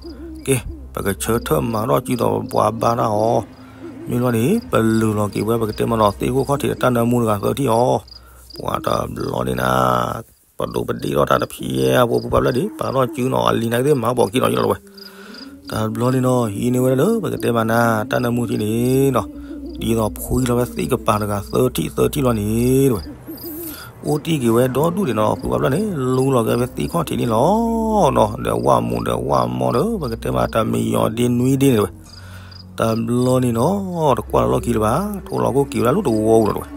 ကဲ ပကဆၢထၢၣ်မၤထီၣ်စုဒီးပှၤဘါတၢ်အီၤ မ့ၢ်လီၤန့ၣ် ပလုာ်လီၤက့ၤဝဲ ပကတဲမးနီၤ သ့ၣ်ခိၣ်ခီၣ်ထံးတၢ်နၢမူတဂၤသၢထံၣ်အီၤ ပှၤတဘျီန့ၣ်နၤ ပဒိးပဒ့ထီၣ်တၢ်တဖံးအါဖိဖုဖါဘျၢၣ်ဒံး ပာ်ထီၣ်စုနီၤ အလံၤနာ်က့သ့ၣ်မၤပိာ်ခံနီၤယလီၤဝဲ တဘျီန့ၣ်နီၤ ဟံးန့ၢ်ဝဲဒၣ်လၢ ပကတဲမးနၤ တၢ်နၢမူထံးန့ၣ်နီၤ ဒ်သိးဖှံလီၤဝဲသ့ၣ်ကပၤတဂၤသၢထံၣ်သၢထံၣ်လီၤန့ၣ်တဝဲ အိၣ်တ့ၢ်က့ၤဝဲဒီဒူၣ်န့ၣ်နီၤ ဖုဖါဘျၢၣ်န့ၣ် လူလီၤက့ၤဖဲသ့ၣ်ခီၣ်ထံးန့ၣ်လီၤ ဒီးဝၣ်မူးဒီးဝၣ်မီဒီး ပကတဲမးတမံၤယီၤဒ့နွံဒ့န့ၣ်တဝဲ တဘျီန့ၣ်နီၤ တကွၢ်လီၢ်ခံလၢၤဘၣ် ထိလီၤခိၣ်က့ၤဝဲဒၣ်လၢတဝီပူၤလီၤတဝဲ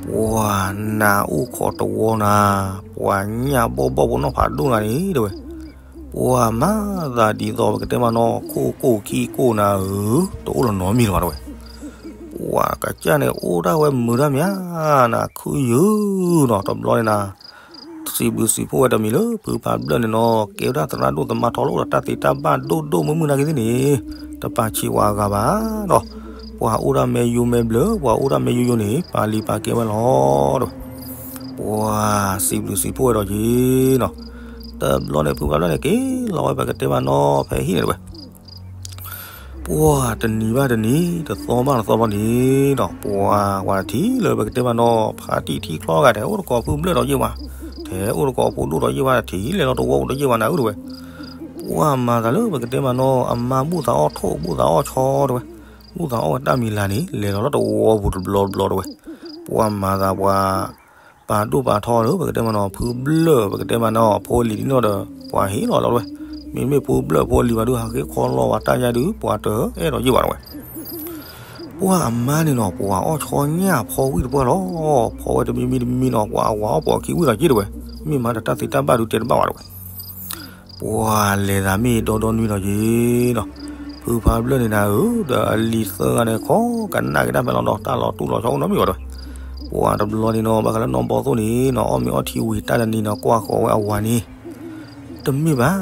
ပှၤနၤအိၣ်ခိးတဝီနၤ ပှၤညၣ်ဘီၣ်ဘီၣ်ဖိနီၢ်ဖးဒိၣ်နၤန့ၣ်တဝဲ ပှၤမၤသးဒ်သိးပကတဲမးနီၤ ခိၣ်ကိၢ်ခံကိၢ်နၤဧၢ တအိၣ်လီၤနီတမံၤလၢၤဘၣ်တဝဲ ပှၤကစၢ်န့ၣ်အိၣ်ဒၣ်ဝဲမုာ်တၢ်မးနၤ ခုယုၢ်နီၤ တဘျီန့ၣ်နၤ စံးဘျုးစံးဖှိၣ်ဝဲတမံၤလၢ ဖုဖါဘျၢၣ်န့ၣ်နီၤ ကဲဝဲဒၣ်သရၣ်ဒိၣ်သမါထီလၢအိၣ်ဒီးတၢ်သ့တၢ်ဘၣ်ဒိၣ်ဒိၣ်မုၢ်မုၢ်နာ်က့သ့ၣ်န့ၣ် တပာ်ဆံးဝဲအဂၤဘၣ်ဒီး ပှၤအိၣ်ဒၣ်မဲယိမဲဘျၢ ပှၤအိၣ်ဒၣ်မဲယိယိန့ၣ် ပာ်လံၤပာ်ကဲဝဲလီၤ တဲဝဲ. ပှၤစံးဘျုးစံးဖှိၣ်ဝဲဒီးက့ၤနီၤ. တဘျီန့ၣ် ဖုဖါဘျၢၣ်န့ၣ် က့ၤလီၤဝဲ ပကတဲမးနီၤ ဖဲဟံၣ်န့ၣ် တဲဝဲ. ပှၤတနံၤဘၣ်တနံၤ တသီဘၣ်တသီဘျီန့ၣ်ဒီး ပှၤဝၤတထံၣ်လၢပကတဲမးနီၤ ဖါတံၢ်ထံချီဂၤ ထဲအိၣ်တကိးဖုဘျၢၣ်ဒီးယ့ၢ်ဝဲ, ထဲအိၣ်တကိးဖိဒိၣ်ဒီးယ့ၢ်ဝဲ တထံၣ်လဲၤလီၤတဝီပူၤဒီးယ့ၢ်ဝဲနၤဧၢ တဲဝဲ. ပှၤမၤသးလၢပကတဲမးနီၤ အမါဘူၣ်သးအီၣ်ထိၣ် ဘူၣ်သးအီၣ်ဆီ တဲဝဲ. ဘူၣ်သးအီၣ်ဝဲတၢ်မံၤလၤန့ၣ် လဲၤလီၤလၢတဝီပူၤတဘျီတဘျီ တဲဝဲ. ပှၤမၤသးပှၤ ပာ်ဒိၣ်ပာ်ထီလၢပကတဲမးနီၤ ဖုဘျၢၣ် ပကတဲမးနီၤ ဖိလံၤဒ်န့ၣ်ဒီး ပှၤဟ့ၣ်လီၤလီၤ တဲဝဲ. မ့မ့ၢ်ဖုဘျၢၣ်ဖိလံၤဘၣ်ဒုး ဟးဃ့ခီလီၤဝဲတၢ်ယါဒုး ပှၤတအဲၣ်ဒိးယ့ၢ်ဝဲ တဲဝဲ. ပှၤအမါန့ၣ်နီၤ ပှၤအီၣ်ဆီညၣ်ဖီဝံၣ်တပှၢ်လီၤ. ဖီဝဲတမံၤမံၤတမံၤနီၤ ပှၤအဝၤအီၣ်ပိာ်ခံဝံၣ်ဒီးက့ တဲဝဲ. မ့ၢ်မၤဒီးတၢ်သ့တၢ်ဘၣ်ဒုးတဲတဘၣ်ဝဲ တဲဝဲ. ပှၤလဲၤသးမ့ၢ်ဒီဒီနွံဒီးက့ၤနီၤ, ဖုဖါဘျၢၣ်န့ၣ်နၤဧၢ, ဒီးအလံၤသၢဂၤန့ၣ် ခိးကနၣ်က့ၤတၢ်ဖဲလီၤဒီး တၢ်လီၤတူၢ်လီၤဆီအိၣ်နီတမံၤဘၣ် တဲဝဲ. ပှၤတဘျီန့ၣ်နီၤ ဘၣ်ဃးလၢနီၢ်ဘီသိၣ်န့ၣ်နီၤ အီၣ်မ့ၤအီထံဝံၤတၢ်တနံၤနီၤ ကွၢ်ဃီၤဝဲအဝၤန့ၣ်, တမ့ၢ်ဘၣ်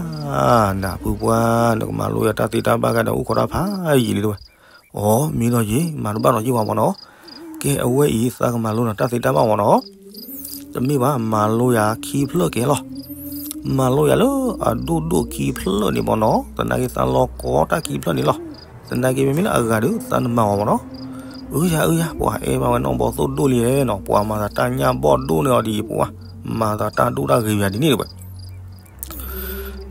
နဖုပှၢ် နကမၤလိယၤတၢ်သ့တၢ်ဘၣ်ဂၤဒီး အိၣ်ခိးတၢ်ဖးယံာ်လံ တဲဝဲ. အိ မ့ၢ်ဒီးယ့ၢ် မၤတဘၣ်ဒီးယ့ၢ်ဝဲမ့ၢ်နီၤ. ကဲ အဝဲအံၤ သးကမၤလိနၤတၢ်သ့တၢ်ဘၣ်မ့ၢ်နီၤ. တမ့ၢ်ဘၣ် မၤလိယၤခံဖျၢၣ်ကဲလီၤ. မၤလိယၤလၢအဒိၣ်ဒိၣ်ခံဖျၢၣ်န့ၣ်မ့ၢ်နီၤ, သနာ်က့သးလီၤကီတၢ်ခံဖျၢၣ်န့ၣ်လီၤ. သနာ်က့မ့မ့ၢ်လၢအဂၤဒီး သးနမၤအီၤမ့ၢ်နီၤ. အၢယၤ အၢယၤ ပှၤအဲၣ်ဘၣ်ဝဲနီၢ်ဘီသိၣ်ဒိၣ်လံနီၤ, ပှၤမၤသးတၢ်ညၣ်ဘီၣ်ဒိၣ်န့ၢ်အီၤဒ်အံၤ ပှၤမၤသးတၢ်ဒိၣ်တၢ်ဂ့ၤယၤဒ်န့ၣ် တဲဝဲ.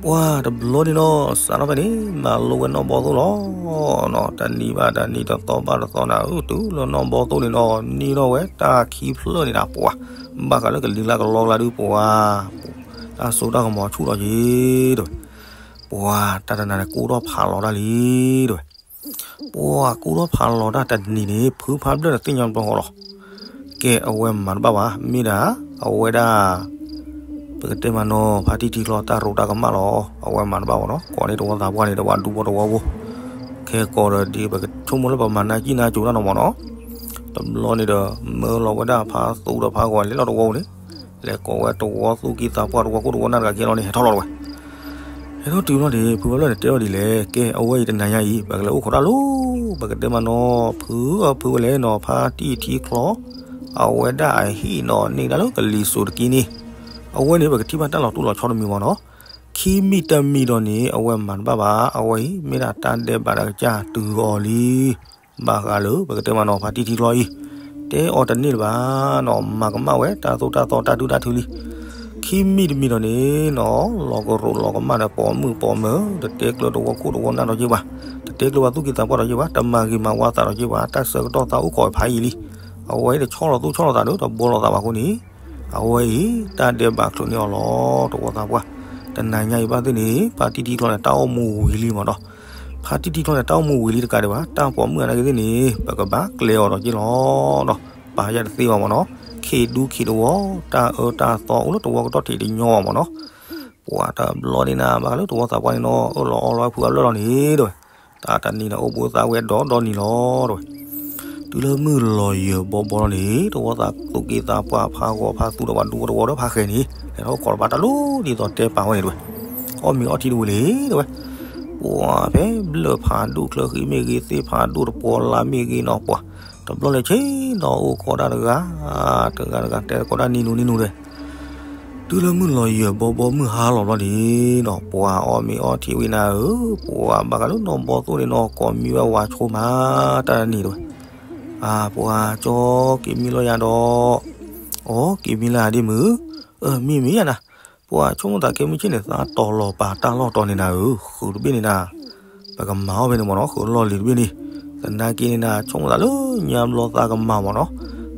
ပှၤတဘျီန့ၣ်နီၤ စးထီၣ်ဖဲန့ၣ် မၤလိဝဲနီၢ်ဘီသိၣ်လီၤ. တနံၤဘၣ်တနံၤ တသီဘၣ်တသီနၤဧၢ, တုၤလၢနီၢ်ဘီသိၣ်န့ၣ်နီၤ န့ၢ်ထီၣ်ဝဲတၢ်ခံဖျၢၣ်န့ၣ်ဒီး ပှၤ ဘၣ်ဃးလၢကလံၤကျါကလီကျါဒုး ပှၤ တၢ်စိတၢ်ကမီၤဆူၣ်ထီၣ်က့ၤ တဲဝဲ. ပှၤတၢ်တနၤန့ၣ် ကူၣ်ထီၣ်ဖးလီၤတၢ်လံ တဲဝဲ. ပှၤကူၣ်ထီၣ်ဖးလီၤတၢ်တနံၤန့ၣ် ဖုဖါဘျၢၣ်န့ၣ်သ့ၣ်ညါတဘျီဃီလီၤ. ကဲ အဝဲမၤတဘၣ်ဘၣ် မ့ၢ်ဒၣ် အဝဲဒၣ် ပကတဲမ့ၢ်နီၤ ဖါတံၢ်ထံချီတၢ်ရိးတၢ်ကမၣ်လီၤ. အဝဲမၤတဘၣ်မ့ၢ်နီၤ, ကိးန့ၢ်တဝီသးပှၢ်န့ၣ် တဝီဒူဖိတဝီဖိ, ခဲကိးဒီးဒ်ပကဆိကမိၣ်လၢပမၤနၢ်ကံၣ်နၢ်ကိၤတၢ်နီၤမ့ၢ်နီၤ. တဘျီန့ၣ်ဒီး မၢလီၤဝဲဒၣ်ဖါသူဒီးဖါဂီၤ လဲၤလီၤတဝီပူၤန့ၣ်, လဲၤကိးဝဲတဝီသူၣ်ကံၢ်သးပှၢ် တဝီခိၣ်တဝီနၢ်တဂၤကဲလီၤန့ၣ် ဟဲထီၣ်လီၤတဝဲ. ဟဲထီၣ်တုၤလီၤန့ၣ် ဖုဖါဘျၢၣ်န့ၣ်တဲအီၤဒ်လဲၣ်, ကဲ အဝဲအံၤတနၤညါအံၤ ပကလဲၤအိၣ်ခိးတၢ်လီၤ. ပကတဲမ့ၢ်နီၤ ဖုအဖုဝဲလဲၣ်နီၤ ဖါတံၢ်ထံချီ အဝဲဒၣ်အဟံၣ်နီၤ န့ၢ်ဒၣ်လၢကလံၤစိးတက့ၢ်န့ၣ်, အဝဲန့ၣ် ပကထံၣ်ဘၣ်တၢ်လီၤတူၢ်လီၤဆီတမံၤမ့ၢ်နီၤ. ခံမံၤတမံၤဒီးန့ၣ် အဝဲမၤတဘၣ်ဘၣ်, အဝဲအံၤ မ့ၢ်ဒၣ်တၢ်ဒဲးဘးတၢ်ကစၢ်တုၤအီၤလံ. ဘၣ်ဃးလၢ ပကတဲမ့ၢ်နီၤ ဖါတံၢ်ထံချီအံၤ တဲအီၤတန့ၢ်လၢၤဘၣ်နီၤ, မၤကမၣ်ဝဲတၢ်သိၣ်တၢ်သီတၢ်ဒုၣ်တၢ်ထုလံ. ခံမံၤတမံၤဒီးန့ၣ်နီၤ လီၤကရိးလီၤကမၣ်ဒီးပိာ်မုၣ်ပိာ်မၢၤ, တတဲကျၢၤတဝီခိၣ်တဝီနၢ်ဒီးက့ၤဘၣ်, တတဲကျၢၤဝဲသူၣ်ကံၢ်သးပှၢ်ဒီးက့ၤဘၣ်, တမၤဂ့ၤမၤဝါသးဒီးက့ၤဘၣ်, တၢ်ဆၢကတီၢ်သးအိၣ်ခိးဖးယံာ်လံ. အဝဲအံၤတဆီၣ်လီၤသူၣ်ဆီၣ်လီၤသးဒီး တဘှီလီၤသးဘၣ်အဃိန့ၣ် အဝဲအံၤ တၢ်ဒဲးဘးချုးန့ၢ်အီၤလီၤ တဝီသးပှၢ်. တနၤညါအံၤဘၣ်သ့ၣ်န့ၣ် ဖါတံၢ်ထံချီန့ၣ် တၢ်အိၣ်မူဝံၤလံမ့ၢ်နီၤ. ဖါတံၢ်ထံချီန့ၣ် တၢ်အိၣ်မူဝံၤလံတကးဒံးဘၣ်, တၢ်ပိာ်မုၣ်အနာ်က့သ့ၣ်န့ၣ် ပကဘၣ်ကျဲအီၤဒီးက့ၤလီၤဒီး ပာ်ယၢ်တသ့ဘၣ်မ့ၢ်နီၤ. ခ့ဒူခ့တဝီ တၢ်အၢတၢ်သီအိၣ်လၢတဝီကတီၢ်ထံးတညီဘၣ်မ့ၢ်နီၤ. ပှၤတဘျီန့ၣ်နၤ ဘၣ်ဃးလၢတဝီသးပှၢ်န့ၣ်နီၤ အၢၣ်လီၤအီလီၤဝဲဖုအဘျၢၣ်လီၤန့ၣ် တဲဝဲ. တၢ်တနံၤန့ၣ် အိၣ်ဘှံးသးဝဲဒီဒီနံၤလီၤ တဲဝဲ. တုၤလၢမုၢ်လီၤယၢၤဘီဘီလီၤန့ၣ် တဝီသးသူၣ်က့သးပှၢ်ဖးဂီၤဖးသူဒီးပှၤဒူဖိတဝီဒီးဖးဃဲၤန့ၣ် လဲၤထီၣ်ခိးတပၤတၢ်လီၤဒ်သိးတဲပာ်ဝဲန့ၣ်တဲဝဲ. အီၣ်မ့ၤအီထံတဝံၤလံ တဲဝဲ. ပှၤဖဲဘျၢၣ်ဖးဒိၣ်ချၢဃံမ့ၢ်ဂ့ၤ သ့ၣ်ဖးဒိၣ်တပီၤလါမ့ၢ်ဂ့ၤနီၤ ပှၤ တဘျီလၢဆ့ဒီးအိၣ်ခိးတၢ်တဂၤ တဂၤတဂၤ တဲသကိးတၢ်နံၤနူနံၤနူတဲဝဲ. တုၤလၢမုၢ်လီၤယၢၤဘီဘီမုၢ်ဟါလီၤဘျီန့ၣ်နီၤ ပှၤအီၣ်မ့ၤအီထံဝံၤနၤဧၢ, ပှၤဘၣ်ဃးလၢနီၢ်ဘီသိၣ်န့ၣ်နီၤ ကိးမံဝဲဝၤဆိမးတၢ်တနံၤတဲဝဲ. အၢ ပှၤကၠီက့ၤမံလီၤယၤဒီး အီ က့ၤမံလၢဒ့မုၣ်, အၢ မံမံယၤနၤ, ပှၤဆိကမိၣ်သးကဲမုၢ်ဆ့ၣ်န့ၣ် သးတီၤလီၤပာ်တၢ်လီၢ်တီၤန့ၣ်နၤဧၢ, ဃုာ်တဘ့ၣ်န့ၣ်နၤ ပကမၤအီၣ်ဖဲန့ၣ်မ့ၢ်နီၤ, ဃုာ်လီၢ်လံၤတဘ့ၣ်န့ၣ်, သနာ်က့န့ၣ်နၤ ဆိကမိၣ်သးလၢညါဘျီသးကမၤမ့ၢ်နီၤ,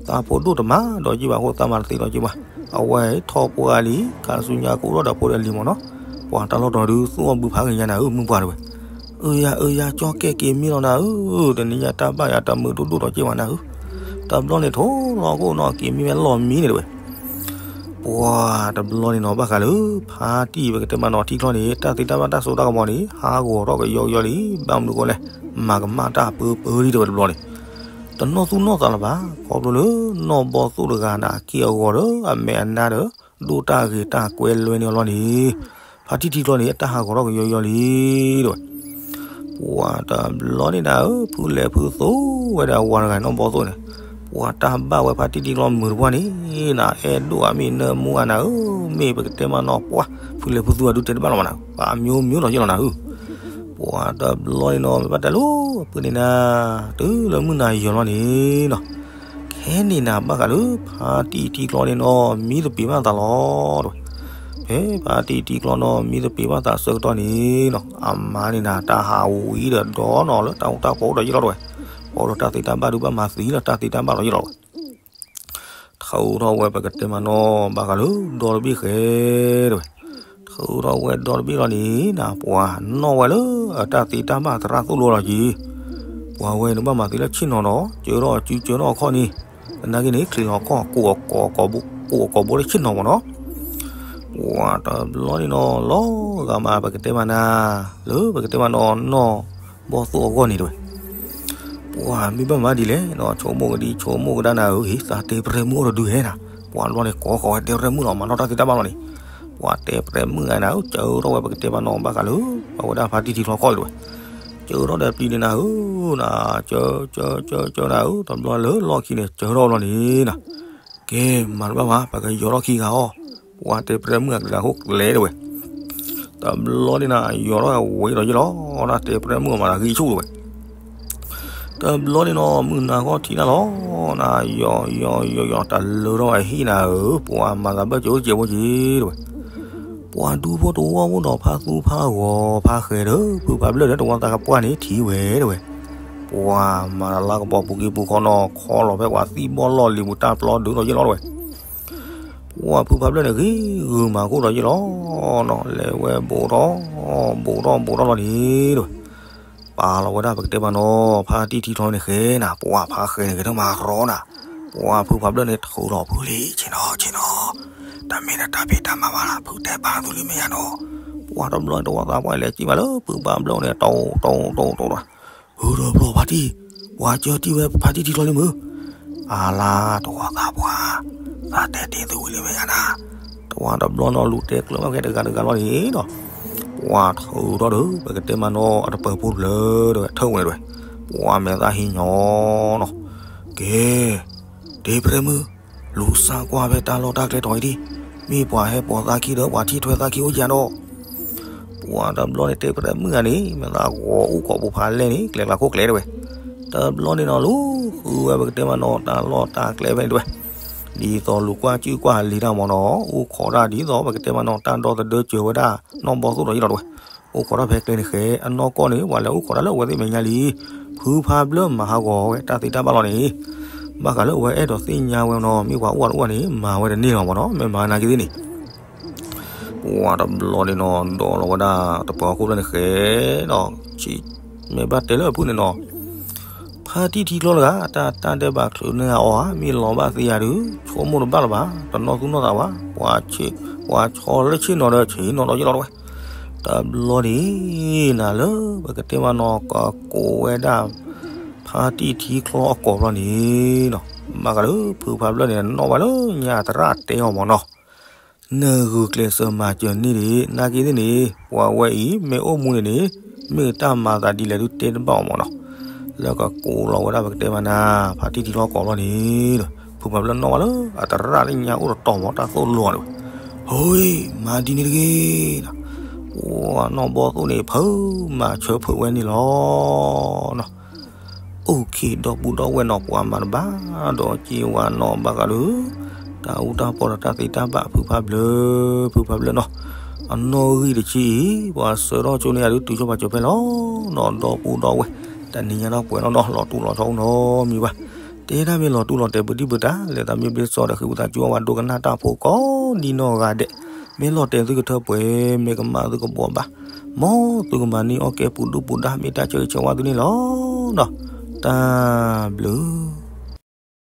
သးဖိဒိၣ်တမၤဒီးက့ၤဘၣ်အဃိ သးမၤတသ့ဒီးက့ၤဘၣ်, အဝဲထီၣ်ပှၢ်လံ ခါဆူညါကအိၣ်ထီၣ်ဒီးဖိဒီးလံၤမ့ၢ်နီၤ, ပှၤတၢ်လီၢ်တီၤဒုးသူၣ်အီၣ်ဘုဖးဂ့ၤညါနၤဧၢ မုၢ်ပှၢ်တဲဝဲ, အၢယၤ အၢယၤ ကၠီကဲက့ၤမံလီၤနၤဧၢ, တနံၤညါတၢ်ဘၣ်ယၤတမုာ်ဒိၣ်ဒိၣ်ဒီးက့ၤဘၣ်နၤဧၢ, တဘျီန့ၣ်ထိၣ်လီၤခိၣ်နီၤ က့ၤမံဝဲလီၢ်မံန့ၣ်တဲဝဲ. ပှၤတဘျီန့ၣ်နီၤ ဘၣ်ဃးလၢ ဖါတံၢ်ပကတဲမးနီၤထံချီန့ၣ် တၢ်သ့တၢ်ဘၣ်တၢ်စိတၢ်ကမီၤန့ၣ် ဟးဂီၤထီၣ်ကယီကယီလံ, ဘၣ်မနုၤဃိလဲၣ်, မၤကမၣ်တၢ်ပၢပၢလံတဲဝဲတဘျီန့ၣ်, တနီၢ်သူၣ်နီၢ်သးလၢၤဘၣ်, ခီဖျိလၢနီၢ်ဘီသိၣ်တဂၤန့ၣ် အက့ၢ်အဂီၤဒီးအမဲာ်အနါဒီး ဒိၣ်တၢ်ဂ့ၤတၢ်ကွဲလွဲန့ၢ်အီၤလီၤန့ၣ်, ဖါတံၢ်ထံချီန့ၣ် အတၢ်ဟးဂီၤထီၣ်ကယီကယီလံတဲဝဲ. ပှၤတဘျီန့ၣ်နၤဧၢ, ဖုလဲၤဖုသူဝဲဒီးအဝၤတဂၤနီၢ်ဘီသိၣ်န့ၣ်, ပှၤတၢ်ဘၣ်ဝဲဖါတံၢ်ထံချီမုာ်တပှၢ်န့ၣ်, နအဲၣ်ဒိၣ်အမ့ၢ်နၢမူအနၤဧၢ, မ့ၢ်ပကတဲမးနီၤ ပှၤဖုလဲၤဖုသူအဒုတဲတဘၣ်လီၤမးနၤ, ပှၤမျိုးမျိုးလီၤယ့ၢ်လီၤနၤဧၢ. ပှၤတဘျီန့ၣ်နီၤ မ့ၢ်ဘၣ်တဲလိာ်အပုၢ်န့ၣ်နၤ, တုၤလၢမုၢ်နၤယီၤလီၤန့ၣ်နီၤ ခဲန့ၣ်နၤဘၣ်ဃးလၢဖါတံၢ်ထံချီန့ၣ်နီၤ မံသပ့ၤဘၣ်သးလီၤတဲဝဲ. ဖဲဖါတံၢ်ထံချီနီၤ မံသပ့ၤဘၣ်သးအဆၢကတီၢ်န့ၣ်နီၤ အမါန့ၣ်နၤ တၢ်ဟးဝံၤဒီးဒီနီၤလၢတၢ်အိၣ်တၢ်ဖီအိၣ်ဒီးယ့ၢ်လီၤတဲဝဲ. အိၣ်ဒီးတၢ်သ့တၢ်ဘၣ်ဒုးဘၣ်မၤသံလီၤ တၢ်သ့တၢ်ဘၣ်လီၤယ့ၢ်လီၤတဲဝဲ. ထုးထီၣ်ဝဲပကတဲမးနီၤ ဘၣ်ဃးလၢဒီတဘ့ၣ်ဃဲတဲဝဲ. ထုးထီၣ်ဝဲဒီတဘ့ၣ်လီၤန့ၣ်နၤ ပှၤနီၣ်ဝဲလၢအတၢ်သ့တၢ်ဘၣ်သရၣ်သိၣ်လိလီၤက့ၤ. ပှၤဝဲန့ၣ်ဘၣ်မၤသံလၢဆ့ၣ်နီၤဒီး ကၢထီၣ်အစုကၢထီၣ်အခီၣ်န့ၣ်, သနာ်က့န့ၣ် ချံးလီၤခီၣ် ကိးအကိးဘိလၢဆ့ၣ်နီၤမးနီၤ. ပှၤတဘျီန့ၣ်နီၤ လီၤဂာ်မးပကတဲမးနၤ, လၢပကတဲမးနီၤ နီၢ်ဘီသိၣ်အဂီၢ်န့ၣ်တဲဝဲ. ပှၤမ့ၢ်ဘၣ်မၤဒ်လဲၣ်နီၤ ဆိကမိၣ်ကဒံဆိကမိၣ်ကဒါနၤဧၢ, ဟ့ၣ်သးတဲပြဲမုၣ်အိၣ်တဒုဟဲနၤ. ပှၤတဘျီန့ၣ် ကိးဃီၤဝဲတဲပြဲမုၣ်လီၤ မၤနီၣ်တၢ်သ့တၢ်ဘၣ်လီၤန့ၣ်. ပှၤတဲပြဲမုၣ်ဂၤနၤဧၢ, ကၢထီၣ်ဝဲပကတဲမးနီၤ ဘၣ်ဃးလၢ အဝဲဒၣ်ဖါတံၢ်ထံချီခီၣ်တဲဝဲ. ကၢထီၣ်ဒီးပျံၤန့ၣ်နၤဧၢ, နၤ ကၢ ကၢ ကၢ ကၢနၤဧၢ, တဘျီလၢလီၢ်ခံန့ၣ် ကၢထီၣ်လီၤန့ၣ်နၤ. ကဲ မၤတဘၣ်ဘၣ် ပကယီၤထီၣ်ခံဂၤအီၤ. ပှၤတဲပြဲမုၣ်အကျဲးစၢးဟိကျဲတဲဝဲ. တဘျီန့ၣ်နၤ ယီၤထီၣ်ဝဲဒီးယ့ၢ်လီၤ, တၢ်တဲပြဲမုၣ်အမၤတၢ်ဂံၢ်ဆူၣ်တဲဝဲ. တဘျီန့ၣ်နီၤ မုၢ်နၤခီၣ်ထံးနၤလီၤ, နၤ ယီၤ ယီၤ ယီၤ ယီၤ တလၢထီၣ်ဝဲဟံၣ်နၤဧၢ, ပှၤမၤသးဘၢၣ်စၢၤအိၣ်စဲးဖိက့ၤတဲဝဲ. ပှၤဒူဖိတဝီဖိဒီးဖါသူဖါဂီၤဖါဃဲဒီး ဖုဖါဘျၢၣ်ဒီးတဝီသးကပှၢ်န့ၣ်ထံၣ်ဝဲတဲဝဲ. ပှၤမၤတၢ်လၢကပီၤပူၤက့ၤပူၤခီနီၤ ခီလီၤဖဲပှၤသံၣ်ဘီၣ်လီၢ်လံၤပူၤတၢ်ပျီဒုးဒီးယ့ၢ်လီၤတဲဝဲ. ပှၤဖုဖါဘျၢၣ်န့ၣ် ဂ့ၤဂုာ်မၤခိၣ်ဒီးယ့ၢ်လီၤနီၤ, လဲၤဝဲဘူးထီၣ် ဘူးထီၣ်ဘူးထီၣ်လီၤန့ၣ်တဲဝဲ. ပာ်လီၤဝဲဒၣ်ပကတဲမးနီၤ ဖါတံၢ်ထံချီန့ၣ်ဃဲနၤ, ပှၤဖါဃဲန့ၣ် ဂဲၤထၢၣ်မၤရီနၤ, ပှၤဖုဖါဘျၢၣ်န့ၣ် ထုးထီၣ်ဖုလံ ဆ့ၣ်နီၤ ဆ့ၣ်နီၤ, တမ့ၢ်နတၢ်ဖံးတၢ်မၤဘၣ်လၢ ဖုတဲပာ်သုလံမ့ၢ်ယါနီၤ. ပှၤတဘျီန့ၣ် တဝီသးပှၢ်လဲၤကံၣ်မးလၢဖုဖါဘျၢၣ်န့ၣ် တိတိတိတိဒီး ဟုဒီးဘျီဖါတံၢ်, ပှၤကၢတံၢ်ဝဲဖါတံၢ်ထံချီလံမုၢ်, အလါတဝီသးပှၢ်, သးတဲတ့ၢ်သုဝံၤလံမ့ၢ်ယါနၤ. တဝီတဘျီနီၤ လူၤတဲကျၢၤဘၣ်ဖဲတဂၤတဂၤလီၤန့ၣ်ဒီး ပှၤထုးထီၣ်ဒီး ပကတဲမးနီၤ အတပၢၤဖိတဖျၢၣ်ဒီး ထၢၣ်ဝဲန့ၣ်တဲဝဲ, ပှၤမဲာ်သၣ်ဟံးညီနီၤ, ကဲ ဒ့ပြဲမုၣ်, လူၤစၢ်ကွၢ်ဖဲတၢ်လီၢ်တၢ်ကျဲတီၤအံၤဒံး, မ့ၢ်ပှၤဟဲပိာ်သးခံဒီး ပှၤထံၣ်ထွဲသးခံအိၣ်ယါဒီး ပှၤတဘျီန့ၣ် တဲပြဲမုၣ်ဂၤန့ၣ် မ့ၢ်သးဂီၤအိၣ်ကိးပူၤဖးလဲၢ်န့ၣ် ကျဲကျါခိၣ်ကျဲတဲဝဲ. တဘျီန့ၣ်နီၤ လူၤဃုဝဲပကတဲမးနီၤ တၢ်လီၢ်တၢ်ကျဲဖဲန့ၣ်တဲဝဲ, ဒ်သိးလူၤကွၢ်စုကွၢ်လံၤတၢ်မးနီၤ အိၣ်ခိးတၢ်ဒ်သိးပကတဲမးနီၤ တၢ်ဒီသဒၢစၢၤဝဲဒၣ် နီၢ်ဘီသိၣ်ဒီးယ့ၢ်လီၤတဲဝဲ. အိၣ်ခိးတၢ်ဖဲကျဲန့ၣ်ဃဲ အနီၢ်ကီၢ်န့ၣ် ပှၤလဲၤအိၣ်ခိးတၢ်လၢအဝဲသ့ၣ်မဲာ်ညါလံ. ဖုဖးဘျၢၣ်မၤဟးဂီၤဝဲတၢ်သ့တၢ်ဘၣ်လီၤန့ၣ် ဘၣ်ဃးလၢအဝဲအဲၣ်ဒိးသ့ၣ်ညါဝဲနီၤ မ့ၢ်ပှၤအိၣ်ဝဲတအိၣ်ဝဲန့ၣ် မၤဝဲတန့ၢ်လီၤမးနီၤ မ့ၢ်မၤနာ်က့သ့ၣ်န့ၣ် ပှၤတဘျီန့ၣ်နီၤ ဒိးလီၤဝဲဒၣ်တပၢၤဟီၣ်ခိၣ်ဖျၢၣ်န့ၣ်ဃဲဒီး မ့ၢ်ဘၣ်တဲလၢအဖုၣ်န့ၣ်နီၤ ဖါတံၢ်ထံချီတဂၤ တၢ်တၢ်ဒဲးဘးချုးန့ၢ်အီၤဧါ မ့ၢ်လီၤဘၣ်သ့ယၤဒုး ဆိကမိၣ်တဘၣ်လၢၤဘၣ် တနီၣ်သူၣ်နီၣ်သးဘၣ် ပှၤဆှီလၢဆ့ၣ်နီၤဒီးဆ့ၣ်နီၤဒီးယ့ၢ်လီၤတဲဝဲ. တဘျီန့ၣ် နၤလၢပကတဲမးနီၤ ကကိးဝဲဒၣ် ဖါတံၢ်ထံချီအကိာ်ဘျီန့ၣ်နီၤ ဘၣ်ဃးလၢဖုဖးဘျၢၣ်န့ၣ် နီၣ်ဝဲလၢညါသရၣ်တဲအီၤမးနီၤ နဂုာ်ကျဲးစၢးမၤစၢၤန့ၢ်ဒံး နာ်က့သ့ၣ်န့ၣ် ပှၤဝဲအံၤ မ့ၢ်အိၣ်မူန့ၣ်န့ၣ် မ့ၢ်တၢ်မၤသးဒ်လဲၣ်ဒုးတဲတဘၣ်အီၤမးနီၤ လၢကကိးလီၤဝဲဒၣ်ပကတဲမးနၤ ဖါတံၢ်ထံချီကိာ်ဘျီန့ၣ် ဖုဖးဘျၢၣ်နီၣ်ဝဲလၢအသရၣ်လၢညါအိၣ်တတီၤမး တၢ်သိၣ်လိအီၤန့ၣ်ဝဲ ဟိ မၤဒ်န့ၣ်တဂ့ၤ ပှၤနီၢ်ဘီသိၣ်န့ၣ်ဖုမၤဆၢဖုးဝဲန့ၣ်လီၤနီၤ အိၣ်ခ့ဒီပုၢ်ဒီဝဲၢ်နီၤ ပှၤမၤတဘၣ်ဒီးက့ၤဝဲနီၤ ဘၣ်ဃးဒီး တၢ်အူတၢ်ပီၢ်ဒီးတၢ်သ့တၢ်ဘၣ် ဖုဖးဘျၢၣ် ဖုဖးဘျၢၣ်နီၤ အနီၣ်ဂံၢ်တဆံအံၤ ပှၤဆှၢထီၣ်ကၠိန့ၢ်အဒုးတုၤဆိပာ်စၢၤဖဲလီၤနီၤ ဒီပုၢ်ဒီဝဲၢ် တနံၤညါဒီးပှဲၤလီၤဒီး လီၤတူာ်လီၤဆီအိၣ်နီတမံၤဘၣ် တဲဒၣ်မ့ၢ်လီၤတူာ်လီၤတဲာ်ပူၤဒံၣ်ပူၤတၢ် လဲၤသးမ့ၢ်ဘျ့စီဒီးဃ့ဝံသးစူၤအဝဲဒိကနၣ်တၢ်ဖိကိးဒ်နီၢ်ဂၤဒဲး မ့ၢ်လီၤတဲာ်သုကထၢပှဲၤ မ့ၢ်ကမၣ်သုကဘှီဘၣ် မ်သုကမၤန့ၢ်အီၣ်ကဲပူၤဒုၣ်ပူၤဒါ မ့ၢ်တၢ်ဆၢဂ့ၤဆၢဝါသုန့ၣ်လီၤနီၤ တၢ်ဘျုး